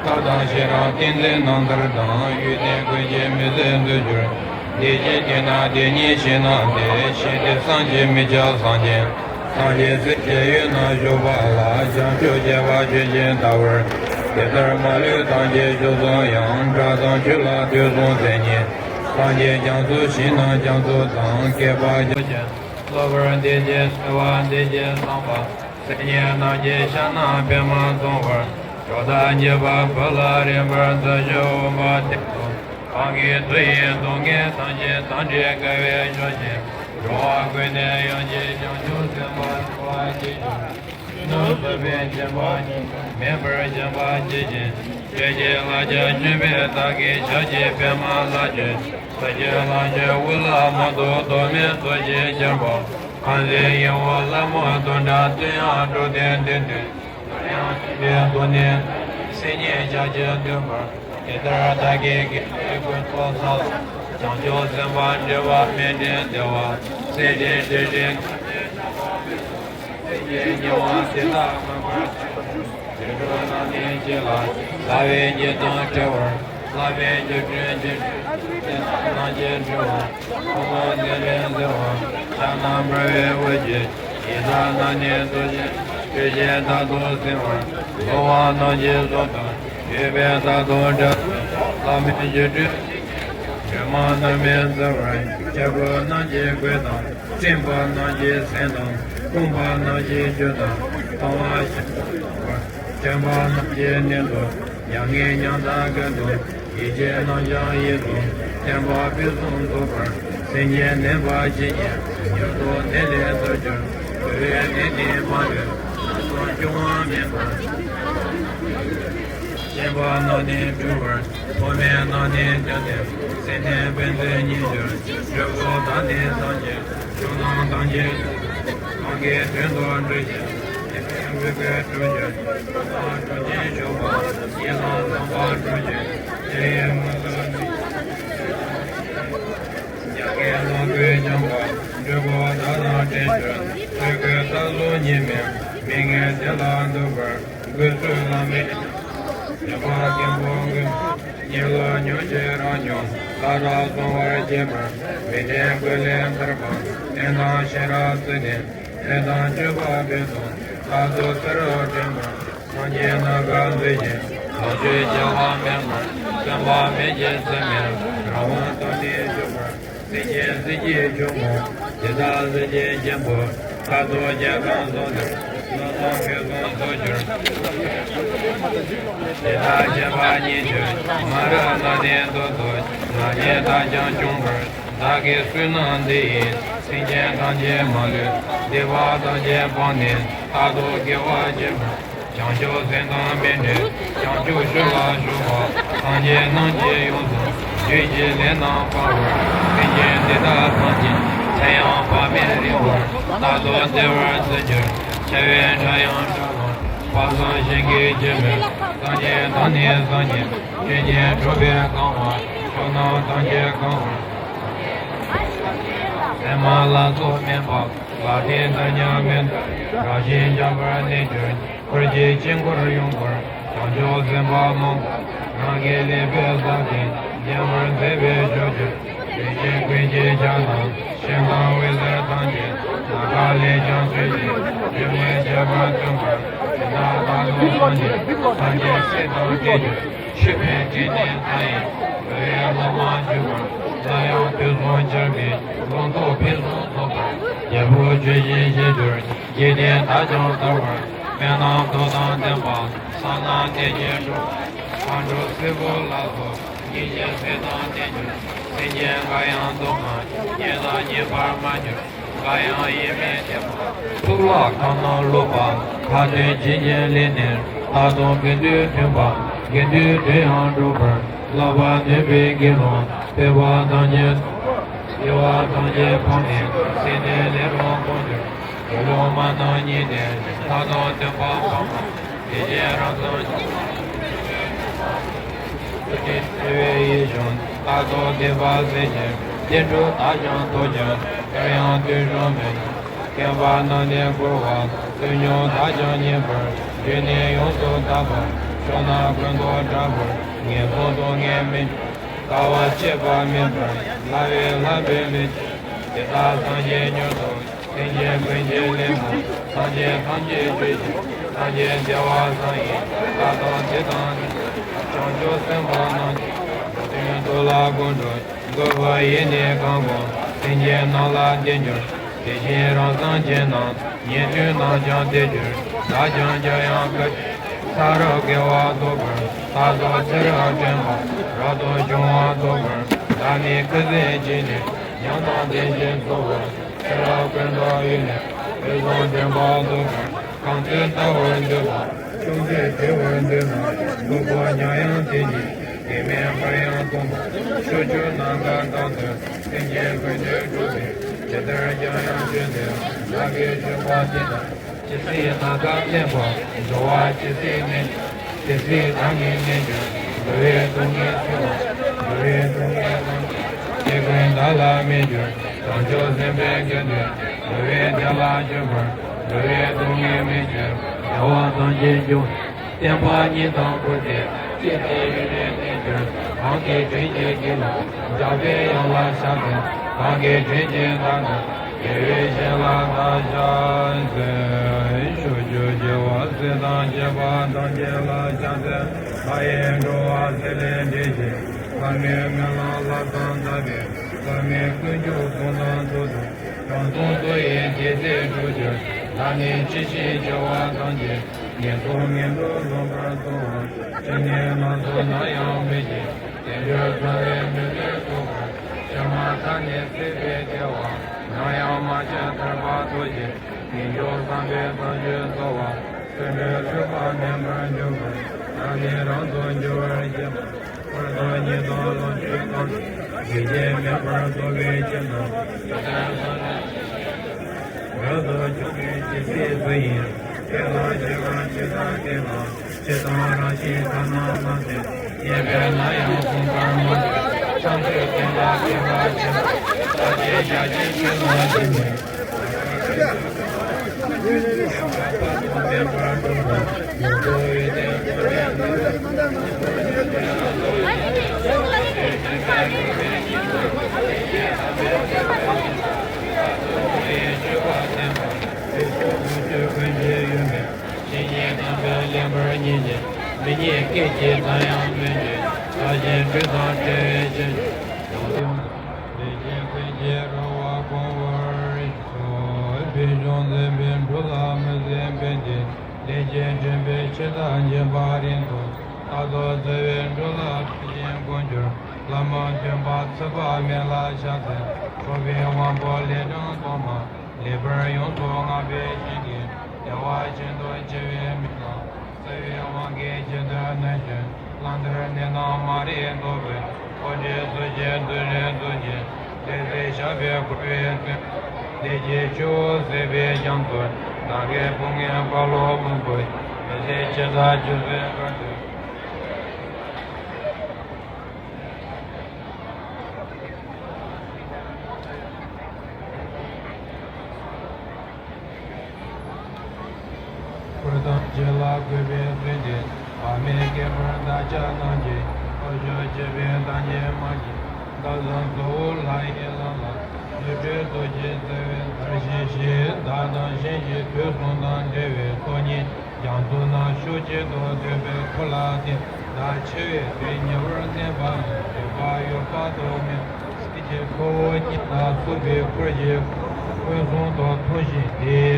ཐབས་དང་ཤེས་རབ་ཏིང་འཛིན་རྣམ་ཐར་དང་། ཡོན་ཏན་ཀུན་གྱིས་མི་ཟད་མཛེས་གྱུར། བདེ་སྐྱིད་དེ་ན་དེ་ཉིད་ཞིག་བསྣམས་ཏེ། ཞིང་དེར་བསམ་གྱིས་མི་ཁྱབ་བཟང་ཞིང་། སངས་རྒྱས་སྲས་ཀྱི་ཡུལ་ན་བཞུགས་པ་ལ། བྱང་ཆུབ་སྤྱད་པ་ཇི་བཞིན་བལྟ་བར། དེ་ལྟར་མ་ལུས་ཐམས་ཅད་བྱོལ་སོང་ཡང་། དགྲ་དང་ཆོས་ལ་ཐོས་བསམ་མཛད་ནས། སངས་རྒྱས་རྒྱ་མཚོ་ཞིང་རྣམས་རྒྱ་མཚོ་དང་། བསྐལ་པ་རྒྱ་ཆེན་སློབ་པར་འདི་བཞིན་གསོལ་བ་འདི་བཞིན་བསམ་པ། སེམས་ཅན་རྣམས་ཀྱི་ཕྱག་ན་པདྨ་འཚལ་བར། ཕྱོགས་མཐའ་ཉེ་བར་བོད་ལ་རིམ་པར་འཚོ་ཞིང་འོང་བ་དེ་དང་། གང་གིས་མཐོ་ཡི་སྡུག་བསྔལ་ཐམས་ཅད་དང་བྲལ་དགའ་བའི་ཕྱོགས་བཞིན། འགྲོ་བ་ཀུན་ནས་ཡོངས་ཀྱི་བྱང་ཆུབ་སེམས་དཔའ་ཐོབ་པར་བྱེད་ཅིང་། ཕྱི་ནང་གསུམ་པའི་སྦྱིན་པ་ཉིད་མེད་པར་བྱིན་པ་ཇི་བཞིན། ཆོས་ཀྱི་ལྷ་བརྒྱ་བྱོན་པས་བདག་གི་ཞབས་ཀྱི་པདྨ་ལ་བྱོན། ཐུགས་རྗེ་ལམ་གྱི་དབུ་ལ་མ་ཐོགས་རྡོ་མེད་རྡོ་རྗེ་ཆེན་པོ། ཁམས་གསུམ་ཡིད་འོང་ལྷ་མོ་དུང་སྒྲ་དུ་ཡང་སྒྲོག་སྟེ་འདུད་འདུད། ཡང་ཞིང་པའི་རྡོ་ནི་སེམས་ཉིད་ཞལ་གྱིས་བསྟོད་པར། དེ་ལྟར་བདག་གིས་དགེ་བའི་ཀུན་རྫོབ་ས་ལ། བྱང་ཆུབ་སེམས་དཔའ་འབྲེལ་བ་མེད་འདྲེན་བདེ་བ་སྲིད་ཞིའི་འདྲེ་སྲིན་ཁམས་ཀྱི་ནགས་པ་ཕུད་དང་། སེམས་ཅན་ཉེ་བ་དེ་དག་མངོན་པར་མཛད་པ། དུད་འགྲོ་རྣམས་ནི་ཇི་ལྟར་བྱ་བའི་ཉེས་དང་བྲལ་བར། བསླབ་པའི་སྒྱུ་འཕྲུལ་ཇི་བཞིན་ནོ། དེ་དག་རྣམས་ཀྱི་སྤྲུལ་པ། ཕོ་མོ་མཛེས་པའི་མཛེས་པ། ཕྱག་ན་འབར་བའི་འོད་ཀྱི། ཡི་དྭགས་རྣམས་ནི་འདུ་ཤེས་དང་། ཆོས་བཞིན་རྟག་ཏུ་བསྲུང་བར། གཟུང་བ་རྣམས་ཀྱི་གཟུགས་དང་། ཡོད་པའི་རྟག་ཏུ་འདྲ། བསླབ་པའི་སྒྱུ་འཕྲུལ་ཇི་བཞིན། སྒྲོན་མ་རྣམས་ནི་བརྩེ་བར། ཆས་གོས་རྣམས་ཀྱི་གོས་དང་། སྤྲིན་པ་རྣམས་ཀྱི་སེམས་དང་། ཕུང་པོ་རྣམས་ཀྱི་རྒྱུ་དང་། གཏོང་བ་ཤིན་ཏུ་སྦྱོང་བ། སྟོན་པ་རྣམས་ཀྱི་གནས་སུ། མྱ་ངན་ཉམ་ཐག་ཀུན་ཏུ། ཡིད་ཆེས་རྣམ་བྱང་ཡིད་དུ། བསྟན་པ་ཕུན་སུམ་ཚོགས་པར། སེམས་ཅན་ནད་པ་ཇི་སྙེད། མྱུར་དུ་ནད་ལས་ཐར་གྱུར། འགྲོ་བའི་ནད་ནི་མ་ལུས། སྣ་ཚོགས་འབྱུང་བ་མེད་པར། སྐྱེ་བ་རྣམས་ནི་འཁྲུ་བར། ཐོག་མེད་རྣམས་ནི་བརྟན་ཏེ། སེམས་ནི་ཕན་ཚུན་གཉིས་གྱུར། འགྲོ་ཀུན་བདག་ནི་སངས་རྒྱས། ཕྱོགས་རྣམས་ཐམས་ཅད་དུ། གང་གི་དོན་དུ་འགྲོ་ཞིང་། དེ་ནི་འགྲོ་ཀུན་འགྲོ་འགྱུར། འགྲོ་དང་འགྲོ་ཀུན་ཞུགས་པ། ཡི་དྭགས་ཚངས་པར་སྤྱོད་ཕྱིར། དེ་ཡི་ངོ་ཚ་ནི། མྱ་ངན་ལམ་ཀུན་འཁྱམས་པ། འགྲོ་ཀུན་བདག་དང་བྲལ་གྱུར། ཆོས་ཀུན་རྟག་ཏུ་ཉིད་མིན། མི་ངན་དེ་ལ་འདུད་པར། ཀུན་སློང་ལམ་མེད་ཀྱང་། འཇམ་དཔལ་མགོན་པོ་མགོན་པོ། གཉེན་ལ་མྱུར་ཞིང་རབ་མྱུར། བླ་རབ་བཟང་བར་བྱེད་པར། མི་འདྲེན་ཀུན་ལས་ཐར་པ། བསྟན་དང་ཤེས་རབ་བརྩེ་ལྡན། ལས་དང་སྤྱོད་པ་ཕུན་སུམ། རྟག་ཏུ་བརྩེ་རབ་འགྲན་པར། སངས་རྒྱས་རྣམས་དགའ་མཛོད་ཅིང་། ལོངས་སྤྱོད་བྱ་བ་མེད་པར། བརྩོན་པ་མེད་ཀྱི་ཚུལ་མིན། རང་དབང་དུ་ནི་བཞུགས་པར། སེམས་ཅན་སྲིད་ཀྱི་འབྱུང་པོ། དེ་དག་སྲིད་ཞིའི་གཤིན་པོ། མཐར་ཐུག་རྒྱལ་ཁམས་སོགས་ནས། བློ་བཟང་ཕུན་སུམ་ཚོགས་གྱུར། དེ་དག་ཞེན་པ་ཉིད་ཆོས། མ་རིག་རྣམས་ནི་འདུལ་དུ། ང་རྒྱལ་དག་ཀྱང་བྱུང་བར། བདག་གིས་བསོད་ནམས་འདི་ཡིས། སེམས་ཅན་ཐམས་ཅད་མ་ལུས། སྡིག་པ་ཐམས་ཅད་སྤངས་ནས། རྟག་ཏུ་དགེ་བ་བྱེད་པར། བྱང་ཆུབ་སེམས་དང་མི་འབྲལ། བྱང་ཆུབ་ཕྱོགས་ལ་ཞུགས་པ། སངས་རྒྱས་རྣམས་ཀྱིས་ཡོངས་སུ། རྒྱུད་ཀྱི་ལས་རྣམས་སྤང་བར། སེམས་ཅན་འདི་དག་ཐམས་ཅད། ཚེ་ཡང་བར་མེད་རིང་བར། རྟག་ཏུ་བདེ་བར་འཚོ་གྱུར། འཆི་བའི་ཁྲག་ཡང་འབྲལ་བར། དཔག་བསམ་ཤིང་གི་སྐྱེད་མོས། སངས་རྒྱས་དང་ནི་སངས་རྒྱས། ཆོས་ཀྱི་གྲོགས་པོས་གང་བར། ཕྱོགས་རྣམས་ཐམས་ཅད་གང་བར། ཨེ་མ་ལ་སོགས་མེད་པ། ལ་དེ་འདྲ་མཉམ་མེད། རང་བཞིན་འཇམ་པར་གནས་གྱུར། འཁོར་གྱི་དཀྱིལ་འཁོར་ཡོངས་བསྐོར། བྱང་ཆུབ་སེམས་དཔའ་མང་པོས། རང་གི་ལེགས་པའི་བསམ་པས། བརྒྱན་པར་མཛད་པའི་ཕྱོགས་བཅུར། བདེ་ཆེན་ཀུན་གྱི་ཕྱག་ན། ཤིང་དང་འོད་ཟེར་ཐམས་ཅད། ནམ་མཁའ་ལས་ཀྱང་འཕྲོས་ཤིང་། སྒྱུ་མའི་ཁྱད་པར་སྟོན་པར། དེ་དག་རྟག་ཏུ་སངས་རྒྱས། ཐམས་ཅད་སྲིད་དང་བྲལ་གྱུར། མཆོད་པའི་དྲི་ནི་ལྷ་ཡིས། འགྲོ་བའི་སློབ་མར་གྱུར་པར། སླར་ཡང་དུས་གསུམ་འཆར་མེད། ལུང་རྟོགས་ཕུན་སུམ་ཚོགས་པར། རྒྱལ་པོ་ཆོས་བཞིན་གཤེགས་གྱུར། འཇིག་རྟེན་དག་ཀྱང་དར་བར། དཔལ་རྣམས་མཐུ་དང་ལྡན་པ། ས་རྣམས་བདེ་ཞིང་འགྲོ། མཁའ་འགྲོ་སྲིན་པོ་ལ་སོགས། སྙིང་རྗེའི་ཚུལ་དང་ལྡན་གྱུར། སེམས་ཅན་འགའ་ཡང་སྡུག་བསྔལ། རྙེད་དང་རྙེད་པར་མ་གྱུར། འགའ་ཡང་ཡིད་མི་བདེ་བར། གཙུག་ལག་ཁང་རྣམས་ལོག་པ། ཁ་ཏོན་བྱིན་གྱིས་བརླན་ནས། རྟག་ཏུ་དགེ་འདུན་མཐུན་པ། དགེ་འདུན་དོན་ཡང་འགྲུབ་པར། བསླབ་པ་ནོད་པའི་དགེ་སློང་། སྤོབས་པ་ཐམས་ཅད་རྫོགས་པ། བདེ་བ་ཐམས་ཅད་ཕོངས་ནས་སྲིད་མཐའི་ལས་དང་ཕོངས་གྱུར། ལུས་ལུང་མ་དང་གཉིས་ལྡན་ལྷ་དང་སྟོན་པ་དཔག་མ་དེ་བཞིན་རང་སངས་རྒྱས། ཐུགས་རྗེ་བརྩེ་བའི་ཡིད་བཞིན་རྟ་ཐོག་བདེན་པ་གསལ་ཞིང་བསྟན་འགྲོ་བདག་ཀྱང་ཐོབ་ཀྱང་དཀར་ཡང་དུས་སུ་མེད། མཁན་པ་རྣམས་ནི་བཀུར་བ་བསོད་སྙོམས་བདག་ཀྱང་བསྙེན་པར་བརྗོད་ནས་ཡོངས་སུ་དག་པར་ཕྱོགས་རྣམས་ཀུན་ཏུ་གྲགས་པར་ངན་སོང་སྡུག་བསྔལ་མི་འབྱུང་། དཀའ་བ་སྤྱད་པ་མེད་པར་བསླབ་པའི་བསླབ་པའི་ལས་ཀྱིས་དེ་དག་སངས་རྒྱས་མྱུར་དུ་སེམས་ཅན་ཀུན་གྱི་ལས་སྨོན། སངས་རྒྱས་ཐམས་ཅད་ཆོས་ཀྱི་སངས་རྒྱས་བདེ་བ་བཟང་ཡི་བཀའ་དང་དེ་དང་ནི། བྱང་ཆུབ་སེམས་དཔའ་རྣམས་ཀྱིས་འགྲོ་དོན་དུ་ལ་དགོངས་འགྲོ། འགོད་པ་ཡིས་ནི་གང་དགོངས་སེམས་ཅན་རྣམས་ལ་བདེ་འགྱུར། དེ་བཞིན་རང་སངས་རྒྱས་རྣམས་ཉན་ཐོས་རྣམས་ཀྱང་དེར་འགྱུར། བདག་ཀྱང་འགྱུར་ཡང་སྐབས་ཅིག་ས་རབ་དགེ་བ་ཐོབ་པར་ས་ཐོབ་ཚེ་རབ་དྲན་པ་རབ་ཏུ་བྱུང་བ་ཐོབ་པར་བདག་ནི་ཁ་ཟས་བྱིན་ནས་ཉམས་དང་ལྡན་ཞིང་རྫོགས་པར་ཚེ་རབས་ཀུན་ཏུ་གཡོས་ནས་འོད་སྲུང་ལྡན་པ་ཐོབ་པར་གང་ཚེ་ལྟ་བར་འདོད་པ་ཅུང་ཟད་བདེ་བར་འདོད་ན་སློབ་དཔོན་མྱ་ངན་འདས་ཀྱིས་དེ་མིན་པར་ཡང་སྟོན་པ་ཕྱོགས་བཅུ་ནམ་མཁའ་གང་དུ་སེམས་ཅན་ཀུན་ཏུ་སྤྲུལ་པས་ཇི་ལྟར་ཀྱང་ཡང་བྱོན་ཏེ་བདག་གིས་བྱོན་པ་དེ་དག་ཇི་སྲིད་ནམ་མཁའ་མཉམ་པར་འགྲོ་བ་ཇི་སྲིད་མེད་དེ་སྲིད་བདག་ནི་མེད་འགྱུར། འགྲོ་བའི་སྡུག་བསྔལ་སེལ་བ་འགྲོ་བའི་སྡུག་བསྔལ་ཐམས་ཅད་སྐྱེ་ཀུན་བདག་ལ་མེད་འགྱུར། བྱང་ཆུབ་སེམས་དཔའི་དགེ་འདུན་འགྲོ་བའི་བདེ་ལ་སྤྱོད་པར་འགྲོ་བའི་སྡུག་བསྔལ་མེད་འགྱུར། བདེ་བ་ཐམས་ཅད་འབྱུང་བའི་བསྟན་པ་ཉིད་དང་པོ་སྟེ། ཅི་སྟེ་ཡུན་རིང་གནས་གྱུར་གང་གིས་དྲིན་ཅན་གྱི་ལུས། འཇམ་པའི་དབྱངས་ལ་ཕྱག་འཚལ་གང་གིས་དྲིན་ཅན་བདག་ནི། དགེ་བའི་བཤེས་ལ་བདག་ཕྱག་འཚལ། ཕྱོགས་བཅུའི་རྒྱལ་བ་སྲས་དང་བཅས་པ་ཐམས་ཅད་ལ་ཕྱག་འཚལ། ལྷ་ཡི་འགྲོ་བ་སྲེད་ལས་འདྲེན་ཅིང་། ལྷ་མིའི་སྨོན་ལམ་བསླབ་དང་དམ་པའི། ལྷ་མིའི་ཀུན་སྤྱོད་གསུང་དང་ཐུགས་དང་དྲང་སྲོང་ཚུལ་ཡིན་དེ་ཚེ་སྒྲུབ་ཕྱིར། བདག་ནི་ཇི་བཞིན་བྱ་བ་ཐམས་ཅད། ངན་སོང་ངན་འགྲོར་ལོག་པར་རྟོག་པར། ཅི་ནས་ལམ་སོགས་ནམ་ཡང་མི་ཤེས། དལ་འབྱོར་འཚང་བའི་མི་ལུས་རྟོགས་པར། ཤ་མ་ཐག་ནས་སྲིད་པའི་བདེ་བ། ནམ་ཡང་མ་ཆགས་ཐར་པ་ཐོབ་ཕྱིར། ངེས་འབྱུང་བསམ་པའི་བཟང་སྤྱོད་གསོལ་བ། བརྩོན་འགྲུས་ལྷོད་པ་མེད་པར་འབྱུང་བར། བདག་ནི་རང་དུ་འགྱུར་བར་བྱེད་པ། འཁོར་དང་ཉེས་དང་ལོངས་སྤྱོད་ཀུན། ལས་ཀྱིས་མེད་པར་རྟོགས་པའི་ཕྱིར་དང་། ཇི་ལྟར་བསམ་པའི་རབ་ཏུ་བྱུང་བའི་ཇི་སྲིད་སུ་ཡིན། དེ་ལ་སྤྱོད་པ་ཇི་ལྟར་བསྟན་པ། ཇི་ལྟར་རང་བཞིན་ཐ་ན་མ་ཟད། རྙེད་པས་ན་ཡང་ཁོང་ཁར་མ་ཆགས། ཐམས་ཅད་རྟེན་ལ་དད་པ་ཆེན་པོས། ལྟ་བྱེད་བྱ་བྱེད་ཆོས་ལ་ཞེན་མེད། ཇི་སྙེད་དམ་པའི་བསྙེན་པར་ཉེ་ཞིང་། མི་བསྙེན་སྐད་ཅིག་ཙམ་ཡང་མི་འབྱུང་། བདག་གཞན་དྲི་དང་བྲལ་བའི་ཕྱིར། ཡོངས་སུ་ལས་ཀྱི་ཀུན་གྱི་རང་དབང་བསྐུར་བར་ཤོག་ཕུལ་བྱུང་འཛིན་པའི་འབྲུ་ལ་མི་སེམས་པས་ཏེ། ལས་ཀྱི་འདྲེན་པའི་ཕྱིར་བདག་སྦྱིན་པ་རིང་དུ། རྟག་ཏུ་བརྩེ་བའི་འབྲུ་ལ་ཕུལ་ཞིང་མགོན་གྱུར། ལྷ་མོ་འདུན་པ་ཚིག་པ་མེད་ལ་ཕྱག་འཚལ། འཕགས་པའི་དབང་པོ་ལས་དྲངས་སྟོང་མ། ལེགས་པར་ཡོངས་སུ་བསྔགས་པའི་ཞིང་གི། བདེ་བ་ཤིན་ཏུ་ཆེ་བའི་མིང་དང་། བརྩེ་བའི་དབང་གིས་ཇི་ལྟར་ནོན་ཞིང་། བླང་དོར་གནས་དང་མ་རིག་རྟོག་པའི། འཁོར་འདས་སུ་ཞིག་འདུ་རེ་འདུ་ཞིང་། ལས་ཟད་བྱ་བའི་འཁོར་བའི་བཙོན་པ། ལས་ཀྱི་ཆུ་བོ་ཟད་པའི་རྒྱ་མཚོར། བདག་གི་སྤོང་ངན་བཀའ་སློབ་མང་པོ་ཡི། མི་ཟད་ཕྱི་དང་ཕྱི་སོའི་ཁ་ཐུག་འཁོར་དང་བཅས་ལ་གུས་པས་བསྟོད་དེ། བག་མེད་སྐད་པར་བདག་ཅག་རྣམས་ཀྱིས། ལྷོ་ཕྱོགས་སྤྱི་པའི་མདའ་གཉིས་དམག་གི། མདའ་བཟང་གཙོ་བོ་ལྷ་ཡི་ལམ་ལ། རྫུ་འཕྲུལ་རྡོ་རྗེ་རྩེ་བས་མཐར་ཕྱིན་ཞེས། བདག་དང་གཞན་གྱི་དུག་གསུམ་དང་འབྲེལ་བའི་སྟོང་ཉིད། རྒྱ་མཚོ་ན་ཕྱོགས་གཅིག་ཏུ་སྡོད་པའི་འཁོར་ལ་བརྟེན། བདག་འཆི་བའི་དུས་ཉེ་བར་གནས་པ་ཡི། འདོད་པ་ཡོད་པ་དུ་མའི་སྲས་ཀྱི་ཁུ་བོ་གཉིས་ལ་སོགས་པའི་འཁོར་གྱི་སྐུ་གསུང་ཐུགས་མཐོང་ཞིང་དེའི་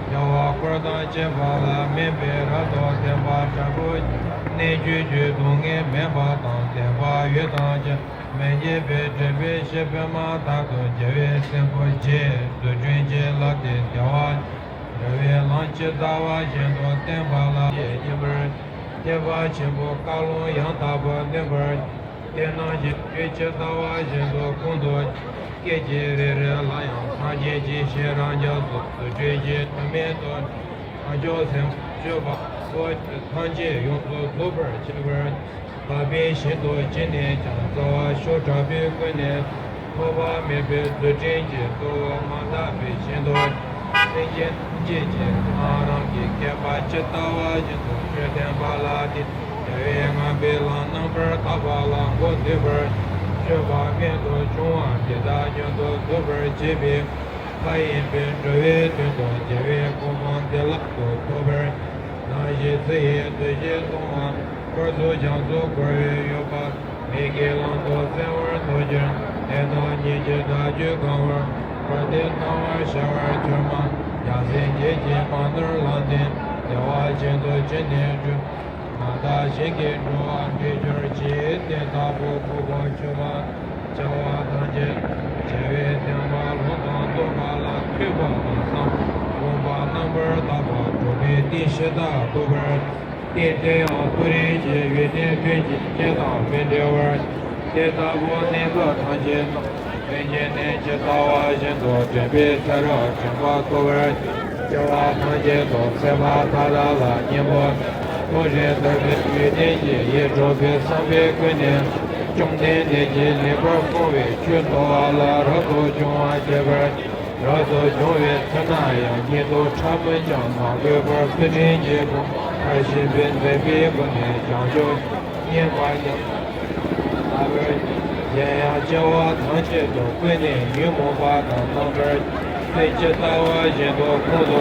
རྒྱལ་བ་འཁོར་དང་བཅས་པ་ལ་སྨན་པའི་རབ་ཏུ་བསྟན་པ་དྲག་པོ་ཉིད། གནད་གཅོད་ཀྱི་སྡུག་བསྔལ་མེད་པ་དང་། བདེན་པ་ཡོད་དང་ཅང་མི་འགྱུར་བའི་དྲན་པའི་ཤེས་པས་མ་ཐག་ཏུ་རྒྱལ་བའི་སྲས་པོ་རྗེ་རྫུ་འཕྲུལ་གྱི་ལྷ་སྟེ། བདེ་བ་འབྲེལ་བའི་ལམ་ཇི་ལྟ་བ་བཞིན་དུ་བསྟན་པ་ལ་ཡེ་སྙིང་པར་ཐེག་པ་ཆེན་པོའི་བཀའ་ལུང་ཡང་དག་པར་སྟོན་པར། དེ་ནང་བཞིན་ཆོས་ཇི་ལྟ་བ་བཞིན་དུ་ཁོང་དུ་སྐད་ཅིག་རེ་རེ་ལ་ཡང་སངས་རྒྱས་ཀྱི་ཞལ་རང་རྒྱ་མཚོ་རྡུལ་ཕྲན་གྱི་ཐ་མལ་དུ་བྱང་ཆུབ་སེམས་དཔའ་སྤྱོད་པ་འཁོར་ཐམས་ཅད་ཡོངས་སུ་རྫོགས་པར་བྱེད་པར། དག་པའི་ཞིང་དུ་ཅི་ནས་ཀྱང་རྩ་བ་ཤུགས་དྲག་པོའི་ཀུན་ནས་ཐོགས་པ་མེད་པའི་རྡུལ་ཕྲན་གྱི་གཙོ་བོ་མ་དག་པའི་ཞིང་དུ། སེམས་ཅན་ཐམས་ཅད་ཀྱི་ནང་རང་གི་བསྐལ་པ་ཇི་ལྟ་བ་བཞིན་དུ་ཆོས་བསྟན་པ་ལ་བརྟེན། རྒྱལ་བའི་ངང་པའི་ལམ་རྣམ་པར་དག་པ་ལ་མགོ་འཛིན་པར་སྤྱོད་པ་རྨད་དུ་བྱུང་བ་འདི་དག་ཉིད་དུ་རྫོགས་པར་བྱེད་པའི་མཐའ་ཡས་པའི་འགྲོ་བའི་དོན་དུ་རྒྱལ་བའི་གོ་འཕང་བདེ་བླག་ཏུ་ཐོབ་པར། ནང་བཞིན་ཚེ་ཡི་དུས་བཞི་སྟོང་བ། འཁོར་ཚོགས་རྒྱ་མཚོ་བསྐོར་བའི་ཡུལ་པ། མི་དགེ་ལམ་དུ་བཙན་བར་འཐོར་གྱུར། དེ་དག་ཉིད་ཀྱི་དག་རྒྱུ་གང་བར། འཁོར་འདས་སྣང་བར་ཤར་བར་གྱུར་མ། ཡ་མཚན་བརྒྱད་ཀྱི་མ་ནོར་ལམ་བདེན། བདེ་བ་ཅན་དུ་ཅི་ནས་བགྲོད། མ་དག་གཞན་གྱི་འགྲོ་བ་འདྲེན་གྱུར་ཅིག་དེ་ལྟ་བུ་ཕུང་པོ་ཆུ་མ། བྱ་བ་ཐམས་ཅད། བྱ་བའི་བདེན་པ་ལུང་དང་རྟོགས་པ་ལ་ཐོས་པ་དང་བསམ་པ་རྣམ་པར་དག་པ་གྲུབ་པའི་རྟེན་གཞི་དག་ཐོབ་པར། རྟེན་དེ་ཡང་མཐོ་རིས་ཀྱི་ཡོན་ཏན་ཀུན་གྱི་རྐྱེན་དང་མི་འབྲལ་བར། དེ་ལྟ་བུ་གནས་སྐབས་ཐམས་ཅད་དུ། ལྷན་ཅིག་ནི་ཇི་ལྟ་བ་བཞིན་དུ་འདྲེན་པའི་ཚེ་རབས་འདྲེན་པ་ཐོབ་པར། སྐྱེ་བ་ཐམས་ཅད་དུ་སེམས་པ་མཐའ་དག་ལ་སྙིང་པོ། ཐུགས་རྗེ་ཐོབ་པའི་ཡོན་ཏན་གྱིས་ཡིད་འཕྲོག་པའི་བསམ་པའི་ཀུན་ནས། བཅོམ་ལྡན་འདས་ཀྱིས་ལེགས་པར་གསུངས་པའི་ཆོས་འདུལ་བ་ལ་རབ་ཏུ་བྱུང་བར་བྱེད་པར། རབ་ཏུ་བྱུང་བའི་ཚེ་ན་ཡང་ཉིད་དུ་ཕྲ་མོས་ཀྱང་མ་གོས་པར་ཚུལ་ཁྲིམས་ཀྱི་སྒོ་མཐར་ཕྱིན་པའི་མཛད་པའི་སྒོ་ནས་བྱང་ཆུབ་བརྙེས་པ་ཡང་། ལྟ་བུར། གཞན་ཡང་སྐྱེ་བ་ཐམས་ཅད་དུ་ཀུན་ནས་ཉོན་མོངས་པ་དང་རྣམ་པར་ཤེས་ཇི་ལྟ་བ་བཞིན་དུ་ཁོང་དུ་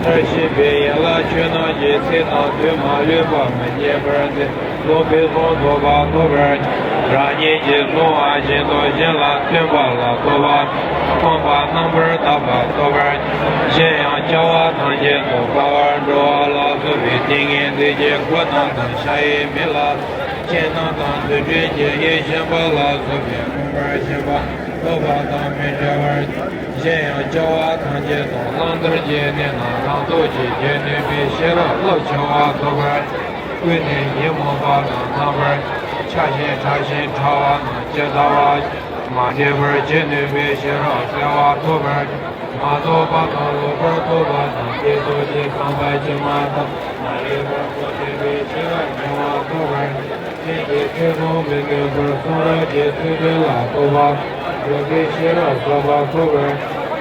མཐར་ཕྱིན་པའི་ཡན་ལག་ཆོས་རྣམས་ཀྱི་ཚེ་དང་དུས་མ་ལུས་པ་མི་བསྐྱོད་པར་མཛད་ལུགས་ཕུན་སུམ་ཚོགས་པ་ཐོབ་པར། རང་ཉིད་ཀྱིས་གསུངས་པ་བཞིན་དུ་གཞན་ལ་སྟོན་པ་ལ་ཐོས་པ། སྟོན་པ་རྣམ་པར་དག་པ་ཐོབ་པར། གཞན་ཡང་སྐྱེ་བ་ཐམས་ཅད་དུ་དགའ་བར་འགྲོ་བ་ལ་སོགས་པའི་ཏིང་ངེ་འཛིན་གྱི་སྒོ་རྣམས་དང་ཤ་ཡི་མིག་ལ་སོགས་པའི་སྤྱན་རྣམས་དང་རྡུལ་ཕྲན་གྱི་དབྱིབས་བཞིན་པ་ལ་སོགས་པའི་མངོན་པར་ཤེས་པ་ཐོབ་པ་དང་མི་འབྲལ་བར། གཞན་ཡང་སྐྱེ་བ་ཐམས་ཅད་དུ་བླང་དོར་གྱི་གནས་རྣམས་རང་སྟོབས་ཀྱིས་འབྱེད་ནུས་པའི་ཤེས་རབ་རླབས་ཆེ་བ་ཐོབ་པར། ཀུན་ནས་ཉོན་མོངས་པ་དང་རྣམ་པར་ཆགས་ཤིང་ཕྲ་ཞིང་ཕྲ་བ་རྣམས་ཇི་ལྟ་བ་མ་འདྲེས་པར་འབྱེད་ནུས་པའི་ཤེས་རབ་གསལ་བ་ཐོབ་པར། མ་རྟོགས་པ་དང་ལོག་པར་རྟོག་པ་དང་བརྟེན་ཏོག་ཅེས་བསམ་པ་ཇི་མ་བཏགས་མ་ལུས་པ་སོགས་བདེན་པའི་ཤེས་རབ་ཉེ་བར་ཐོབ་པར། ལྷན་ཅིག་ཆོས་མཚུངས་མི་འདོད་པར་གསུང་རབ་ཀྱི་ཚིག་དོན་ལ་རྟོག་པ་འཇོག་པའི་ཤེས་རབ་གསར་པ་ཐོབ་པར།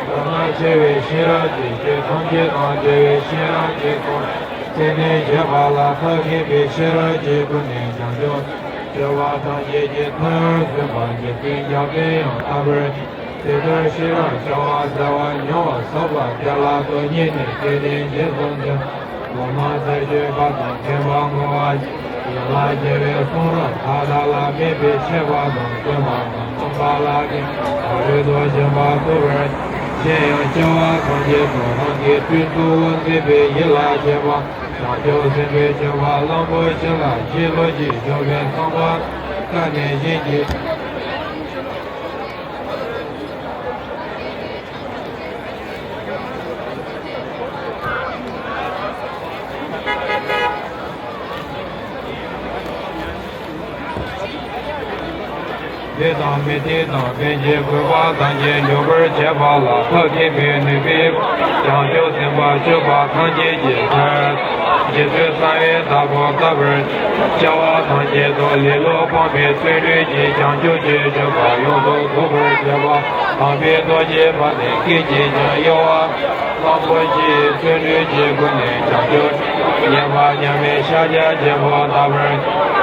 མདོར་ན་ཆེ་བའི་ཤེས་རབ་ཀྱིས་ཆོས་ཐམས་ཅད་དང་བྲལ་བའི་ཤེས་རབ་ཀྱིས་ཁོང་ཚེ་ནས་བྱེད་པ་ལ་ཐབས་མཁས་པའི་ཤེས་རབ་ཀྱི་སྒོ་ནས་བྱང་ཆུབ་སྤྱོད་པ་ཐམས་ཅད་ཀྱི་མཐའ་ཡང་ཟིན་པ་རྗེ་བཙུན་རྒྱལ་པོས་ཡང་དག་པར། དེ་ལྟར་ཤེས་རབ་བྱ་བ་བྱ་བ་མྱུར་བ་ཟབ་པ་བདེ་བླག་ཏུ་བརྙེས་ནས་སྐལ་ལྡན་རྗེས་སུ་འདེབས། ལོ་མ་ས་གཅོད་པ་དང་མཁས་པ་མགོ་བ། ཡན་ལག་བརྒྱད་པའི་གསུང་རབ་མཐའ་དག་ལ་དམིགས་པའི་ཆེ་བ་དང་བརྩོན་པ་དང་སྟོང་པ་ལ་དགེ་བ་རབ་ཏུ་བྱིན་པ་ཐོབ་པར། གཞན་ཡང་སྐྱེ་བ་ཐམས་ཅད་དུ་རང་གི་དུས་གཙོ་བོ་འཛིན་པའི་ཡིད་ལ་བྱེད་པ། བྱང་ཆུབ་སེམས་དཔའི་སྤྱོད་པ་གླང་པོ་ཆེ་ལ་ཕྱིན་ལོག་ཅིག་འཇོག་པའི་བསམ་པ་བཀའ་ནས་གཞན་གྱི། བདེ་དང་མི་བདེ་དང་ཕན་ཆད་རྒུད་པ་ཐམས་ཅད་འཇོམས་པར་བྱེད་པ་ལ་ཐབས་མཁས་པའི་ནུས་པས་བྱང་ཆུབ་སེམས་དཔའ་སྤྱོད་པ་ཐམས་ཅད་ཀྱི་མཐར། རྗེ་བཙུན་གསང་བའི་བདག་པོ་ལྟ་བུར། སྐྱེ་བ་ཐམས་ཅད་དུ་ལེ་ལོ་སྤངས་པའི་བརྩོན་འགྲུས་ཀྱིས་བྱང་ཆུབ་ཀྱི་སྤྱོད་པ་ཡོངས་སུ་རྫོགས་པར་བྱེད་པ། དམ་པའི་རྡོ་རྗེ་འབར་བའི་སྐད་ཅིག་ཀྱང་གཡོ་བ། གླང་པོ་ཆེའི་བརྩོན་འགྲུས་ཀྱི་སྒོ་ནས་བྱང་ཆུབ། ཉེས་པ་མྱ་ངན་ཤཱཀྱ་ཆེན་པོ་ལྟ་བུར།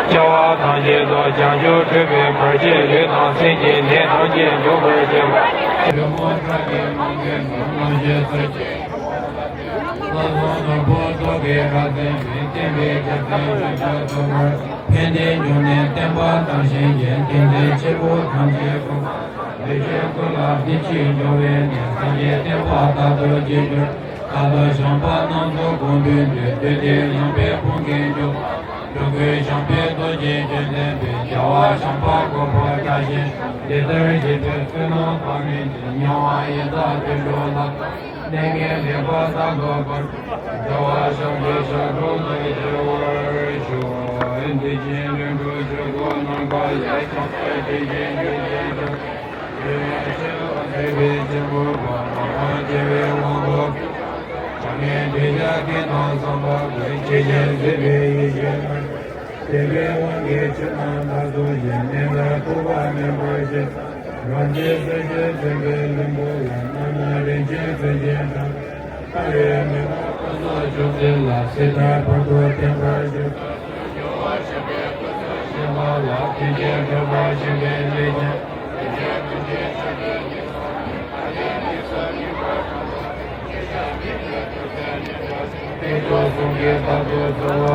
སྐྱེ་བ་ཐམས་ཅད་དུ་བྱང་ཆུབ་སྒྲུབ་པའི་བར་ཆད་ལུས་དང་སེམས་ཀྱི་ནད་ཐམས་ཅད་འཇོམས་པར་བྱེད་པ། ཇོ་མོ་ཁྲ་རྒྱས་མ་མགོན་གྱི་རྣམ་བཞི་ཚུལ་གྱི། ལྷ་བཟང་ནོར་བུ་ཚོགས་ཀྱི་ཁ་ཟས་མིན། བསྟན་པའི་རྒྱལ་མཚན་ཞབས་ཀྱུ་ཐོབ་པར། ཕན་བདེའི་འབྱུང་གནས་བསྟན་པ་དར་ཞིང་རྒྱས། དེང་འཛིན་ཆེན་པོ་ཐམས་ཅད་ཀུན། ལུས་ཅན་ཀུན་ལ་བདེ་སྐྱིད་འབྱུང་བའི་གནས། སངས་རྒྱས་བསྟན་པ་དར་དུ་གཅིག་གྱུར། ད་ལྟ་བྱམས་པ་རྣམ་གསུམ་དགོངས་པའི་མཐུས། བདུད་སྡེ་ཡངས་པའི་ཕུང་གི་མཆོག་འགྲོ་ཀུན་བྱམས་པའི་རྡོ་རྗེས་ཀུན་འདྲེན་པའི། རྒྱལ་བ་བྱམས་པ་གོ་འཕང་རྒྱ་ཆེན། འདི་ལྟར་བཞེད་པའི་བསོད་ནམས་འཕགས་མའི་མཐུས། མྱུར་བ་ཡི་དྭགས་དུད་འགྲོ་ལ། གནས་ངན་ལེགས་པར་དག་པར། རྒྱལ་བ་བྱམས་ཀྱི་ཞབས་དྲུང་དུ་བཅར་བར་ཤོག་འདི་ཕྱིར་ལྷུན་གྲུབ་ཆོས་སྐུ་རྣམ་ དེ་བའི་དབང་གིས་ཆོས་རྣམས་དག་ཏུ་ཡེ། གནས་ལ་ཐུབ་པ་མེད་པར་ཤེས། རང་རྒྱལ་སྲས་ཀྱི་མཚན་གྱི་ལྷུན་པོ་ལ། རྣམ་སྣང་རིན་ཆེན་མཚོན་ཆའི་མདངས། ལྟ་བའི་མེ་ཏོག་སྣ་ཚོགས་ཕྱོགས་བཞི་ལ། སྲིད་མཐའ་བར་དུ་བརྟན་པར་ཤོག། སྐྱོ་བ་ཞི་བའི་སྐུ་ཚུལ་ཤེས་པ་ལ། ཐེག་ཆེན་ཐོས་པ་ཞི་བའི་ལས་ཀྱི། ཐེག་མཆོག་གསུམ་གྱི་བདག་ཏུ་གསོལ་བ།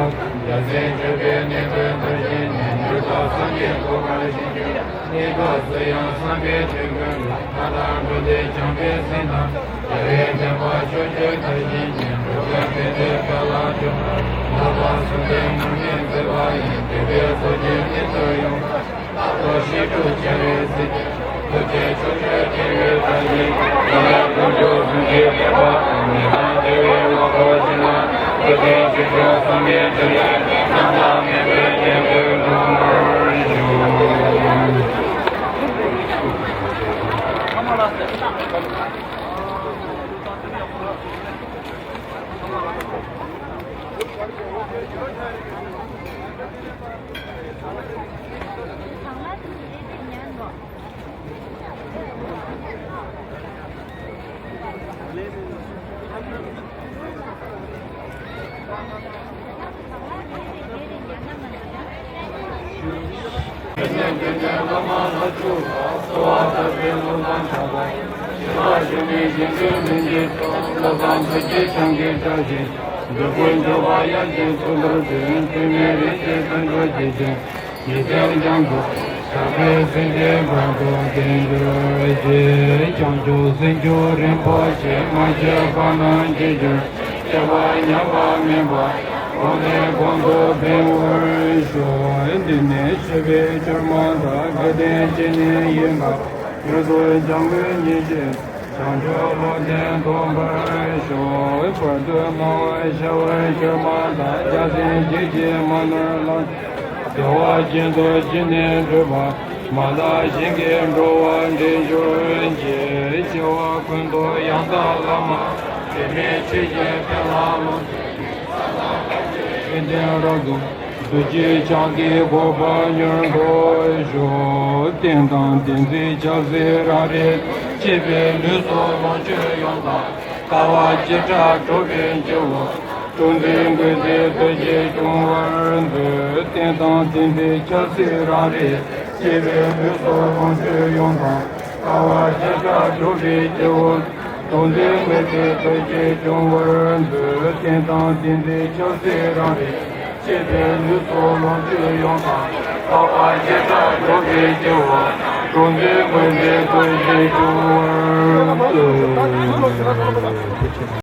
འཇའ་ཚོན་འཕྲོས་པའི་གནས་ཀུན་མཐར་ཕྱིན་ནས། འགྲོ་དག་སངས་རྒྱས་གོ་འཕང་ཞིང་རྒྱས། གནས་སྐབས་སུ་ཡང་བསམ་པའི་དོན་ཀུན་ལ། མཐའ་དག་འགྲོ་འདི་འཇམ་དཔལ་མཚན་དང་། རྒྱལ་བའི་བསྟན་པ་ཕྱོགས་བཅུར་མཐར་ཕྱིན་ཅིང་། འགྲོ་ཀུན་ཕན་བདེའི་དགའ་ལ་འབྱོར། ལྷག་པར་གསུམ་ལྡན་མར་མེ་མཛད་པ་ཡི། འདོད་པའི་ཚོགས་ཀྱིས་གནས་ཚུལ་ཡོངས། རྟག་ཏུ་ཞི་ཁྲོ་བྱ་བའི་སྲིད་པའི། ཐུགས་རྗེ་ཕྱོགས་བཅུར་ཁྱབ་པའི་མཐའ་ཡས། ཀུན་ལ་དཀོན་མཆོག་གསུམ་གྱི་བསྟན་པ་དང་། ཉེ་དང་བར་བའི་ལོ་ཐོག་ཅན་ལ། སྐུ་ཚེ་ཆོས་འབྱུང་བསམ་ཡས་འདིར། རྣམ་དག་མེད་པའི་གནས་སུ་འགྲོ་བར་ཤོག། ཉིན་མཚན་ཀྱང་དུ་ཞགས་པའི་སེང་གེ་བར་དུ་བརྟན་གྱུར་ཅིག། བྱང་ཆུབ་སེམས་མཆོག་རིན་པོ་ཆེ། མ་སྐྱེས་པ་རྣམས་སྐྱེ་གྱུར། སྐྱེས་པ་ཉམས་པ་མིན་པ། གོང་ནས་གོང་དུ་འཕེལ་བར་ཤོག། འདི་ནི་ཆོས་པའི་ཆོས་མ་དག། སྐལ་ལྡན་སྤྱན་ནི་ཡིན་ལ། མྱུར་དུ་འཇམ་མགོན་ཉིད་ཀྱིས། བྱང་ཆུབ་བློ་ལྡན་ཐོབ་པར་ཤོག། བར་དུ་སྣང་བ་ཤར་བའི་ཆོས་མ་དག། རྒྱལ་སྲས་བརྒྱད་ཀྱིས་མ་ནོར་ལམ། བདེ་བ་ཅན་དུ་ཇི་སྙེད་འགྲུབ་པ། མ་ལགས་ཞིང་གི་འགྲོ་བ་འདྲེན་གྱུར་ཅིག། སྐྱེ་བ་ཀུན་ཏུ་ཡང་དག་བླ་མ། དྲི་མེད་ཆོས་ཀྱི་ཕྲིན་ལས་ལོངས། ཡོན་ཏན་རབ་ཏུ་རྫོགས་ཤིང་བདེ་བ་ཅན། བདེ་བ་ཅན་གྱི་གོ་འཕང་མྱུར་ཐོབ་ཤོག། རྟེན་དང་རྟེན་འབྲེལ་ཆབ་སྲིད་རང་རེད། གཅེས་པའི་ལུས་སྲོག་ལོངས་སྤྱོད་ཡོངས་དག། དཀའ་བ་སྤྱད་པས་འགྲུབ་པའི་སྐྱེ་བོ། གྲོགས་མཛད་འགོད་མཛད་བདག་གིས་སྐྱོང་བར་མཛོད། རྟེན་དང་རྟེན་འབྲེལ་ཆབ་སྲིད་རང་རེད། གཅེས་པའི་ལུས་སྲོག་ལོངས་སྤྱོད་ཡོངས་དག། དཀའ་བ་སྤྱད་པས་འགྲུབ་པའི་སྐྱེ་བོ། གྲོགས་མཛད་འགོད་མཛད་བདག་གིས་སྐྱོང་བར་མཛོད། རྟེན་དང་རྟེན་འབྲེལ་ཆབ་སྲིད་རང་རེད། གཅེས་པའི་ལུས་སྲོག་ལོངས་སྤྱོད་ཡོངས་དག། དཀའ་བ་སྤྱད་པས་འགྲུབ་པའི་སྐྱེ་བོ། གྲོགས་མཛད་འགོད་མཛད་བདག་གིས་སྐྱོང་བར་མཛོད།